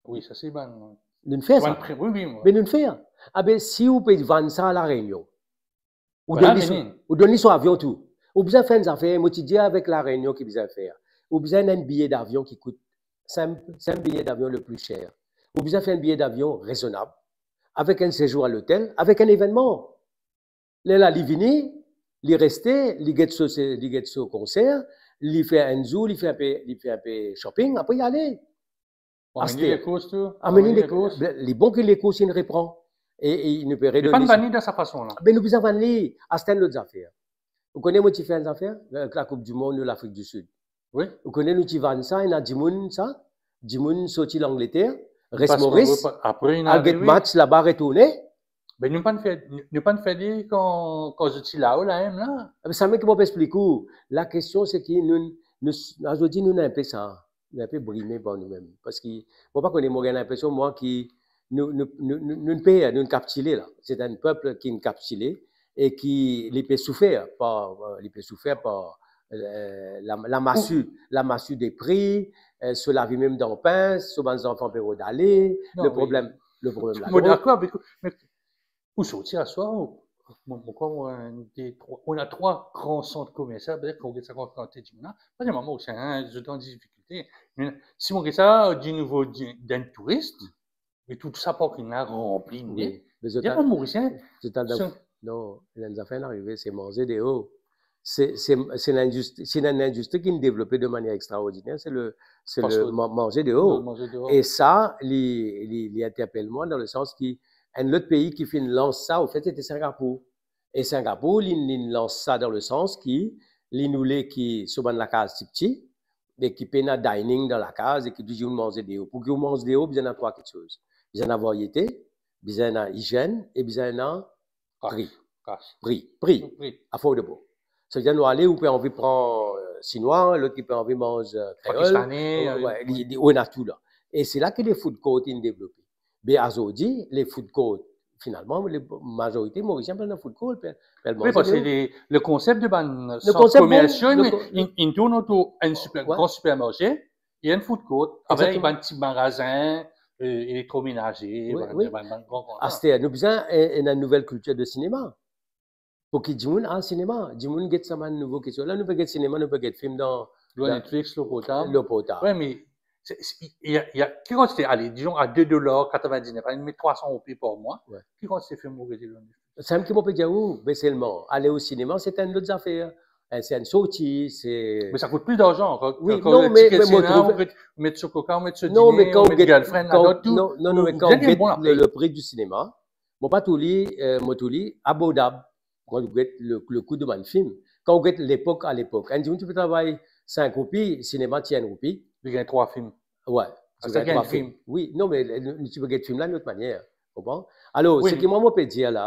Wi, sa se bann... Nou'nn fer sa. Bann pre-, wi, wi, wi. Me nou'nn fer. Abe, si ou pe vann sa La Réunion, ou donn li so, ou donn li so avion tou. Ou bizin fer enn zafer, mo ti dir avek La Réunion ki bizin fer. Ou bizin ena enn biye davion ki kout, sinp, sinp biye davion le pli ser. Ou bizin fer enn biye davion rezonab, avek enn sezour a lotel, avek enn evennman. Lerla li vini, li reste, li get so, li get so konser, li fer enn zour, li fer enpe, li fer enpe shopping, apre li ale. Amenn li lekous tou. Amenn li lekous. Li bon ki lekous inn repran. E, e nou pe redonn li. Li pa'nn vann li dan sa fason la. Be nou bizin vann li, aster enn lot zafer. Ou kone mo ti fer enn zafer? La, la Coupe du Monde, Lafrik di Sid. Wi. Ou kone nou ti vann sa, ena dimoun sa, dimoun sorti Langleter, res Moris, al get match laba, retourne. Be nou pa'nn fer, nou, nou pa'nn fer li kan, kan zot ti lao la mem la. Be samem ki mo pe explik ou. Lakestion se ki nou, nou, azordi nou enpe sa, nou enpe brime par noumem. Parski mo pa kone, mo gagn linpresion mwa ki nou, nou, nou, nou, nou'nn per, nou'nn kaptile la. Se enn pep ki'nn kaptile e ki li pe soufer par, euh, li pe soufer par, euh, la, lamasi, lamasi de pri, euh, so lavi mem dan pens, so bann zanfan pe rod ale, le problem, le problem ladrog. Non, me mo dakor avek ou, me ou sorti aswar, mo, mo krwar, mo, enn, de, trwa, nou ena trwa gran sant komersial, petet kan ou get sa kantite dimoun la, pa selman Morisien, zot an difikilte. Me si mo get sa, di nivo di, d'enn touris, me tou sa parking la ranpli, wi, me zot pa Morisien, zot al dan, non, enn zafer inn arive, se manze deor. Se, se, se lindistri, se enn lindistri ki'nn devlope de manier extraordiner, se le, se le ma-, manze deor. Non, manze deor. E sa, li, li, li interpel mwa dan le sans ki enn lot pei ki finn lans sa, anfet, se te Singapour. E Singapour, li, li lans sa dan le sans ki li oule ki so bann lakaz tipti, e ki pena dining dan lakaz, e ki touzour manze deor. Pou ki ou manz deor, bizin ena trwa kiksoz. Bizin ena variete, bizin ena izienn, e bizin ena pri. Kas. Pri, pri. Pri. Affordable. Savedir nou ale, ou pe anvi pran, euh, sinwa, lot ki pe anvi manz, euh, kreol. Pakistane, ou, euh, wi, li, li, ou ena tou la. E se la ki le food court inn devlope. Be azordi, le food court, finalman, le, mazorite Morisien pena food court, pe, pe al manze deor. Wi, parski le, le konsep de bann sant komersial, inn, inn tourn otour enn siper, gran sipermarse, e enn food court, avek bann ti magazin, euh, elektromenaze, wi, bann, wi, bann, bann gran, gran. Aster, nou bizin enn, enn nouvel kiltir de sinema. Pou ki dimoun al sinema, dimoun get sa bann nouvo kiksoz. La, nou pe get sinema, nou pe get fim dan, dan Netflix, lor portab. Lor portab. Wi, me se, se, ena, ena, ki kantite, ale, dizon a de dolar katrevin-diznef, ale, met trwa san roupi par mwa, wi, ki kantite fim ou gete lor Netflix? Samem ki mo pe dir ou, be selman, ale o sinema, se enn lot zafer. Hein, se enn sorti, se... Me sa kout plis larzan, kan, wi, kan, non, kan, me, tiket me mo sinema, trouve, ou met, met so koka, ou met so dine, ou met girlfriend, non, non, me kan ou get le, le pri di sinema, mo pa tou li, euh, mo tou li abordab. Kan ou get le, le kou de bann fim. Kan ou get lepok, a lepok, enn dimoun ti pe travay sink roupi, sinema ti enn roupi. Li gagn trwa fim. Wi, ti gagn trwa fim. Wi, non, me nou, nou ti pe get fim la enn lot manier, konpran? Alor, wi, seki mwa mo pe dir la,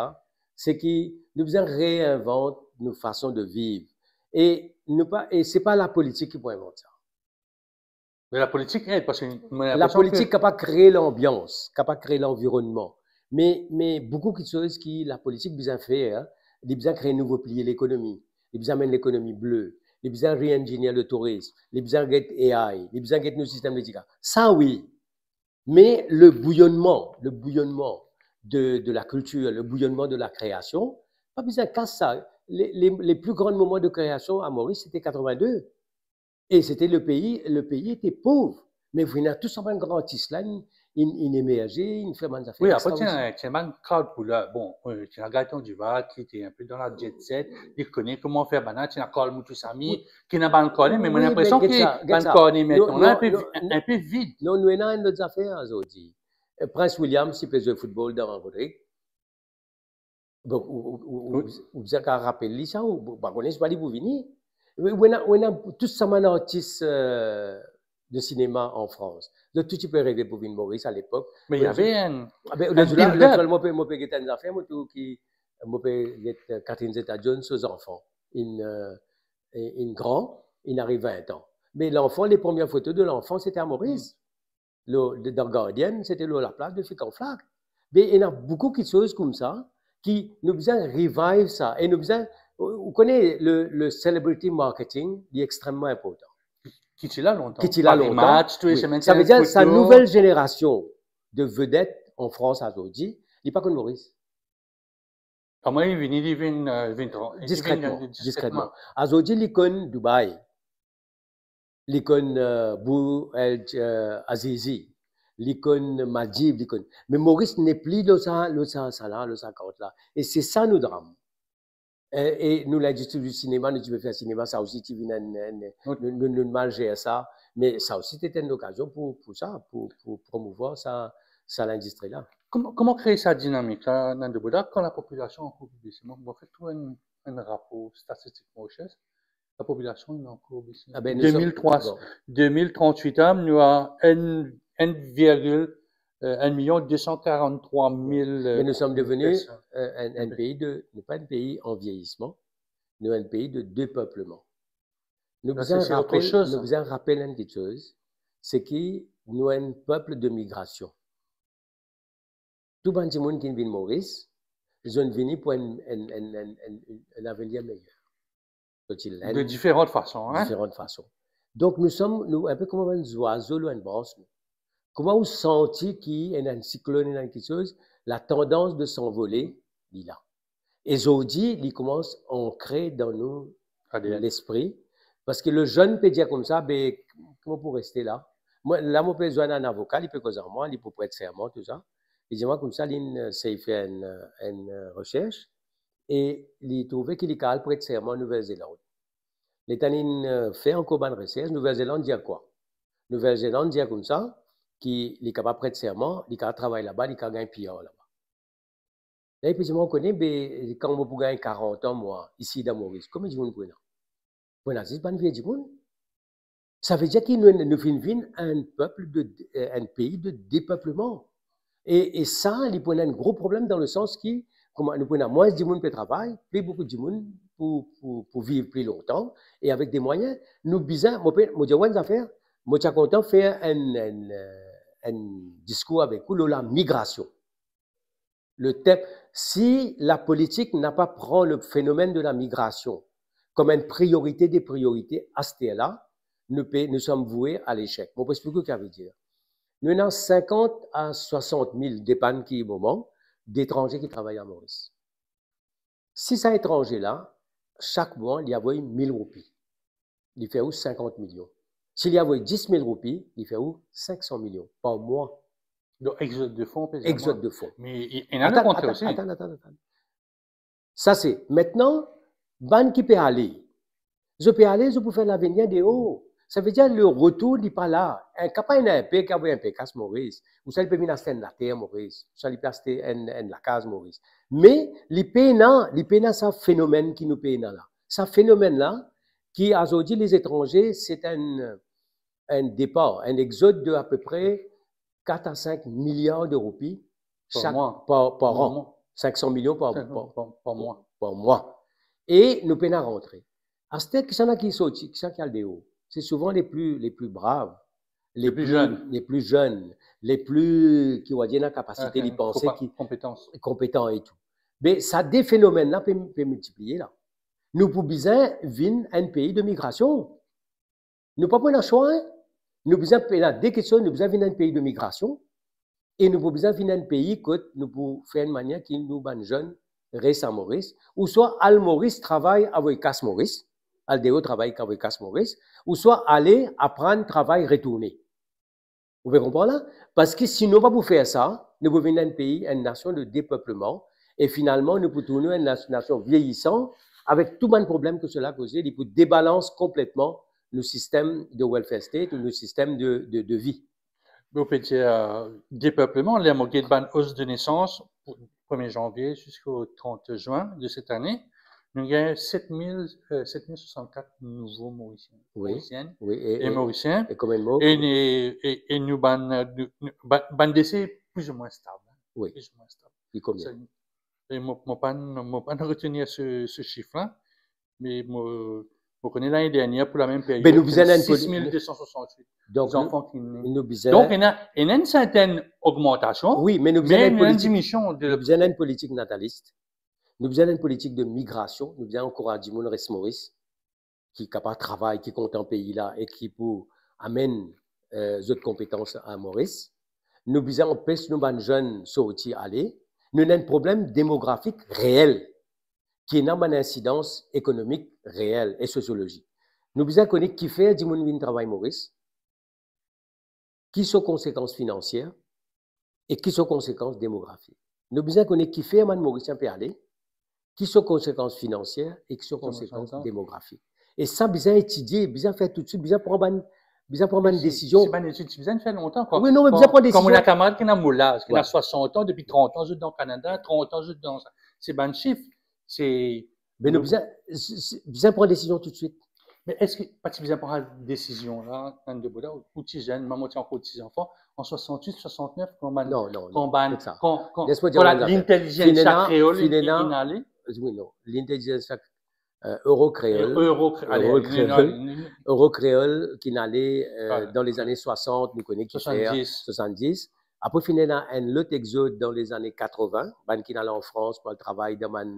se ki nou bizin reinvant nou fason de viv. E nou pa, e se pa lapolitik ki pou invant sa. Me lapolitik ed, parski mo ena linpresion ki... Lapolitik kapav kree lanbians, kapav kree lanvironnman. Me, me boukou kiksoz ki lapolitik bizin fer, li bizin kree nouvo piliye lekonomi, li bizin amenn lekonomi ble, Li bizin re-engineer le tourism, li bizin get A I, li bizin get nou sistem medikal. Sa wi. Me le bouillonnement, le bouillonnement de, de la culture, le bouillonnement de la création, pa bizin kas sa. Les, les, les plus grands moments de création à Maurice, c'était quatre-vingt-deux. Et c'était le pays, le pays était pauvre. Me finn ena tou sa bann gran artis la, inn, inn, inn emerze, inn fer bann zafer extraordiner. Wi, apre ti ena, ti ena bann crowd puller. Bon, euh, ti ena Gaëtan Duval ki ti inpe dan la jet set, li kone kouma fer bann la, ti ena Carl Moutoussamy, ki ena bann korne, me mo linpresion ki bann korne mintnan la inpe, inpe vid. Non, nou ena enn lot zafer azordi. Euh, Prince William, si pe zwe foutbol dan Rodrig, Bon, ou, ou, ou, ou, ou bizin kapav rapel li sa, ou, ou pa kone si pa li pou vini. Ou, ou ena, ou ena tou sa bann artis, euh, de sinema an Frans. Zot tou ti pe reve pou vinn Moris alepok. Me li avi enn, ah ben, enn build-up. Mo pe, mo pe get enn zafer, mo trouv ki, mo pe get, euh, Catherine Zeta-Jones so zanfan. Inn, euh, inn gran, inn ariv vin an. Me lanfan, les premières photos de l'enfant, c'était à Maurice. Lor, dan Guardian, c'était lor laplas de Flic an Flac. Me ena boukou kiksoz koumsa ki nou bizin revive sa. E nou bizin, ou, ou kone le, le celebrity marketing, li extrememan inportan. Ki ti la lontan. Ki ti la lontan. Paris Match, tou le semenn, wi. Sa ve dir, sa nouvelle génération de vedette en France azordi, li pa konn Moris. Kouma li vini, li vinn, euh, vinn tran-, li vinn, euh, diskretman, diskretman. Diskretman. Azordi, li konn Dubai. Li konn, euh, Bou El, euh, Azizi. Li konn Maldiv, li konn. Me Moris nepli lor sa, lor sa, sa la, lor sa kart la. E se sa nou dram. E, e nou, lindistri di sinema, nou ti pe fer sinema, sa osi ti vinn enn, enn, nou, nou, nou mal zer sa. Me sa osi ti ete enn lokazion pou, pou sa, pou, pou promouvwar sa, sa lindistri la. Kouma, kouma kree sa dinamik la, Nando Boda, kan lapopilasion ankor pli bese? Mo, mo fer tou enn, enn rapor statistik Maurice, lapopilasion inn ankor bese. Ah ben, nou som, de mil trwa, bon, de mil trant-wit, nou a enn, enn virgil, euh, enn milion de san karant-trwa mil, euh, personn. Me nou som deveni, euh, enn, enn pei de, nou pa enn pei an vieyisman, nou enn pei de depepleman. Nou bizin rapel, nou bizin rapel enn kiksoz, se ki nou enn pep de migrasion. Tou bann dimoun ki vinn Moris, zot vini pou enn, enn, enn, enn, enn, enn lavenir meyer. Zot ti Lenn. De diferan fason, hein? Diferan fason. Donk nou som, nou inpe kouma bann zwazo lor enn brans, nou. Kouma ou santi ki ena enn siklonn, ena enn kiksoz, la tandans de s'envoler, li la. E zordi, li koumans ankre dan nou lespri. A D N. Parski le zenn pe dir koumsa, "Be, kouma pou reste la?" Mwa, la, mo pe zwenn enn avoka, li pe koz ar mwa, li pou pret serman, tou sa. Li dir mwa koumsa, li, euh, sey fer enn, euh, enn, euh, resers, e li trouve ki li kapav pret serman Nouvel Zeland. Letan li, euh, fer ankor bann resers, Nouvel Zeland dir kwa? Nouvel Zeland dir koumsa, ki li kapav pret serman, li kapav travay laba, li kapav gagn P R laba. La, li pe dir mwa, "Ou kone, be, kan mo pou gagn karant an, mwa, isi dan Moris, konbien dimoun pou ena? Pou ena zis bann vie dimoun." Sa ve dir ki nou, nou finn vinn enn pep de, enn pei de depepleman. E, e sa, li pou ena enn gro problem dan le sans ki, kouma nou pou ena mwins dimoun pe travay, pli boukou dimoun pou, pou, pou viv pli lontan, e avek de mwayin, nou bizin, mo pe, mo dir ou enn zafer, mo ti a kontan fer enn, enn, euh, enn diskour avek ou lor lamigrasion. Le thème, si la politique n'a pas pris le phénomène de la migration comme une priorité des priorités, aster la, nou pe, nou som voue a lesek. Mo pou explik ou ki sa ve dir. Nou ena sinkant a swasant mil, depann ki moman, detranze ki travay a Moris. Si sa etranze la, sak mwa, li avoy mil roupi, li fer ou sinkant milion. Si li avoy dis mil roupi, li fer ou sink san milion par mwa. Donk, exode de fonds, pe dir mwa. Exode de fonds. Me i, ena le kontre osi. Atann, atann, atann, atann. Sa se, mintnan, bann ki pe ale, zot pe ale, zot pou fer lavenir deor. Sa ve dir le retour li pa la. Enn, kapav ena inpe, kapav inpe kas Moris. Ouswa li pe vinn aste enn later Moris. Ouswa li pe aste enn, enn lakaz Moris. Me li pena, li pena sa fenomenn ki nou pena la. Sa fenomenn la, ki azordi, les étrangers, c'est un, un départ, un exode de à peu près quatre à cinq milliards de roupies chaque, par, par an. Par mwa. Sink san milion par, par, par mwa. Par mwa. E nou pena rantre. Aster, kisannla ki sorti, kisannla ki al deor? Se souvan les plus, les plus braves, les plus, les plus jeunes, les plus, ki, on va dire, ena kapasite, li panse, ki konpetan e tou. Be sa de fenomenn la pe, pe miltipliye la. Nou pou bizin vinn enn pei de migrasion. Nou pa pou ena swa, en. Nou bizin, ena de kiksoz, nou bizin vinn enn pei de migrasion, e nou pou bizin vinn enn pei kot nou pou fer enn manier ki nou bann zenn res a Moris, ouswa al Moris travay avoy kas Moris, al deor travay avoy kas Moris, ouswa ale aprann travay, retourne. Ou pe konpran la? Parski si nou pa pou fer sa, nou pou vinn enn pei, enn nasion de depepleman, e finalman nou pou tourne enn nas-, nasion vieyisan, avek tou bann problem ki sela koze, li pou debalans konpletman nou sistem de welfare state ou nou sistem de, de, de vi. Ou pe dir, euh, depepleman, ler mo get bann os de nesans, premie zanvie ziska trant zin de set ane, nou gagn set mil, euh, set mil swasannkat nouvo Morisien, Morisien e, e, e Morisien. E, e, e nou bann, euh, nou, nou, bann, bann dese pli ou mwin stab, en. Pli ou mwin stab. Li konbien? Sa, e mo, mo pa, mo pa retenir se, se sif la, me mo, mo kone lane dernier pou lamem period, sis mil de san swasannwit zanfan ki ne. Donk, nou bizin, ena, ena enn sertenn ogmantasion, wi, me nou bizin ena enn diminusion de, nou bizin enn politik natalis, nou bizin enn politik de migrasion, nou bizin ankouraz dimoun res Moris, ki kapav travay, ki kontan pei la e ki pou amenn, euh, zot konpetans a Moris. Nou bizin anpes nou bann zenn sorti ale. Nou ena enn problem demografik reel ki ena bann insidans ekonomik reel e sosiologik. Nou bizin kone kifer dimoun vinn travay Moris, ki so konsekans finansier e ki so konsekans demografik. Nou bizin kone kifer bann Morisien pe ale, ki so konsekans finansier e ki so konsekans demografik. E sa bizin etidie, bizin fer toutswit, bizin pran bann, bizin pran bann desizion. Se bann etid ti bizin fer lontan, kwa. Wi, non, me bizin pran desizion. Kan mo ena kamarad ki ena mo laz, ki ena swasant an, depi trant an zot dan Kanada, trant an zot dan sa. Se bann sif, se Me nou bizin, bizin pran desizion toutswit. Me eski pa ti bizin pran desizion la, kan de boda, ou ti zenn, mwa mo ti ankor ti zanfan, an swasannwit, swasannef, kan bann, non, non, kan bann, kan, kan, les mo dir, voilà, lintelizensia kreol, finn ena, finn ena, wi, non, lintelizensia, euh, euro kreol, euro kreol, euro kreol, ki inn ale, euh, dan lezane swasant, nou kone ki fer, swasanndiz. Apre, finn ena enn lot exod dan lezane katrovin, bann ki inn al an Frans pou al travay dan bann,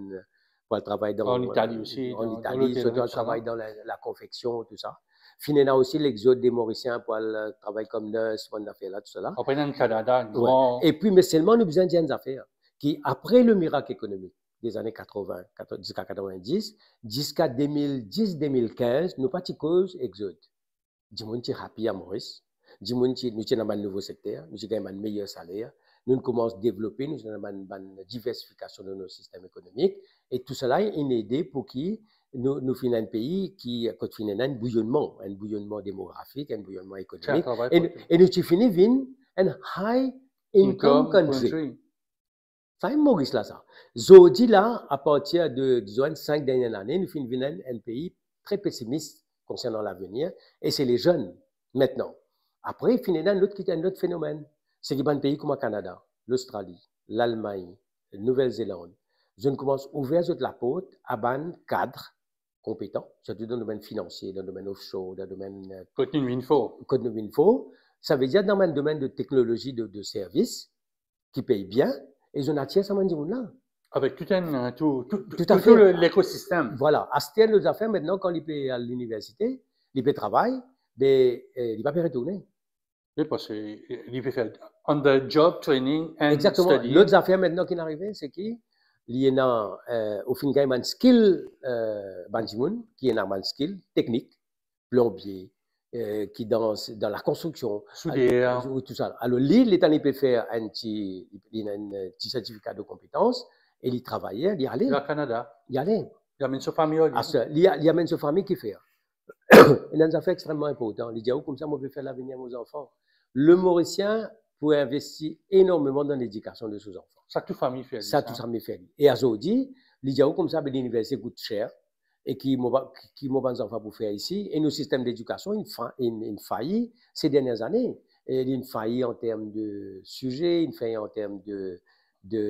pou al travay dan, an Itali osi, an Itali, sirtou al travay dan la, la konfeksion, tou sa. Finn ena osi lexod de Morisien pou al, euh, travay kom ners, bann zafer la, tou sa la. Apre, dan Kanada, gran. Epi, me selman, nou bizin dir enn zafer, ki apre le mirak ekonomik dezane katrovin, katro-, ziska katrevindis, ziska de mil dis, de mil kinz, nou pa ti koz exod. Dimoun ti happy a Moris. Dimoun ti, nou ti ena bann nouvo sekter, nou ti gagn bann meyer saler, nou koumans devlope, nou ti ena bann, bann diversifikasion dan nou sistem ekonomik, e tou sala inn ede pou ki nou, nou finn enn pei ki, kot finn ena enn bouyonnman, enn bouyonnman demografik, enn bouyonnman ekonomik, e nou, e nou ti fini vinn enn high income country. Sa enn Moris la, sa. Zordi la, apartir de, dizon, sink dernie lane, nou finn vinn enn, enn pei tre pesimis konsernan lavenir, e se lezenn, aster. Apre, finn ena enn lot, enn lot fenomenn. Se ki bann pei kouma Kanada, Lostrali, Lalmagn, Nouvel Zeland, zot inn koumans ouver zot laport a bann kad konpetan, sirtou dan domenn finansie, dan domenn offshore, dan domenn, euh, kot nou vinn for. Kot nou vinn for. Savedir dan bann domenn de teknolozi de, de servis, ki pey bien, e zot inn atir sa bann dimoun la. Avek tou enn, euh, tou, tou, tou, tou le, lekosistem. Vwala. Aster, lot zafer, aster, kan li pe al liniversite, li pe travay, be, euh, li pa pe retourne. Wi, parski, euh, li pe fer on the job training and studying. Exactement. Lot zafer aster ki inn arive, se ki li ena, euh, ou finn gagn bann skill, euh, bann dimoun ki ena bann skill teknik, plonbie, euh, ki dan, dan lakonstriksion, souder, euh, tou sa. Alor, li, letan li pe fer enn ti, li ena enn, euh, ti sertifika de konpetans, e li travay, li ale. Li al Kanada. Li ale. Li amenn so fami ar li. Aster, li, li amenn so fami, ki fer? Ena enn zafer extrememan inportan. Li dir, "Oh, koumsa, mo pe fer lavenir mo zanfan." Le Morisien pou investi enormeman dan ledikasion de so zanfan. Sa tou fami fer li, sa. Sa tou fami fer li. E azordi, li dir, "Oh, koumsa, be liniversite kout ser." E ki mo pa, ki mo bann zanfan pou fer isi, e nou sistem ledikasion, inn fa-, inn, inn fayi se dernie zane. E li inn fayi an term de size, inn fayi an term de, de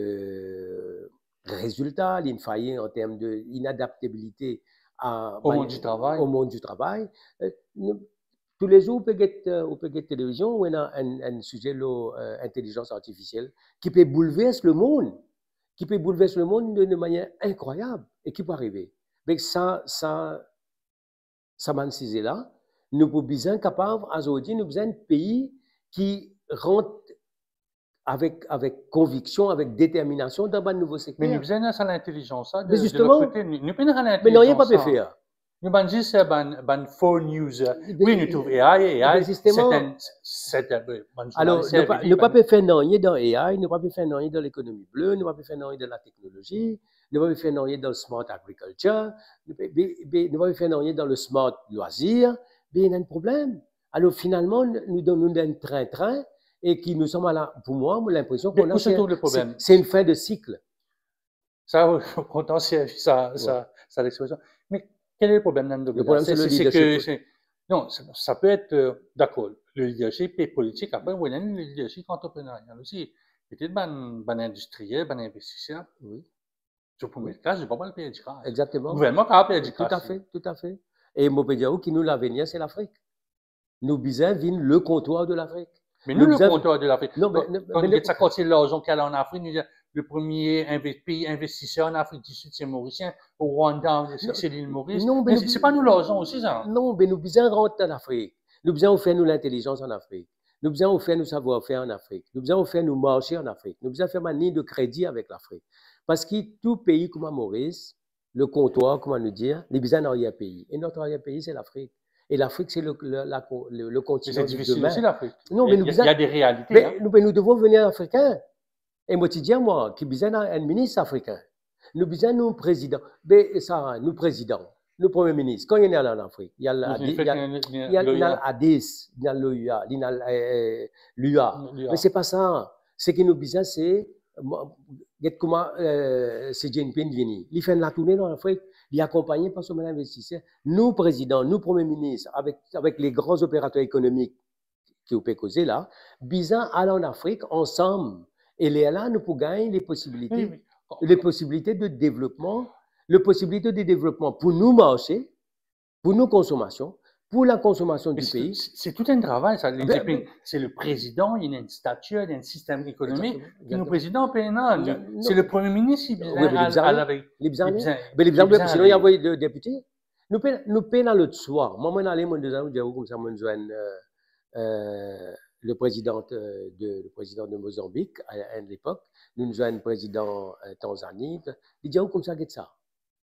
rezilta, li inn fayi an term de inadaptabilite a, o mond di travay. O mond di travay. Euh, nou, toulezour, ou pe get, euh, ou pe get televizion, ou ena enn, enn size lor, euh, intelizans artifisiel ki pe boulvers lemond, ki pe boulvers lemond de, de manier inkrwayab. E ki pou arive? Be sa, sa, sa bann size la, nou pou bizin kapav, azordi, nou bizin enn pei ki rant avek, avek konviksion, avek determinasion dan bann nouvo sekter. Me nou bizin sa lintelizans la, de, de lot kote. Nou, nou pena lintelizans la. Me zisteman. Me nanye pa pe fer. Nou bann zis, eh, bann, bann phone user. Wi, nou trouv A I, A I, zisteman. Serten, serten, bann... Alor, nou pa, nou pa pe fer nanye dan A I, nou pa pe fer nanye dan lekonomi ble, nou pa pe fer nanye dan lateknolozi, nou pa pe fer nanye dan smart agriculture, nou pe, be, be, nou pa pe fer nanye dan le smart loisir, be ena enn problem. Alor, finalman, nou, nou dan enn trin-trin, e ki nou sanble, pou mwa, mo linpresion... Me kouma se, se, se enn fin de sik. Sa, kontan servi sa, sa, sa lexpresion. Me kel problem, Nando? Le problem, se le leadership. Non, sa, sa pe et, euh, dakor, le leadership e politik, apre, ou ena le leadership antreprenarial osi. Petet bann, bann indistriel, bann investiser. Wi. Zot pou met kas, zot pa pou al perdi karaz. Egzakteman. Gouvernman kapav perdi kas. Toutafe, toutafe. E mo pe dir ou ki nou, lavenir, se Lafrik. Nou bizin vinn le comptoir de l'Afrique. Me nou, le comptoir de l'Afrique. Non, me, kan, me, kan nou get sa kantite larzan ki al an Afrik, nou dir, le premie inve-, pei investiser an Afrik di Sid, se Morisien, o Rwanda, se, se lil Moris. Non, me se pa nou larzan osi, sa? Non, me nou bizin rant an Afrik. Nou bizin ofer nou lintelizans an Afrik. Nou bizin ofer nou savwar-fer an Afrik. Nou bizin ofer nou marse an Afrik. Nou bizin fer bann lign de kredi avek Lafrik. Parski tou pei kouma Moris, le comptoir, kouma nou dir, li bizin enn aryer pei. E not aryer pei, se Lafrik. E Lafrik, se le, le, la, le, le kontinan de demin. Me se difisil osi, Lafrik. Non, me nou bizin, il y a des réalités, hein. Me nou, me nou devon vini Afrikin. E mo ti dir, mwa, ki bizin enn minis afrikin. Nou bizin nou prezidan. Be sa, nou prezidan, nou premie minis. Kan li ena al an Afrik, li al Adis, li al Adis, li al l'OUA, li al, eh, l'UA. Me se pa sa. Seki nou bizin, se, mo, get kouma, eh, Xi Jinping vini. Li fer enn latourne dan Lafrik. Li akonpagne par so bann investiser. Nou prezidan, nou premie minis, avek, avek le gran operater ekonomik ki ou pe koze la, bizin al an Afrik ansam. E lerla, nou pou gagn le posibilite, le posibilite de devlopman, le posibilite de devlopman pou nou marse, pou nou konsomasion, pou lakonsomasion di pei. Me se, se tou enn travay, sa. Be, se le prezidan, li ena enn statir, li ena enn sistem ekonomik ki nou prezidan pena. Non, non. Se le premie minis ki bizin al, al avek, li bizin ale. Be li bizin ale, sinon li avoy de depite. Nou pe, nou pena lot swa. Mwa, mo ale, mo dir ou koumsa, mo zwenn, eh, eh, le prezidan, eh, de, le prezidan de Mozanbik, a, a enn lepok, nou zwenn prezidan, eh, Tanzani, li dir ou koumsa, get sa.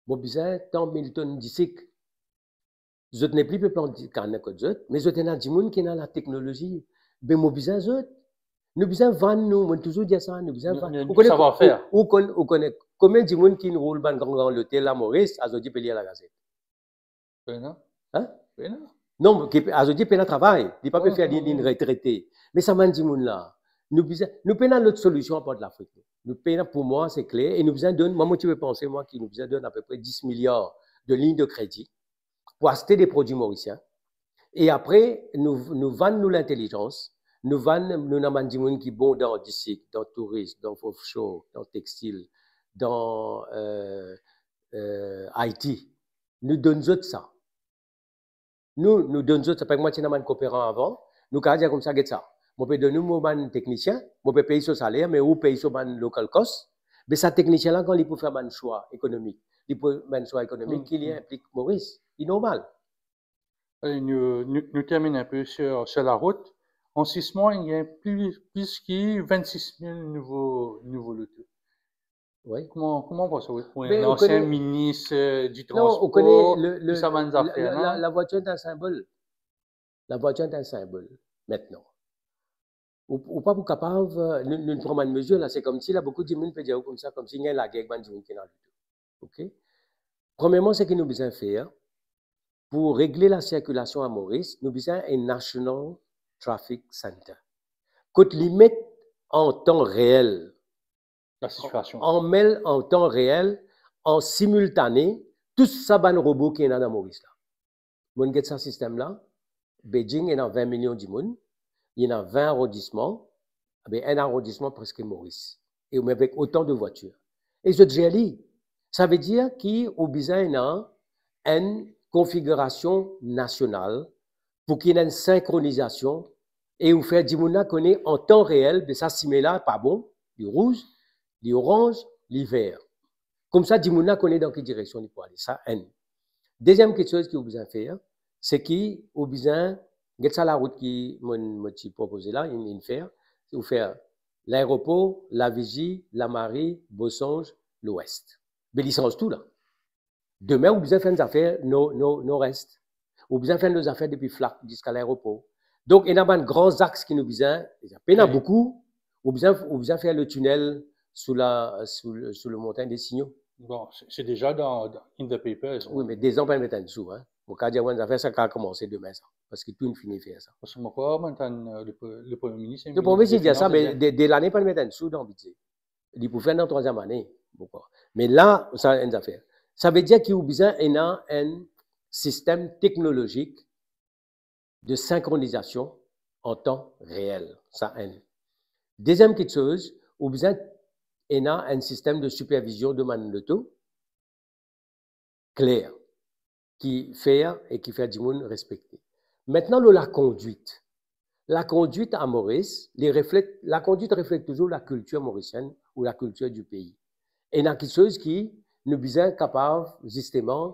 Mo bizin tan mil tonn disik. Zot nepli pe plant kann kot zot, me zot ena dimoun ki ena lateknolozi. Be mo bizin zot. Nou bizin vann nou, mo touzour dir sa, nou bizin vann. Nou, nou, ou kone, savwar-fer. Ou, ou konn, ou kone konbien dimoun ki inn roul bann gran, gran lotel la Moris, azordi pe lir lagazet? Pena. Hein? Pena. Non, ki, azordi pena travay, li pa pe fer, li, li retrete. Me sa bann dimoun la, nou bizin, nou pena lot solision apar Lafrik. Nou pena, pou mwa, se kler, e nou bizin donn, mwa, mo ti pe panse, mwa, ki nou bizin donn apepre dis miliar de lign de kredi pou aste de prodwi morisien. E apre, nou, nou vann nou lintelizans, nou vann, nou ena bann dimoun ki bon dan disik, dan touris, dan offshore, dan textil, dan, eh, eh, I T. Nou donn zot sa. Nou, nou donn zot sa. Parski mwa ti ena bann koperan avan, nou kapav dir koumsa, get sa. Mo pe donn ou mo bann teknisien, mo pe pey so saler, me ou pey so bann local cost. Be sa teknisien la, kan li pou fer bann swa ekonomik, li pou bann swa ekonomik ki li inplik Moris, li normal. Ale, nou, nou, nou terminn inpe sur, sur larout. An sis mwa, inn gagn plis, plis ki vennsis mil nouvo, nouvo loto. Wi. Kouma, kouma ou pans, wi, pou enn ansien minis, eh, di transpor, ou kone, ou kone, le, le, sa bann zafer la, la, lavwatir enn sinbol. Lavwatir enn sinbol, mintnan. Ou, ou pa pou kapav, eh, nou, nou pran bann mezir la, se koumsi la, boukou dimoun pe dir ou koumsa, koumsi ena lager ek bann dimoun ki ena loto. Ok? Premierman, seki nou bizin fer, pou regle lasirkilasion a Moris, nou bizin enn National Traffic Center. Kot li met an tan reel, lasitiasion, an mel an tan reel, an similtane, tou sa bann robo ki ena dan Moris la. Mo'nn get sa sistem la, Beijing ena vin milion dimoun, li ena vin arondisman, be enn arondisman preske Moris. E ou mem avek otan de vwatir. E zot zer li. Savedir ki ou bizin ena enn konfigirasion nasional pou ki ena enn sinkronizasion e ou fer dimoun la kone an tan reel, be sa simin la pa bon, li rouz, li oranz, li ver. Koumsa, dimoun la kone dan ki direksion li pou ale. Sa enn. Deziem kiksoz ki ou bizin fer, se ki ou bizin, get sa larout ki mo, mo ti propoze la, inn, inn fer, ou fer laeropor, Lavizie, Lamari, Bosonj, Lwes. Be li sanz tou la. Demin, ou bizin fer enn zafer nor, nor, nor-est. Ou bizin fer enn lot zafer depi Flacq ziska laeropor. Donk, ena bann gran zax ki nou bizin, pena boukou, ou bizin, ou bizin fer le tinel sou la, sou le, sou le Montagne des Signaux. Bon, se, se deza dan, dan in the papers. Wi, me dezan pa met enn sou, hein. Mo kapav dir enn zafer, sa kapav koumanse demin sa, parski tou inn fini fer sa. Parski mo krwar, mo tann, euh, le pre-, le Premie Minis, le Premie Minis dir sa, me de, de lane pa met enn sou dan bidze. Li pou fer dan trwaziem lane, mo krwar. Me la, sa enn zafer. Savedir ki ou bizin ena enn sistem teknolozik de sinkronizasion an tan reel. Sa enn. Deziem kiksoz, ou bizin ena enn sistem de sipervizion de bann loto kler, ki fer e ki fer dimoun respekte. Aster, lor lakondwit. Lakondwit a Moris, li reflet, lakondwit reflet touzour lakiltir morisienn ou lakiltir di pei. Ena kiksoz ki nou bizin kapav, zisteman,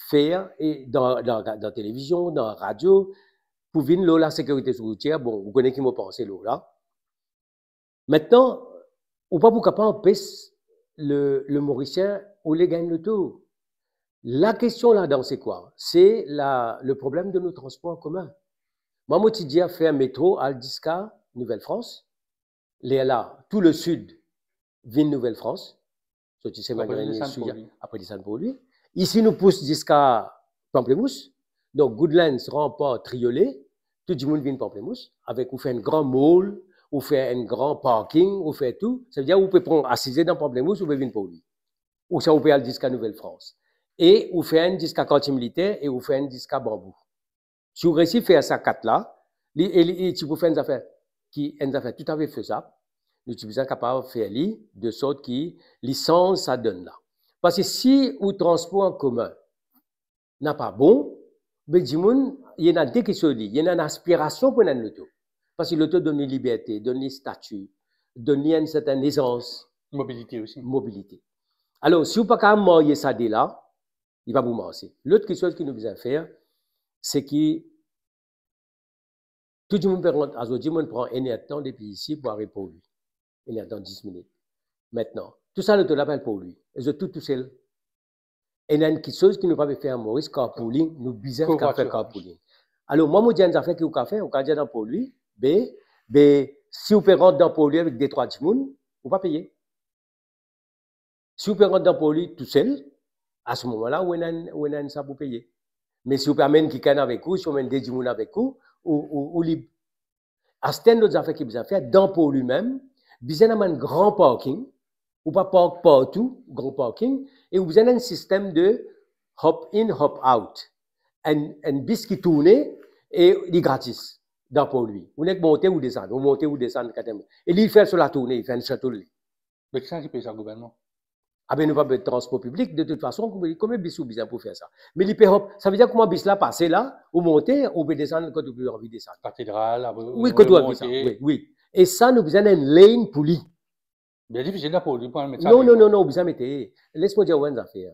fer e dan, dan, dan televizion, dan radio, pou vinn lor lasekirite routier, bon, ou kone ki mo panse lor la. Aster, ou pa pou kapav anpes le, le Morisien oule gagn loto. Lakestion ladan, se kwa? Se la, le problem de nou transpor an komin. Mwa, mo ti dir fer metro al ziska Nouvel Frans. Lerla, tou le sid vinn Nouvel Frans. Sorti Semin Grenie, apre desann Porlwi. Isi, nou pous ziska Pamplemousse. Donk, Goodlands, Ranpar, Triolet, tou dimoun vinn Pamplemousse, avek ou fer enn gran mall, ou fer enn gran parking, ou fer tou. Savedir ou pe pran asize dan Pamplemousse, ou pe vinn Porlwi. Ouswa ou pe al ziska Nouvel Frans. E ou fer enn ziska Kartie Militer e ou fer enn ziska Banbou. Si ou reysi fer sa kat la, li, e li, e ti pou fer enn zafer ki, enn zafer toutafe fezab, nou ti bizin kapav fer li de sort ki li sanz sa donn la. Parski si ou transpor an komin napa bon, be dimoun, li ena de kiksoz li, li ena enn aspirasion pou ena enn loto. Parski loto donn li liberte, donn li stati, donn li enn sertin ezans. Mobilite osi. Mobilite. Alor, si ou pa kapav marye sa de la, li pa pou marse. Lot kiksoz ki nou bizin fer, se ki tou dimoun pe rant, azordi, mo pran enn er tan depi isi pou ariv Porlwi. Enn er tan, dis minit. Aster, tou sa loto la pe al Porlwi. E zot tou tousel. Ena enn kiksoz ki nou pa pe fer an Moris, carpooling, nou bizin fer carpooling. Alor, mwa, mo dir enn zafer ki ou kapav fer, ou kapav dir dan Porlwi, be, be, si ou pe rant dan Porlwi avek de trwa dimoun, ou pa peye. Si ou pe rant dan Porlwi tousel, a se moman la, ou ena, ou ena enn sa pou peye. Me si ou pe amenn kikenn avek ou, si ou amenn de dimoun avek ou, ou, ou, ou lib. Aster, enn lot zafer ki bizin fer, dan Porlwi mem, bizin ena bann gran parking, ou pa park partou, gran parking, e ou bizin ena enn sistem de hop in, hop out. Enn, enn bis ki tourne e li gratis dan Porlwi. Ou nek monte ou desann, ou monte ou desann, katriem. E li fer so latourne, li fer enn shuttle li. Me kisannla ki pey sa, gouvernman? Abe, nou pa bezwin transpor piblik, de tout fason, konbien, konbien bis ou bizin pou fer sa? Me li pe hop, savedir kouma bis la pase la, ou monte, ou pe desann kot ou pe anvi desann. Katedral, apre, wi, ou kot ou anvi sa, remonte. Wi, wi. E sa, nou bizin enn lane pou li. Bien difisil la pou li, pou met sa. Non, non, non, non, ou bizin mete. Les mo dir ou enn zafer.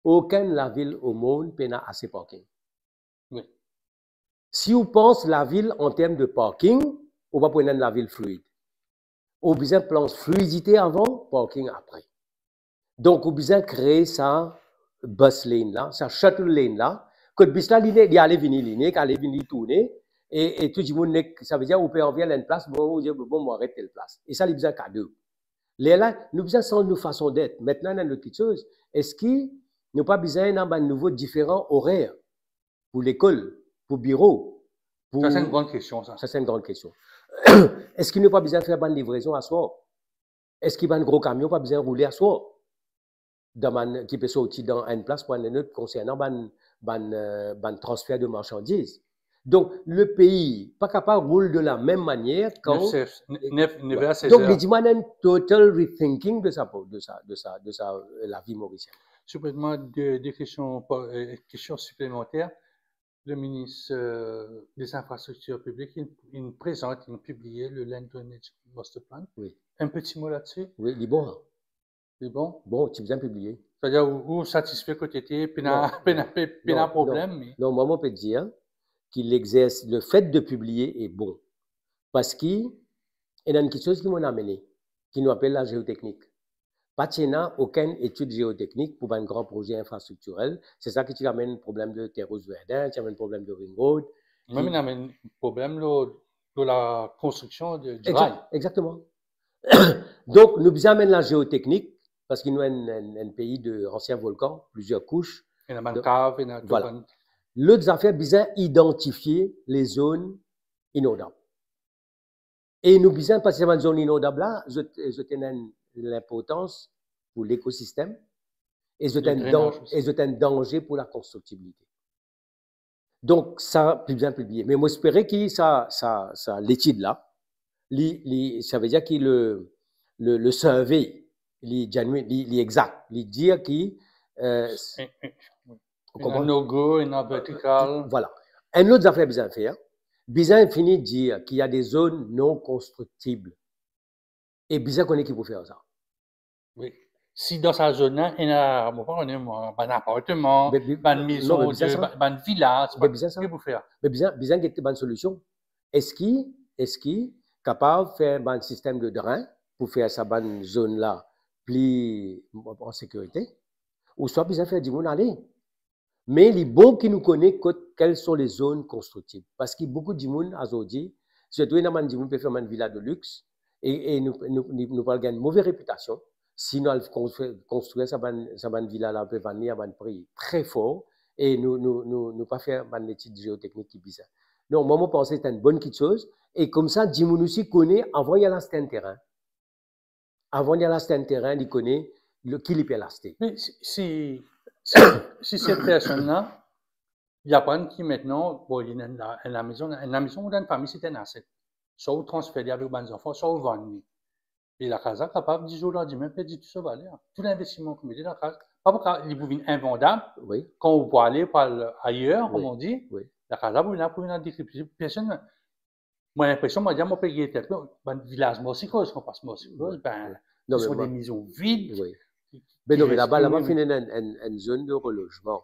Okenn lavil omond pena ase parking. Wi. Si ou pans lavil an term de parking, ou pa pou ena enn lavil fluid. Ou bizin pans fluidite avan, parking apre. Donk, ou bizin kree sa bus lane la, sa shuttle lane la, kot bis la, li ne, li ale vini, li nek ale vini, tourne, e, e tou dimoun nek, savedir ou pe anvi al enn plas, bon, ou dir, bon, mo aret tel plas. E sa, li bizin kado. Lerla, nou bizin sanz nou fason det. Aster, ena enn lot kiksoz. Eski nou pa bizin ena bann nouvo diferan orer pou lekol, pou biro, pou... Sa, se enn gran kestion, sa. Sa, se enn gran kestion. Eski nou pa bizin fer bann livrezon aswar? Eski bann gro kamion pa bizin roule aswar? Dan bann, ki pe sorti dan enn plas pou al enn lot, konsernan bann, bann, euh, bann transfer de marsandiz. Donk, le pei pa kapav roul de la mem manier kan... Nef, nef, nef er a sez er. Donk, li dimann enn total rethinking de sa, de sa, de sa, de sa, euh, lavi morisien. Si ou permet mwa de, de kestion, euh, kestion siplemanter. Le minis, euh, des Infrastructures Publiques, inn, inn prezant, inn pibliye le Land Drainage Master Plan. Wi. Enn peti mo ladsi. Wi, li bon, hein. Li bon? Bon, ti bizin pibliye. Savedir ou, ou satisfe kot to ete, pena, pena, pe-, pena problem, me... Non, mwa, mo pe dir ki lexersis, lefet de pibliye e bon. Parski ena enn kiksoz ki mo amenn, ki nou apel lazeoteknik. Pa ti ena okenn etid zeoteknik pou bann gran proze infrastriktirel. Se sa ki ti amenn problem de Terre Rousse Verdun, ti amenn problem de Ring Road. Mem inn amenn problem lor, lor lakonstriksion de, diray. Exact, exactement. Donk, nou bizin amenn lazeoteknik, parski nou enn, enn, enn pei de ansien volkan, plizier kous. Ena bann kav, ena tou bann... Lot zafer, bizin idantifie lezone inondab. E nou bizin, parski sa bann zone inondab la, zot, zot ena enn linportans pou lekosistem, e zot enn dan-, e zot enn danze pou lakonstriktibilite. Donk, sa, bizin pibliye. Me mo espere ki sa, sa, sa letid la, li, li, savedir ki le, le, le survey, li genuine, li, li exakt, li dir ki, euh, ou konpran? Ena no-go, ena vertikal. Voilà. Enn lot zafer bizin fer, bizin fini dir ki ena de zone non konstriktib. E bizin kone ki pou fer sa. Wi. Si dan sa zone la, ena, mo pa kone mwa, bann apartman, bann mezon, bann vila, ki pou fer? Me bizin, bizin gete bann solision. Eski, eski kapav fer bann sistem de dren pou fer sa bann zone la pli an sekirite, ouswa bizin fer dimoun ale? Me li bon ki nou kone kot, quelles sont les zones constructibles. Parski boukou dimoun azordi, sirtou ena bann dimoun pe fer bann vila de lix, e, e nou, nou, nou, nou pou al gagn move repitasion si nou al konstri-, konstrir sa bann, sa bann vila la, pe vann li a bann pri tre for, e nou, nou, nou, nou pa fer bann letid zeoteknik ki bizin. Non, mwa, mo panse se enn bonn kiksoz, e koumsa dimoun osi kone avan li al aste enn terin. Avan li al aste enn terin, li kone le, ki li pe al aste. Me si, si, si, si set personn la, li aprann ki aster, bon, li ena enn la, enn lamezon, enn lamezon ou dan enn fami, se enn aset. Swa ou transfer li avek bann zanfan, swa ou vann li. E lakaz la kapav, di zour landime, perdi tou so valer. Tou linvestiman ki ou mete dan lakaz, pa pou ka, li pou vinn invandab. Wi. Kan ou pou ale, pou al ayer, Wi. Kouma ou dir, Wi. lakaz la pou vinn, pou vinn al dekriptize. Personn, mo linpresion, mo dir, mo pe gete, bann vilaz Morse Croze, kan ou pas Morse Croze, ben, Non, se me de mwa- mezon vid. Wi. Me non, me Ki laba, res laba wi. Finn enn, enn, enn zone de relogement.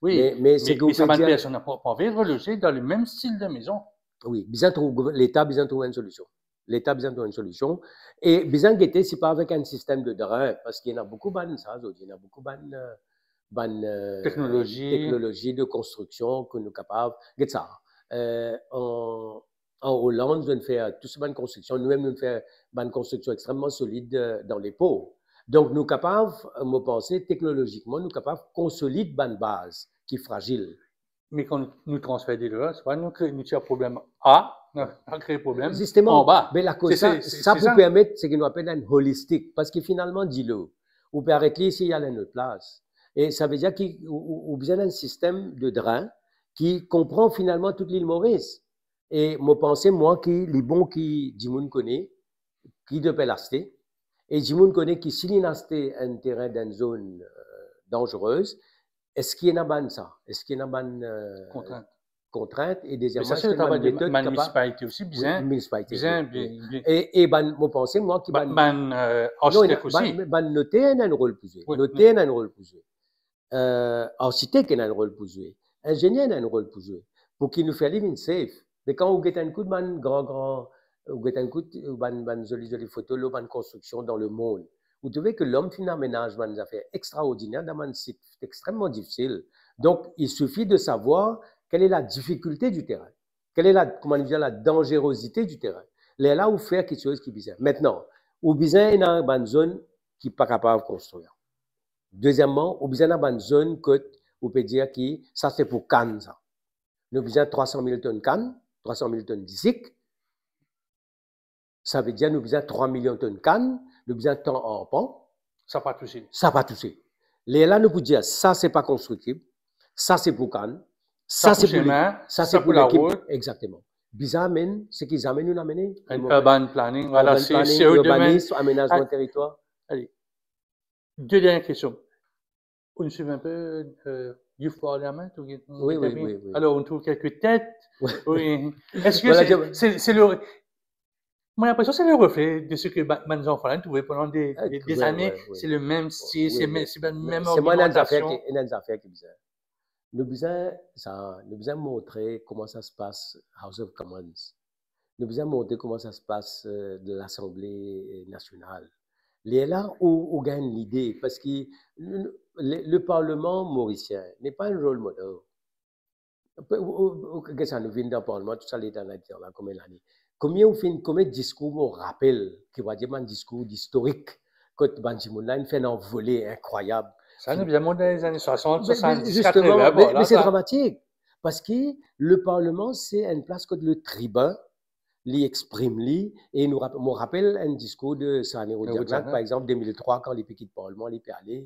Wi, Me, me me, seki ou me sa pe bann dir, personn pa, pa anvi relogement dan le mem stil de mezon. Wi, bizin trouv, Leta bizin trouv enn solision. Leta bizin trouv enn solision. E bizin gete si pa avek enn sistem de dren, parski ena boukou bann sa, zot, ena boukou bann, euh, bann, euh, Teknolozi. Teknolozi de konstriksion ki nou kapav, get sa. Euh, an, an Oland, zot fer tou so bann konstriksion, nou mem nou fer bann konstriksion extrememan solid, euh, dan lepor. Donk nou kapav, euh, mo panse teknolozikman, nou kapav konsolid bann baz ki frazil. Me kan nou, nou transfer de la, se pa nou kre, nou tir problem A, nou, nou kre problem Zisteman, anba. Me lakoz Se, sa, se, se, sa se pou sa. Permet seki nou apel enn holistik, parski finalman dilo, ou pe aret li isi, li al enn lot plas. E savedir ki ou, ou, ou bizin enn sistem de dren ki konpran finalman tou Lil Moris. E mo panse, mwa, ki li bon ki dimoun kone ki li pe al aste, e dimoun kone ki si li aste enn terin dan enn zone, euh, danzerez, eski ena bann sa, eski ena bann, euh, Kontrint. Kontrint, e Me dezieman, sa, se eski le ena travay bann de metod bann kapav- minisipalite osi, bizin, Wi, minisipalite, bizin, wi, wi. bien, bien. E, e bann, mo panse, mwa, ki Ba-, bann, bann, euh, non, ena, arsitek osi. bann, bann noter ena enn rol pou zwe. Wi, Noter ena enn rol pou zwe. Euh, arsitek ena enn rol pou zwe. Inzenier ena enn rol pou zwe. Pou ki nou fer li vinn safe. Me kan ou get enn kout bann gran, gran, ou get enn kout bann, bann zoli, zoli foto lor bann konstriksion dan lemond, ou trouve ki lom finn amenaz bann zafer extraordiner dan bann sit extrememan difisil. Donk, il suffit de savoir quelle est la difficulté du terrain. Quelle est la, kouma nou dir, la danzerozite du terrain. Lerla ou fer kiksoz ki bizin. Aster, ou bizin ena bann zone ki pa kapav konstrir. Dezieman, ou bizin ena bann zone kot ou pe dir ki sa se pou kann sa. Nou bizin trwa san mil tonn kann, trwa san mil tonn disik. Savedir nou bizin trwa milion tonn kann, nou bizin tan arpan. Sa pa touse. Sa pa touse. Lerla nou pou dir, sa se pa konstriktib, sa se pou kann, sa Sa se pou pou le-, semin, sa sa se pou pou lekip. larout. Exactement. Bizin amenn seki zame nou amenn. Enn urban planning, voilà, Urban se, planning, se ou domenn. urbanisme, aménagement Ah. Territoire. Allez. De dernières questions. Ou suiv enn pe, euh, Youth Parliament, ou Oui, oui, oui, oui. Alors, on trouve quelques têtes. Oui. Oui. Est-ce que Voilà, c'est, je- c'est, c'est le, Mo linpresion se le refle de seki ba-, bann zanfan la trouve pandan de, de, de zane. Wi, wi. Se le mem stil, se me-, se bann mem argimantasion. Wi, wi. Se mwa, ena enn zafer ki, ena enn zafer ki bizin. Nou bizin sa, nou bizin montre kouma sa se pas House of Commons. Nou bizin montre kouma sa se pas, euh, de Lasanble, euh, Nasional. Lerla ou, ou gagn lide, parski le, le, le parleman morisien n'est pas un role model. Ou, ou, ou, ou, get sa, nou vinn dan parleman, tou sa letan nou ti la, konbien lane? Konbien ou finn, konbien diskour mo rapel, ki va dir bann diskour istorik, kot bann dimoun la inn fer enn anvole inkrwayab? Sa nou bizin mont dan lezane swasant, swasanndis, katreven, me, me se dramatik, parski le parleman se enn plas kot le tribin li exprim li, e nou rap-, mo rapel enn diskour de Sir Annie Rudyard Knight, par exanp, de mil trwa, kan li pe kit parleman, li pe ale,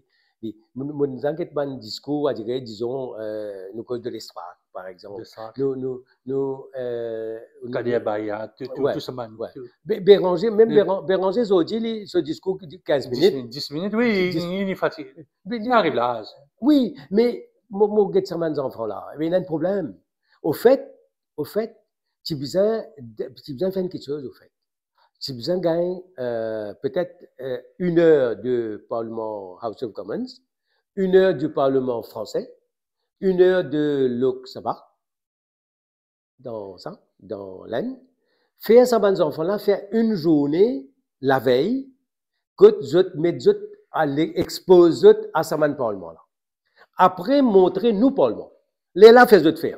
li, mo, mo, mo zame get bann diskour, on dirait, disons, euh, nou koz de Lestrade, par exanp. Lestrade. Nou, nou, nou, euh, nou, Kader Bayat, tou, tou, tou sa bann, tou. Be-, Béranger, mem Béran-, Béranger zordi, li, so diskour ki dir kinz minit. Dis minit, dis minit, wi, li, li fatige. Li ariv laz. Wi, me mo, mo get sa bann zanfan la, me ena enn problem. Ofet, ofet, ti bizin, ti bizin fer enn kiksoz, ofet. Ti bizin gagn, euh, petet, euh, une heure de parlement House of Commons, une heure du Parlement français, une heure de Lok Sabha, dan sa, dan Lenn. Fer sa bann zanfan la fer enn zourne lavey, kot zot met zot ale, expoz zot a sa bann parleman la. Apre, montre nou parleman. Lerla fer zot fer.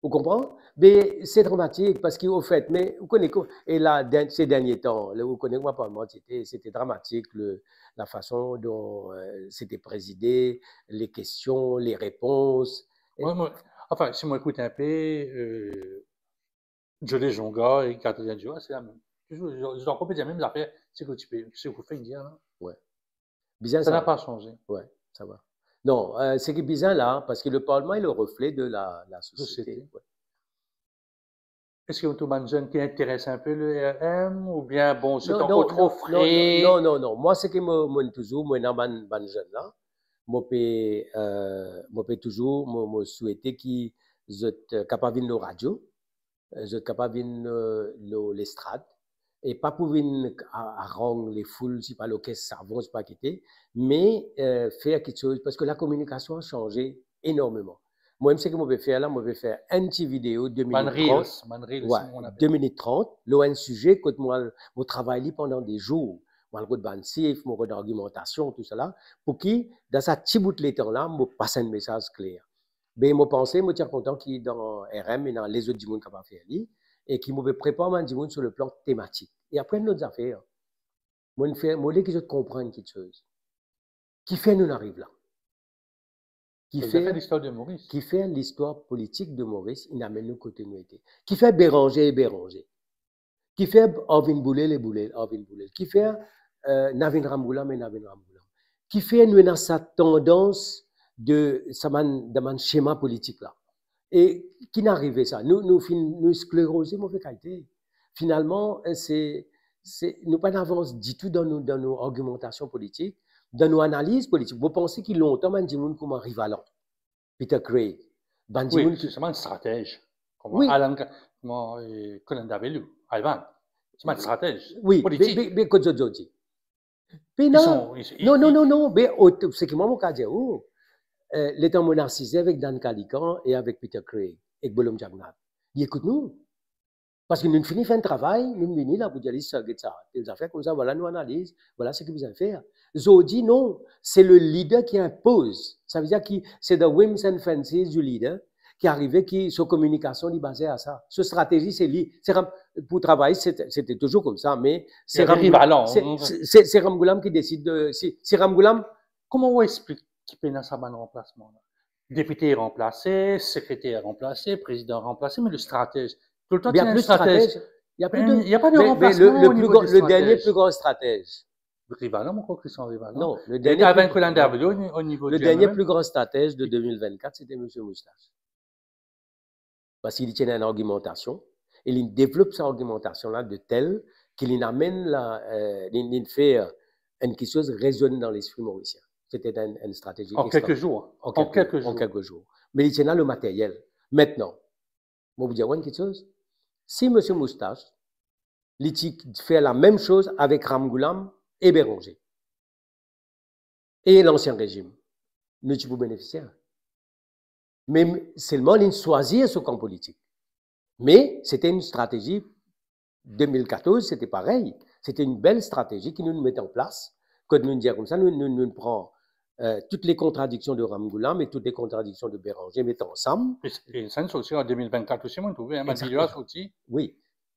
Ou konpran? Me se dramatik, parski, ofet, me ou kone ko-, e la, dan se dernie tan, le, ou kone kouma parleman ti ete, se ti dramatik, le, la fason don, euh, se ti prezide, le kestion, le repons. Mwa, mwa, anfin, si mo ekout inpe, euh, Joe Lejonga e Adrien Duras, se lamem. Touzour, zot, zot ankor pe dir mem zafer, seki ou ti pe, seki ou finn dir la. Wi. Bizin sa. Sa napa sanze. Wi, sa va. Non, euh, seki bizin la, parski le parleman est le reflet de la, la société. Société. Wi. Eski ou trouv bann zenn ki interes inpe le R M, oubien, bon, se ankor tro fre? Non, non, non, non. Mwa, seki mo, mo touzour, mo ena bann, bann zenn la. Mo pe, euh, mo pe touzour, mo, mo swete ki zot, euh, kapav vinn lor radio, euh, zot kapav vinn, euh, lor lestrad, e pa pou vinn a-, arang lefoul, sipa lor kes savon, sipa ki ete, me, euh, fer kiksoz, parski lakominikasion a sanze enormeman. Mwa mem, seki mo pe fer la, mo pe fer enn ti video, de minit trant. Bann reels, bann reels, wi, kouma nou apel. De minit trant, lor enn size kot mo al, mo travay li pandan de zour. Mo al rod bann sif, mo rod argimantasion, tousala, pou ki, dan sa ti bout letan la, mo pas enn mesaz kler. Be mo panse, mo ti a kontan ki dan R M, ena lezot dimoun kapav fer li, e ki mo pe prepar bann dimoun sur le plan tematik. E apre, enn lot zafer, mo fer, mo le ki zot konprann kiksoz. Kifer nou ariv la? Kifer, kifer listwar de Moris? Kifer listwar politik de Moris inn amenn nou kote nou ete? Kifer Béranger e Béranger? Kifer Arvin Boolel e Boolel, Arvin Boolel? Kifer, euh, Navin Ramgoolam e Navin Ramgoolam? Kifer nou ena sa tandans de sa bann, dan bann sema politik la? E ki'nn arive sa? Nou, nou finn, nou skleroze move kalite. Finalman, eh, se, se, nou pa'nn avans ditou dan nou, dan nou argimantasion politik, dan nou analiz politik. Mo panse ki lontan bann dimoun kouma Rivalan, Peter Craig, bann dimoun ki... Wi, se bann stratez. Kouma Alan Ka-, kouma, eh, Colin Davelou, Ivan. Se bann stratez politik. Wi, be, be, be kot zot, zot ti? Pena. Non, non, non, non, be, o, seki mwa mo kapav dir ou, eh, letan mo inn asize avek Dan Kalikan e avek Peter Craig, ek Bolom Jagannath, li ekout nou. Parski nou fini fer enn travay, nou vini la pou dir, "Alis, get sa, tel zafer koumsa, vwala nou analiz, vwala seki bizin fer." Zordi, non, se le lider ki inpoz. Savedir ki se the whims and fancies du leader ki arive ki so kominikasion li baze a sa. So stratezi, se li. Se Ram-, pou travay, se, se ti touzour koumsa, me se Ramgoolam, se, se, se, se Ramgoolam ki desid de, se, se Ramgoolam. Kouma ou explik ki pena sa bann ranplasman la? Depite ranplase, sekreter ranplase, prezidan ranplase, me le stratez, toultan ti ena enn stratez. Il y a plus de stratège. Il y a plus de... Mais, mais le, le plus grand, le dernier plus grand stratège. Rivalan, mo krwar Christian Rivalan. Non, le dernier plus, Colin Davelou o ni-, o nivo... Le dernier plus grand stratège de deux mille vingt-quatre, c'était Monsieur Moustache. Parski li ti ena enn argimantasion, e li devlop sa argimantasion la de tel ki li amenn la, eh, li, li fer enn kiksoz rezonn dan lespri morisien. C'était un, une stratégie extra-... En quelques jours. En quelques, en quelques jours. En quelques jours. Me li ti ena le materyel. Aster, mo pou dir ou enn kiksoz. Si Monsieur Moustache Li ti fer lamem soz avek Ramgoolam e Bérenger e lansien rezim. Nou ti pou benefisier. Me selman, li swazir so kan politik. Me sete enn stratezi, de mil katorz, sete parey. Sete enn bel stratezi ki nou met an plas, kot nou dir koumsa, nou, nou, nou pran, euh, toutes les contradictions de Ramgoolam et toutes les contradictions de Bérenger, met ansam. E, e sa inn sorti an de mil vennkat osi, mo trouve, hein, bann video la sorti. Wi.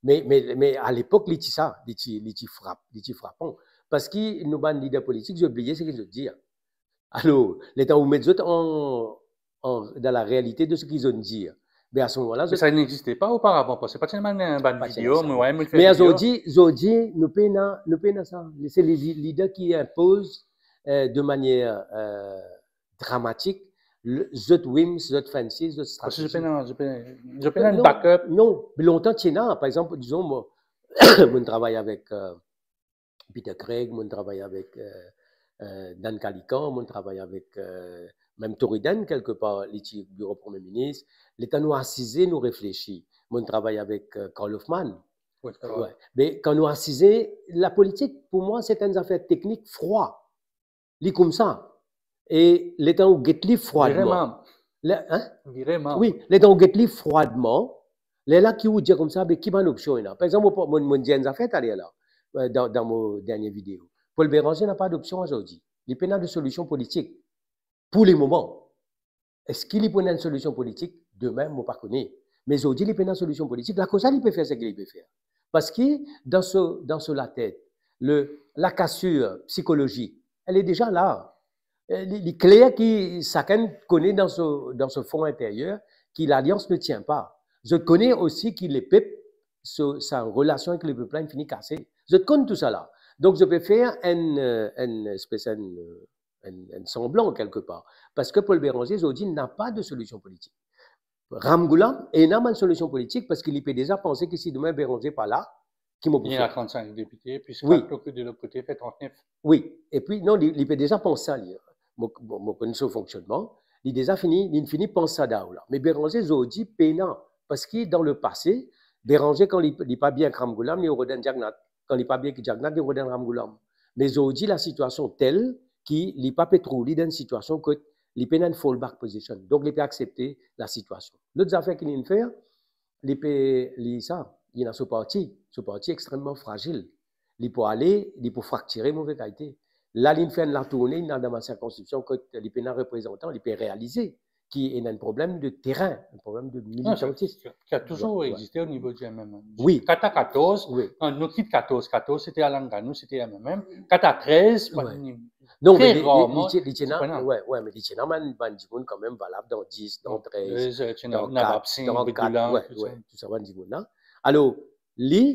Me, me, me alepok, li ti sa, li ti, li ti frap, li ti frapan. Parski nou bann lider politik, zot bliye seki zot dir. Alor, letan ou met zot an, an, dan larealite de seki zot dir, be a se moman la, zot... Me sa n'existe pas auparavant, parski pa ti ena bann, bann video, mo, wi, mo fer video. Me zordi, zordi, nou pena, nou pena sa. Se li, li, lider ki inpoz, euh, de manier, euh, dramatik, le, zot whims, zot fancies, zot stratezi. Parski zot pena, zot pena, zot pena enn backup. Non, non, me lontan ti ena, par exanp, dizon, mo, mo'nn travay avek, euh, Peter Craig, mo'nn travay avek, euh, euh, Dan Kalikan, mo'nn travay avek, euh, mem Tori Dehn, kelkepar, li ti biro Premie Minis. Letan nou asize, nou reflesi. Mo'nn travay avek, euh, Karl Hoffmann. Wi, wi. Me kan nou asize, lapolitik, pou mwa, se enn zafer teknik, frwa. Li koumsa. E letan ou get li fwadman. Vireman. Le, hein? Vireman. Wi, letan ou get li fwadman, lerla ki ou dir koumsa, be ki bann opsion ena? Par exanp, mo, mo, mo'nn dir enn zafer taler la, euh, dan, dan mo dernie video. Paul Bérenger napa d'opsion zordi. Li pena de solision politik. Pou le moman. Eski li pou ena enn solision politik? Demin, mo pa kone. Me zordi, li pena solision politik. Lakoz sa, li pe fer seki li pe fer. Parski dan so, dan so latet, le, la cassure psychologique, elle est déjà là. Euh, li, li kler ki sakenn kone dan so, dan so for interyer ki l'alliance ne tient pas. Zot kone osi ki lepep, so, sa relasion avek lepep la, inn fini kase. Zot konn tousala. Donk, zot pe fer enn, euh, enn espes enn, euh, enn, enn sanblan kelkepar. Parski Paul Bérenger, zordi, napa de solision politik. Ramgoolam ena bann solision politik parski li pe deza panse ki si demin Bérenger pa la, ki mo pou fer? Li ena trannsenk depite, plis kat lot kote, de lot kote, fer trannef. Wi, epi non, li, li pe deza pans sa, li. Mo, mo, mo konn so fonksionnman, li deza fini, li fini pans sa daor la. Me Bérenger zordi pena, parski dan lepase, Bérenger, kan li, li pa bien ek Ramgoolam, li rod enn Jagannath. Kan li pa bien ek Jagannath, li rod enn Ramgoolam. Me zordi, lasitiasion tel ki li pa pe trouv li dan enn sitiasion kot li pena enn fallback position. Donk, li pe aksepte lasitiasion. Lot zafer ki li'nn fer, li pe, li sa, li ena so parti, so parti extrememan frazil. Li pou ale, li pou fraktire move kalite. La, li'nn fer enn latourne, li'nn al dan bann sirkonskripsion kot li pena reprezantan, li pe realize ki ena enn problem de terin, enn problem de militantism. Non, sa, sa, sa touzour existe o nivo di M M M. Wi. Kat a katorz, wi, kan nou kit katorz, katorz sete Alanganou, sete M M M. Kat a trez, pa ni, non, me tre li, li, rarman, li ti, li ti ena, wi, wi, me li ti ena bann, bann dimoun kanmem valab dan dis, dan trez, trez, ti ena dan kat, Nabab Singh, dan kat, Abdullah, wi, tou sa, wi, tou sa bann dimoun la. Alor, li,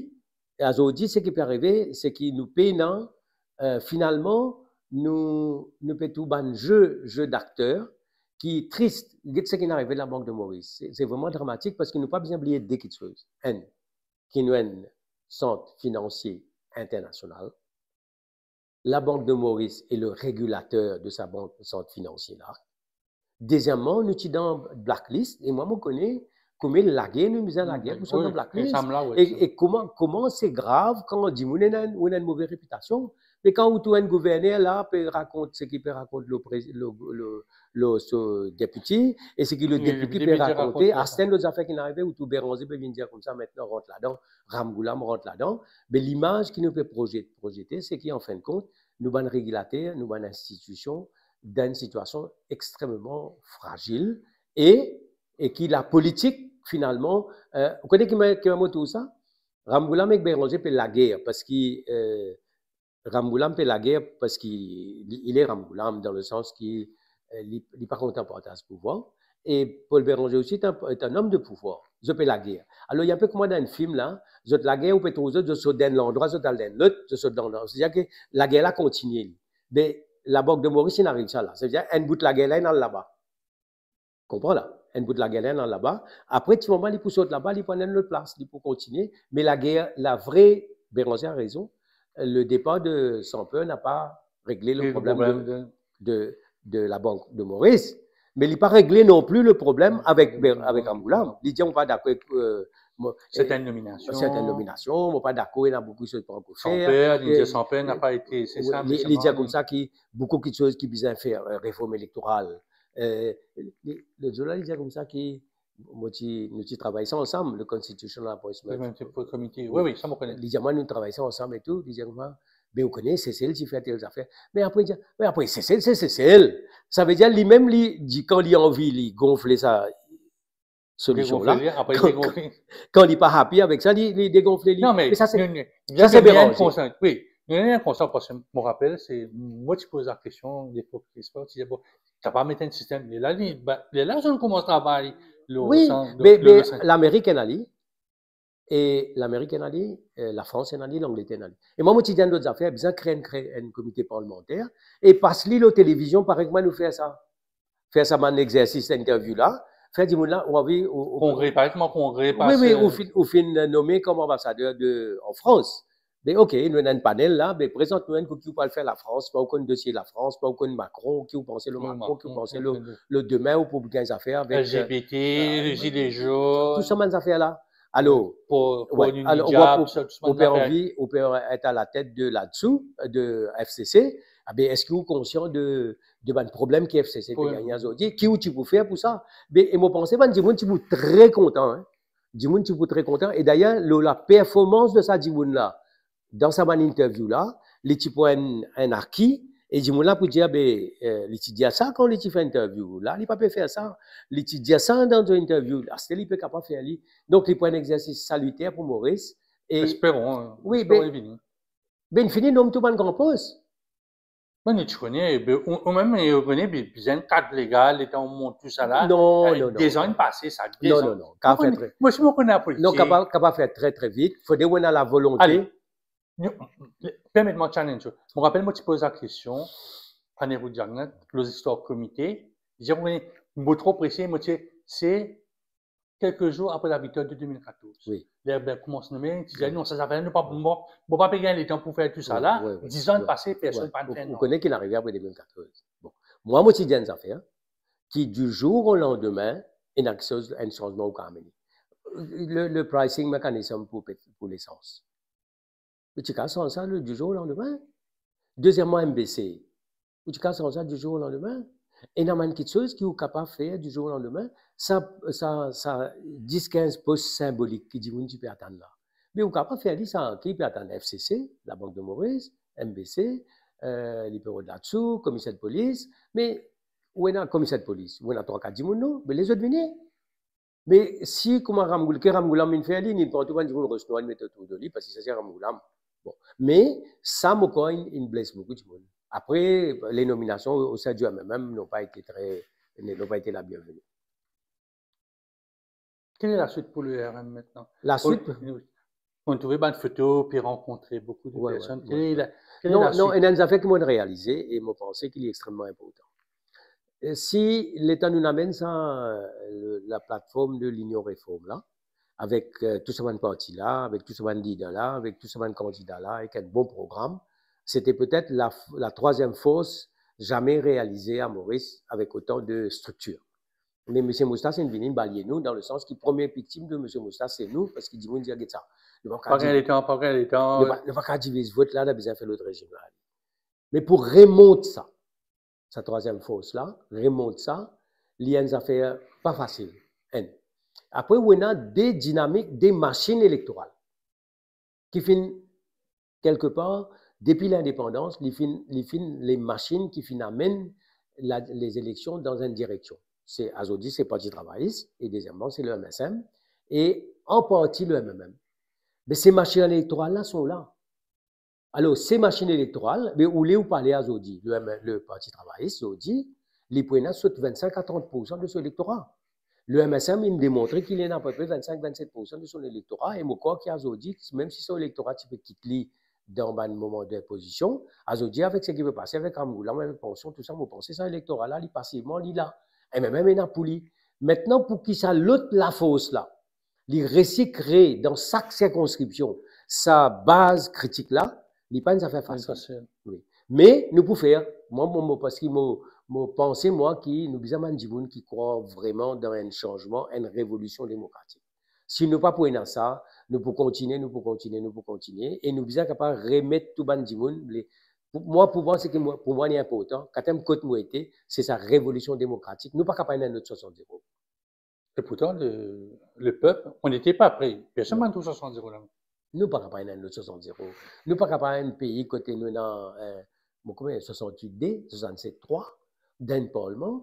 e azordi, seki pe arive, seki nou pena, euh, finalman, nou, nou pe trouv bann ze, ze dakter ki tris. Get seki inn arive Labank de Moris. Se, se vreman dramatik parski nou pa bizin bliye de kiksoz. Enn, ki nou enn sant finansie internasional. Labank de Moris est le régulateur de sa banque, sant finansie la. Deziememan, nou ti dan blacklist, e mwa mo kone kouma lager nou bizin lager pou sot dan blacklist. E, e kouma, kouma se grav kan dimoun ena, ou ena enn move repitasion. Me kan ou trouv enn gouverner la pe rakont seki pe rakont lo prez-, lo, lo, lo so deputy, e seki lo deputy pe rakonte, aster enn lot zafer ki'nn arive, ou trouv Bérenger pe vinn dir koumsa, aster rant ladan, Ramgoolam rant ladan. Me limaz ki nou pe projet-, projete, seki an fin de kont, nou bann regilater, nou bann institision, dan enn sitiasion extrememan frazil e, e ki lapolitik, finalman, euh, ou kone ki mo, ki mo trouv sa? Ramgoolam ek Bérenger pe lager, parski, euh, Ramgoolam pe lager parski li, li Ramgoolam, dan le sans ki, euh, li, li pa kontan partaz pouvwar. E Paul Bérenger osi est un, est un homme de pouvoir. Zot pe lager. Alor, li enpe kouma dan enn fim la, zot lager, ou pe trouv zot, zot sot dan enn landrwa, zot al dan enn lot, zot sot dan, setadir ke lager la kontinie li. Me Labank de Moris, inn ariv sa la. Setadir, enn bout lager la, inn al laba. Konpran la? Enn bout lager la, inn al laba. Apre, ti moman, li pou sot laba, li pou al enn lot plas, li pou kontinie. Me lager, la vre, Bérenger a rezon, le départ de Sampeur n'a pas réglé le problème de, de, de Labank de Moris. Me li pa regle non pli le problem avek, avek Ramgoolam. Li dir, mo pa dakor ek, euh, mo, sertenn nominasion, sertenn nominasion, mo pa dakor, ena boukou kiksoz pa ankor fer. Sanper, li dir Sanper napa ete, se sa, li, li dir koumsa ki boukou kiksoz ki bizin fer, eh, reform elektoral. Eh, li, lot zour la, li dir koumsa ki mo ti, nou ti travay sa ansam, le Constitutional Appointments Committee. Wi, wi, sa mo kone. Li dir mwa, nou travay sa ansam e tou, li dir mwa, be, ou kone, Sesel ti fer tel zafer. Me apre, li dir, me apre, Sesel, se Sesel. Savedir, limem, li dir, kan li anvi, li gonfle sa solusion la. Gonfle, apre, li kan, gonfle. Kan li pa happy avek sa, li, li degonfle li. Non, me sa, se, nou, nou, sa, se nou, nou, deranze. Wi, nou, nou, nou, parski mo rapel, se, mo ti poz la kestion, lepok, ti dir, bon, kapav met enn sistem, lerla li, ba, lerla zot koumans travay, lo, wi, san, me, lo, me lo, san. Lamerik ena li, e Lamerik ena li, eh, Lafrans ena li, Langleter ena li. E mwa, mo ti dir enn lot zafer, bizin kre enn, kre enn komite parlimanter, e pas li lo televizion, parey kouma nou fer sa. Fer sa bann exersis interview la, fer dimoun la, ou anvi, ou, ou kongre, parey kouma kongre, wi, pas, wi, eh, ou finn, ou finn nome kom anbasader de, an Frans. Be, ok, nou ena enn panel la, be, prezant nou enn kou ki ou pou al fer Lafrans, pa ou konn dosie Lafrans, pa ou konn Macron, ki ou panse lo Macron, ki ou panse lo, lo demin ou pou gagn zafer avek, eh, L G B T, eh, le gilet jaune, tou sa bann zafer la. Alor, pou, pou wi, alor, ou pe anvi, ou pe et a la tet de ladsu, de F C C, abe, eski ou konsian de, de bann problem ki F C C pe gagne azordi? Ki ou ti pou fer pou sa? Be, e mo panse bann dimoun ti pou tre kontan, hein. Dimoun ti pou tre kontan. E dayer, lo, laperformans de sa dimoun la, dan sa bann interview la, li ti pou enn, enn aki, e dimoun la pou dir, be, eh, li ti dir sa kan li ti fer interview la, li pa pe fer sa. Li ti dir sa dan enn interview, aster li pe kapav fer li. Donk, li pou enn exersis saliter pou Moris. E esperon, hein. Wi, esperon, be, li vini. Be, li fini nom tou bann gran pos. Bon, nou ti kone, be, ou, ou mem, ou kone, be, bizin kad legal, letan ou mont tou sa la. Non, eh, non, non, dezan inn pase sa, dezan. Non, non, non, kapav fer tre. Mo osi, mo kone lapolitik. Non, kapav, kapav fer tre, tre vit. Fode ou ena lavolonte. Ale. Nou, permet mwa challenge ou. Mo rapel, mo ti poz la kestion, Anne Roudjagnet, lor zistwar komite. Li dir, wi, mo tro prese, mo ti, se kelke zour apre laviktar de de mil katorz. Wi. Ler, be, koumans nome, ti dir, wi, non, sa, sa fer, nou pa, mo, mo pa pe gagn letan pou fer tou sa la. Wi, wi, wi. Dizan pase, personn pa fer nanye. Ou kone ki arive apre de mil katorz. Bon. Mwa, mo ti dir enn zafer, ki du jour au lendemain, ena kiksoz, enn sanzman ou kapav amenn. Le, le pricing mechanism pou pet-, pou lesans. Ou ti kapav sanz sa le, du jour au lendemain. Deziem mwa, M B C. Ou ti kapav sanz sa du jour au lendemain. Ena bann kiksoz ki ou kapav fer du jour au lendemain. Sa, sa, sa dis, kinz pos sinbolik ki dimoun ti pe atann la. Me ou kapav fer li sa, ki pe atann F C C, Labank de Moris, M B C, eh, li pe rod ladsu, komiser de polis, me ou ena komiser de polis, ou ena trwa, kat dimoun, non? Me lezot vini. Me si kouma Ramgoul-, ki Ramgoolam inn fer li, inn pran tou bann dimoun Ros Nwar, inn met otour de li, parski sa se Ramgoolam. Bon, me sa, mo krwar, inn, inn bles boukou dimoun. Apre, les nominations au sein du M M M n'ont pas été très, n'ont pas été la bienvenue. Quelle est la suite pour le R M maintenant? La suite? On, on trouve bann foto, puis rencontrer beaucoup de personnes. Wi, wi, wi. Quelle est la, quelle est la suite? Non, non, ena enn zafer ki mo realize e mo panse ki li extrememan inportan. Eh, si letan nou amenn sa, eh, le, la plateforme de l'Union Réforme la, avek, eh, tou sa bann parti la, avek tou sa bann lider la, avek tou sa bann kandida la, avek enn bon program, sete petet la, la troisième force jamais réalisée à Maurice avec autant de structure. Me Misie Moustas inn vini, inn balye nou, dan le sans ki premie viktim de Misie Moustas, se nou, parski dimoun dir, "Get sa, nou pa kapav diviz vot la, nou bizin fer lot rezim la." Me pou remont sa, sa troisième force la, remont sa, li enn zafer pa fasil, enn. Apre, ou ena de dinamik, de masinn elektoral ki finn, kelkepar, depi lindepandans, li finn, li finn, le masinn ki finn amenn la, les élections dans une direction. Se, azordi, se Parti Travayis, e dezieman, se le M S M, e an parti le M M M. Me se masinn elektoral la son la. Alor, se masinn elektoral, me ou le ou pa le, azordi, le M-, le Parti Travayis, zordi, li pou ena sot vinn-sink a trant poursan de son elektora. Le M S M, inn demontre ki li ena apepre vinn-sink, vinn-set poursan de son elektora, e mo krwar ki azordi, mem si son elektora ti pe kit li dan bann moman de pozision, azordi, avek seki pe pase avek Ramgoolam, avek pansion, tou sa, mo panse sa elektora la, li pasiveman, li la. E mem, mem ena pou li. Aster, pou ki sa lot lafors la, li resi kree dan sak sirkonskripsion sa baz kritik la, li pa enn zafer fasil. Fasil. Wi. Me nou pou fer, mwa, mo, mo, parski mo, mo panse, mwa, ki nou bizin bann dimoun ki krwar vreman dan enn sanzman, enn revolision demokratik. Si nou pa pou ena sa, nou pou kontinie, nou pou kontinie, nou pou kontinie, e nou bizin kapav remet tou bann dimoun, le, pou mwa, pou mwa, seki mwa, pou mwa, li inportan, katriem kot mo ete, se sa revolision demokratik. Nou pa kapav ena enn lot swasant zero. Et pourtant, le, le peuple, on n'était pas prêt. Personne n'a trouvé soixante zéro là. Nou pa kapav ena enn lot swasant zero. Nou pa kapav ena enn pei kote nou ena, eh, bon, konbien, swasant-wit de, swasant-set trwa, dan enn parlman,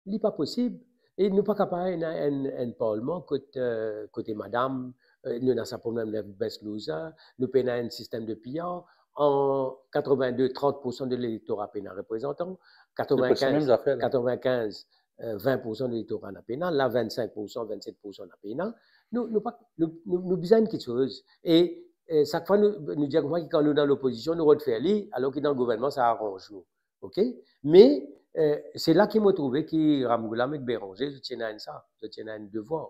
li pa posib. E nou pa kapav ena enn, enn parlman kot, eh, kote madam, eh, nou ena sa problem de best loser, nou pena enn sistem de P R. An katreven-de, trant poursan de lektora pena reprezantan, katreven-kinz, katreven-kinz, eh, vin poursan de lektora na pena, la vinn-sink poursan, vinn-set poursan na pena. Nou, nou pa, nou, nou, nou bizin kiksoz. E, eh, sak fwa nou, nou dir kouma ki kan nou dan lopozision, nou rod fer li, alor ki dan gouvernman, sa aranz nou. Ok? Me, eh, se la ki mo trouve ki Ramgoolam ek Bérenger, zot ti ena enn sa, zot ti ena enn devwar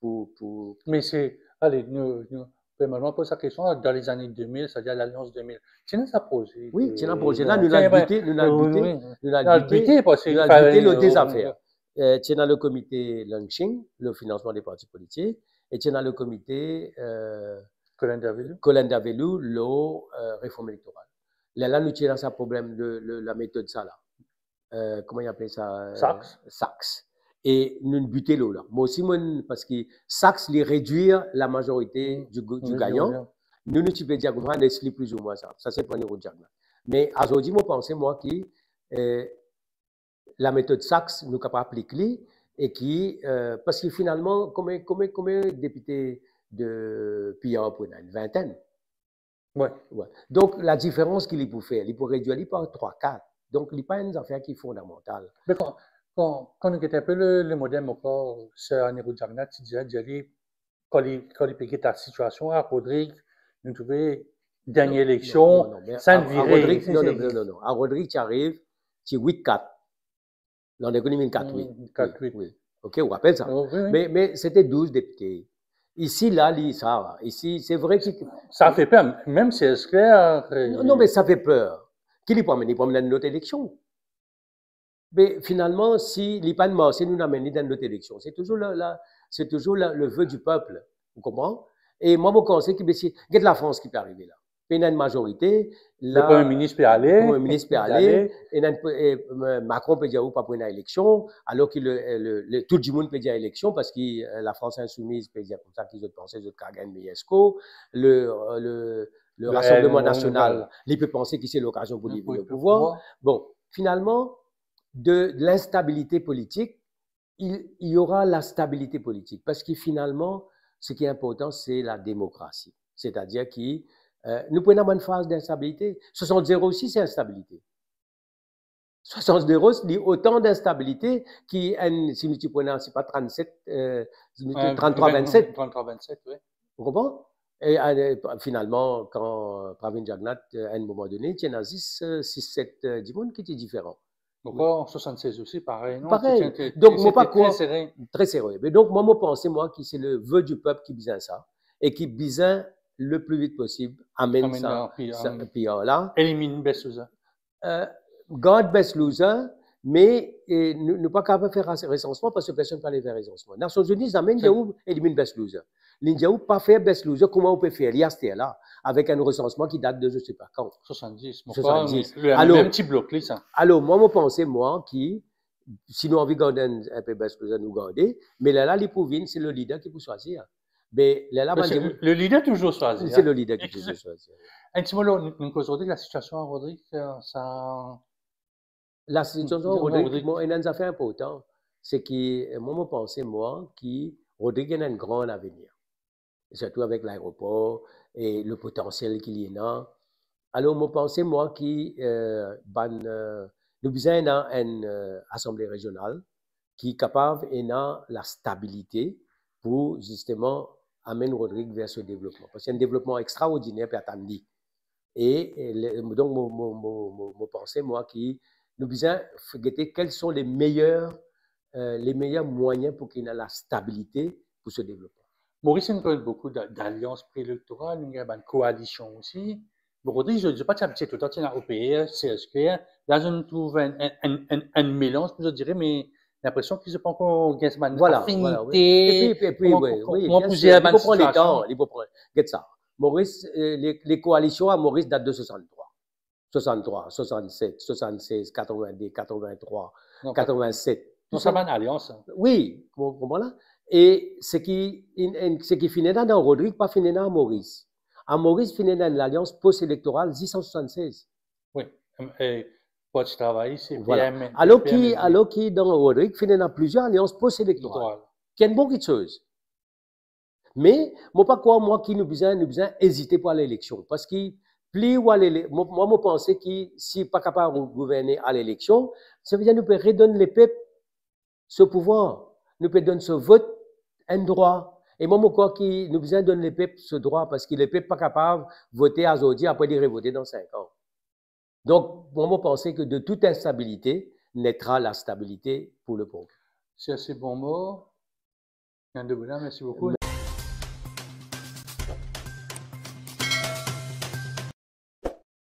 pou, pou... Me se, ale, nou, nou, primereman, poz sa kestion la, dan lezane de mil, setadir Lalians de mil. Ti ena sa proze? Wi, ti ena proze la, nou la bite, nou la bite, nou la bite, nou la bite lor de zafer. Eh, ti ena le komite Lansing, le finansman de parti politik, e ti ena le komite, eh, Colin Davelou. Colin Davelou, lor, eh, reform elektoral. Lerla nou ti ena sa problem de, de lametod sa la. Eh, kouma i apel sa, eh, Saxe. Saxe. E nou bite lor la. Mwa osi, mwa, parski Saxe, li redwir lamazorite di gou-, di gagnan. Nou, nou ti pe dir koumsa, les li plizoumwin sa. Sa se pou Anirudh Jagannath. Me azordi, mo panse, mwa, ki, eh, lametod Saxe, nou kapav aplik li, e ki, eh, parski finalman, konbien, konbien, konbien depite de P R pou ena? Enn vintenn. Wi. Wi. Donk, ladiferans ki li pou fer, li pou redwir li par trwa, kat. Donk, li pa enn zafer ki fondamantal. Me kan, kan, kan nou get enpe le, le modem ankor, Sir Anirudh Jagannath ti dir, dir li, kan li, kan li pe get lasitiasion, a Rodrig, nou trouve dernie eleksion, non, non, non, me sa a, a vire, Rodrig, non, non, non, non. A Rodrig, ti ariv, ti wit kat. Lane koumie, kat wit. Hmm, kat wit. Wi, wi. Ok, ou rapel sa? Oh, wi, wi. Me, me sete douz depite. Isi, la, li, sa, isi, se vre ki... Sa fer per, mem si Esclair, eh... Non, non, me sa fer per. Ki li pou amenn? Li pou amenn enn lot eleksion. Me finalman, si li pa marse, nou amenn li dan enn lot eleksion. Se touzour la, la, se touzour la, le vœu du peuple. Ou konpran? E mwa, mo panse ki, be si, get Lafrans ki pe arive la. Pena enn mazorite, la, le Premie Minis pe ale, Premie Minis pe ale, e enn, e, Macron pe dir ou pa pou ena eleksion, alor ki le, le, le, tou dimoun pe dir eleksion, parski, eh, Lafrans Insoumise pe dir koumsa ki zot panse zot kapav gagn meyer skor, le, eh, le, le Rassemblement National, li pe panse ki se lokazion pou li vinn o pouvwar. Bon, finalman, de l'instabilité politique, il, il y aura la stabilité politique. Parski finalman, seki inportan, se lademokrasi. Setadir ki, eh, nou pou ena bann faz d'instabilité. Swasant zero osi, se instabilite. Swasant zero, li otan d'instabilite ki enn, si nou ti pou ena, se pa trannset, eh, si nou ti, tranntrwa vennset. Tranntrwa vennset, wi. Ou konpran? E, eh, finalman, kan Pravind Jugnauth, eh, a enn moman done, ti ena zis, eh, sis, set, eh, dimoun ki ti diferan. Donk, an swasannsez osi, parey, non? Parey. Ti, ti, ti, donk, mo pa krwar, tre sere. Tre sere. Me donk, mwa, mo panse, mwa, ki se le vœu du peuple ki bizin sa, e ki bizin, le pli vit posib, amenn sa, sa, P R la. Eliminn best loser. Eh, gard best loser, me, eh, nou, nou pa kapav fer ras-, resansman parski personn pa ale fer resansman. Nasion Zini zame inn dir ou eliminn best loser. Li dir ou pa fer best loser, kouma ou pe fer li aster la, avek enn resansman ki dat de je sais pas quand. Swasanndis, mo krwar, swasanndis. Alor, mem ti blok li sa. Alor, mwa, mo panse, mwa, ki, si nou anvi gard enn, enn pe best loser, nou garde, me lerla, li pou vinn, se le lider ki pou swazir. Me lerla, le lider touzour swazir. Se le lider ki touzour swazir. Enn ti mo, nou, nou koz Rodrig, lasitiasion a Rodrig, eh, sa... Lasitiasion a Rodrig, bon, ena enn zafer inportan, se ki, eh, mwa, mo panse, mwa, ki Rodrig ena enn gran lavenir. Sirtou avek laeropor e le potansiel ki li ena. Alor, mo panse, mwa, ki, eh, bann, eh, nou bizin ena enn, eh, Asanble Rezional ki kapav ena lastabilite pou, zisteman, amenn Rodrig ver so devlopman. Parski enn devlopman extraordiner pe atann li. E, e le, donk, mo, mo, mo, mo, mo panse, mwa, ki nou bizin f-, gete quels sont les meilleurs, eh, les meilleurs moyens pou ki ena lastabilite pou so devlopman. Moris, nou konn boukou da-, dalians pre-elektoral, nou gagn bann koalision osi. Bon, Rodrig, zot, zot pa ti abitie toultan, ti ena O P R, C S P, la, zot trouv enn, enn, enn, enn, enn melanz, pou zot dire, me linpresion ki zot pankor gagn bann Voilà, afinite, voilà, oui. Et puis, et puis, kouma, oui, kouma, oui, kouma bien pou sûr, zere li bann pou pran le sitiasion. Temps, li pou pran. Get sa. Maurice, euh, les, les coalitions à Maurice datent de soixante-trois. soixante-trois, soixante-sept, soixante-seize, quatre-vingt-deux, quatre-vingt-trois, Non, quatre-vingt-sept. non, sa bann alians. Oui, vous comprenez là? Et ce qui, in- in- ce qui finit dans Rodrigue, pas finit dans Maurice. À Maurice, finit dans l'alliance post-électorale six cent soixante-seize. Oui. E Parti Travayis, se Voilà. P M, Alors P M L D. qui, alors qui dans Rodrigue, finit dans plusieurs alliances post-électorales. Elektoral. Qui est une bonne chose. Mais, moi, pas croire, moi, qui nous besoin, nous besoin hésiter pour aller à l'élection. Parce que plus ou aller, moi, moi, moi, pense que si pas capable de gouverner à l'élection, ça veut dire nous peut redonner les peuples ce pouvoir. Nous peut donner ce vote un droit. Et moi, moi, crois que nous besoin donner les peuples ce droit parce que les peuples pas capables de voter aujourd'hui, après de revoter dans cinq ans. Donc, moi, moi, pense que de toute instabilité naîtra la stabilité pour le peuple. Sur ces bons mots, Yann Deboula, merci beaucoup.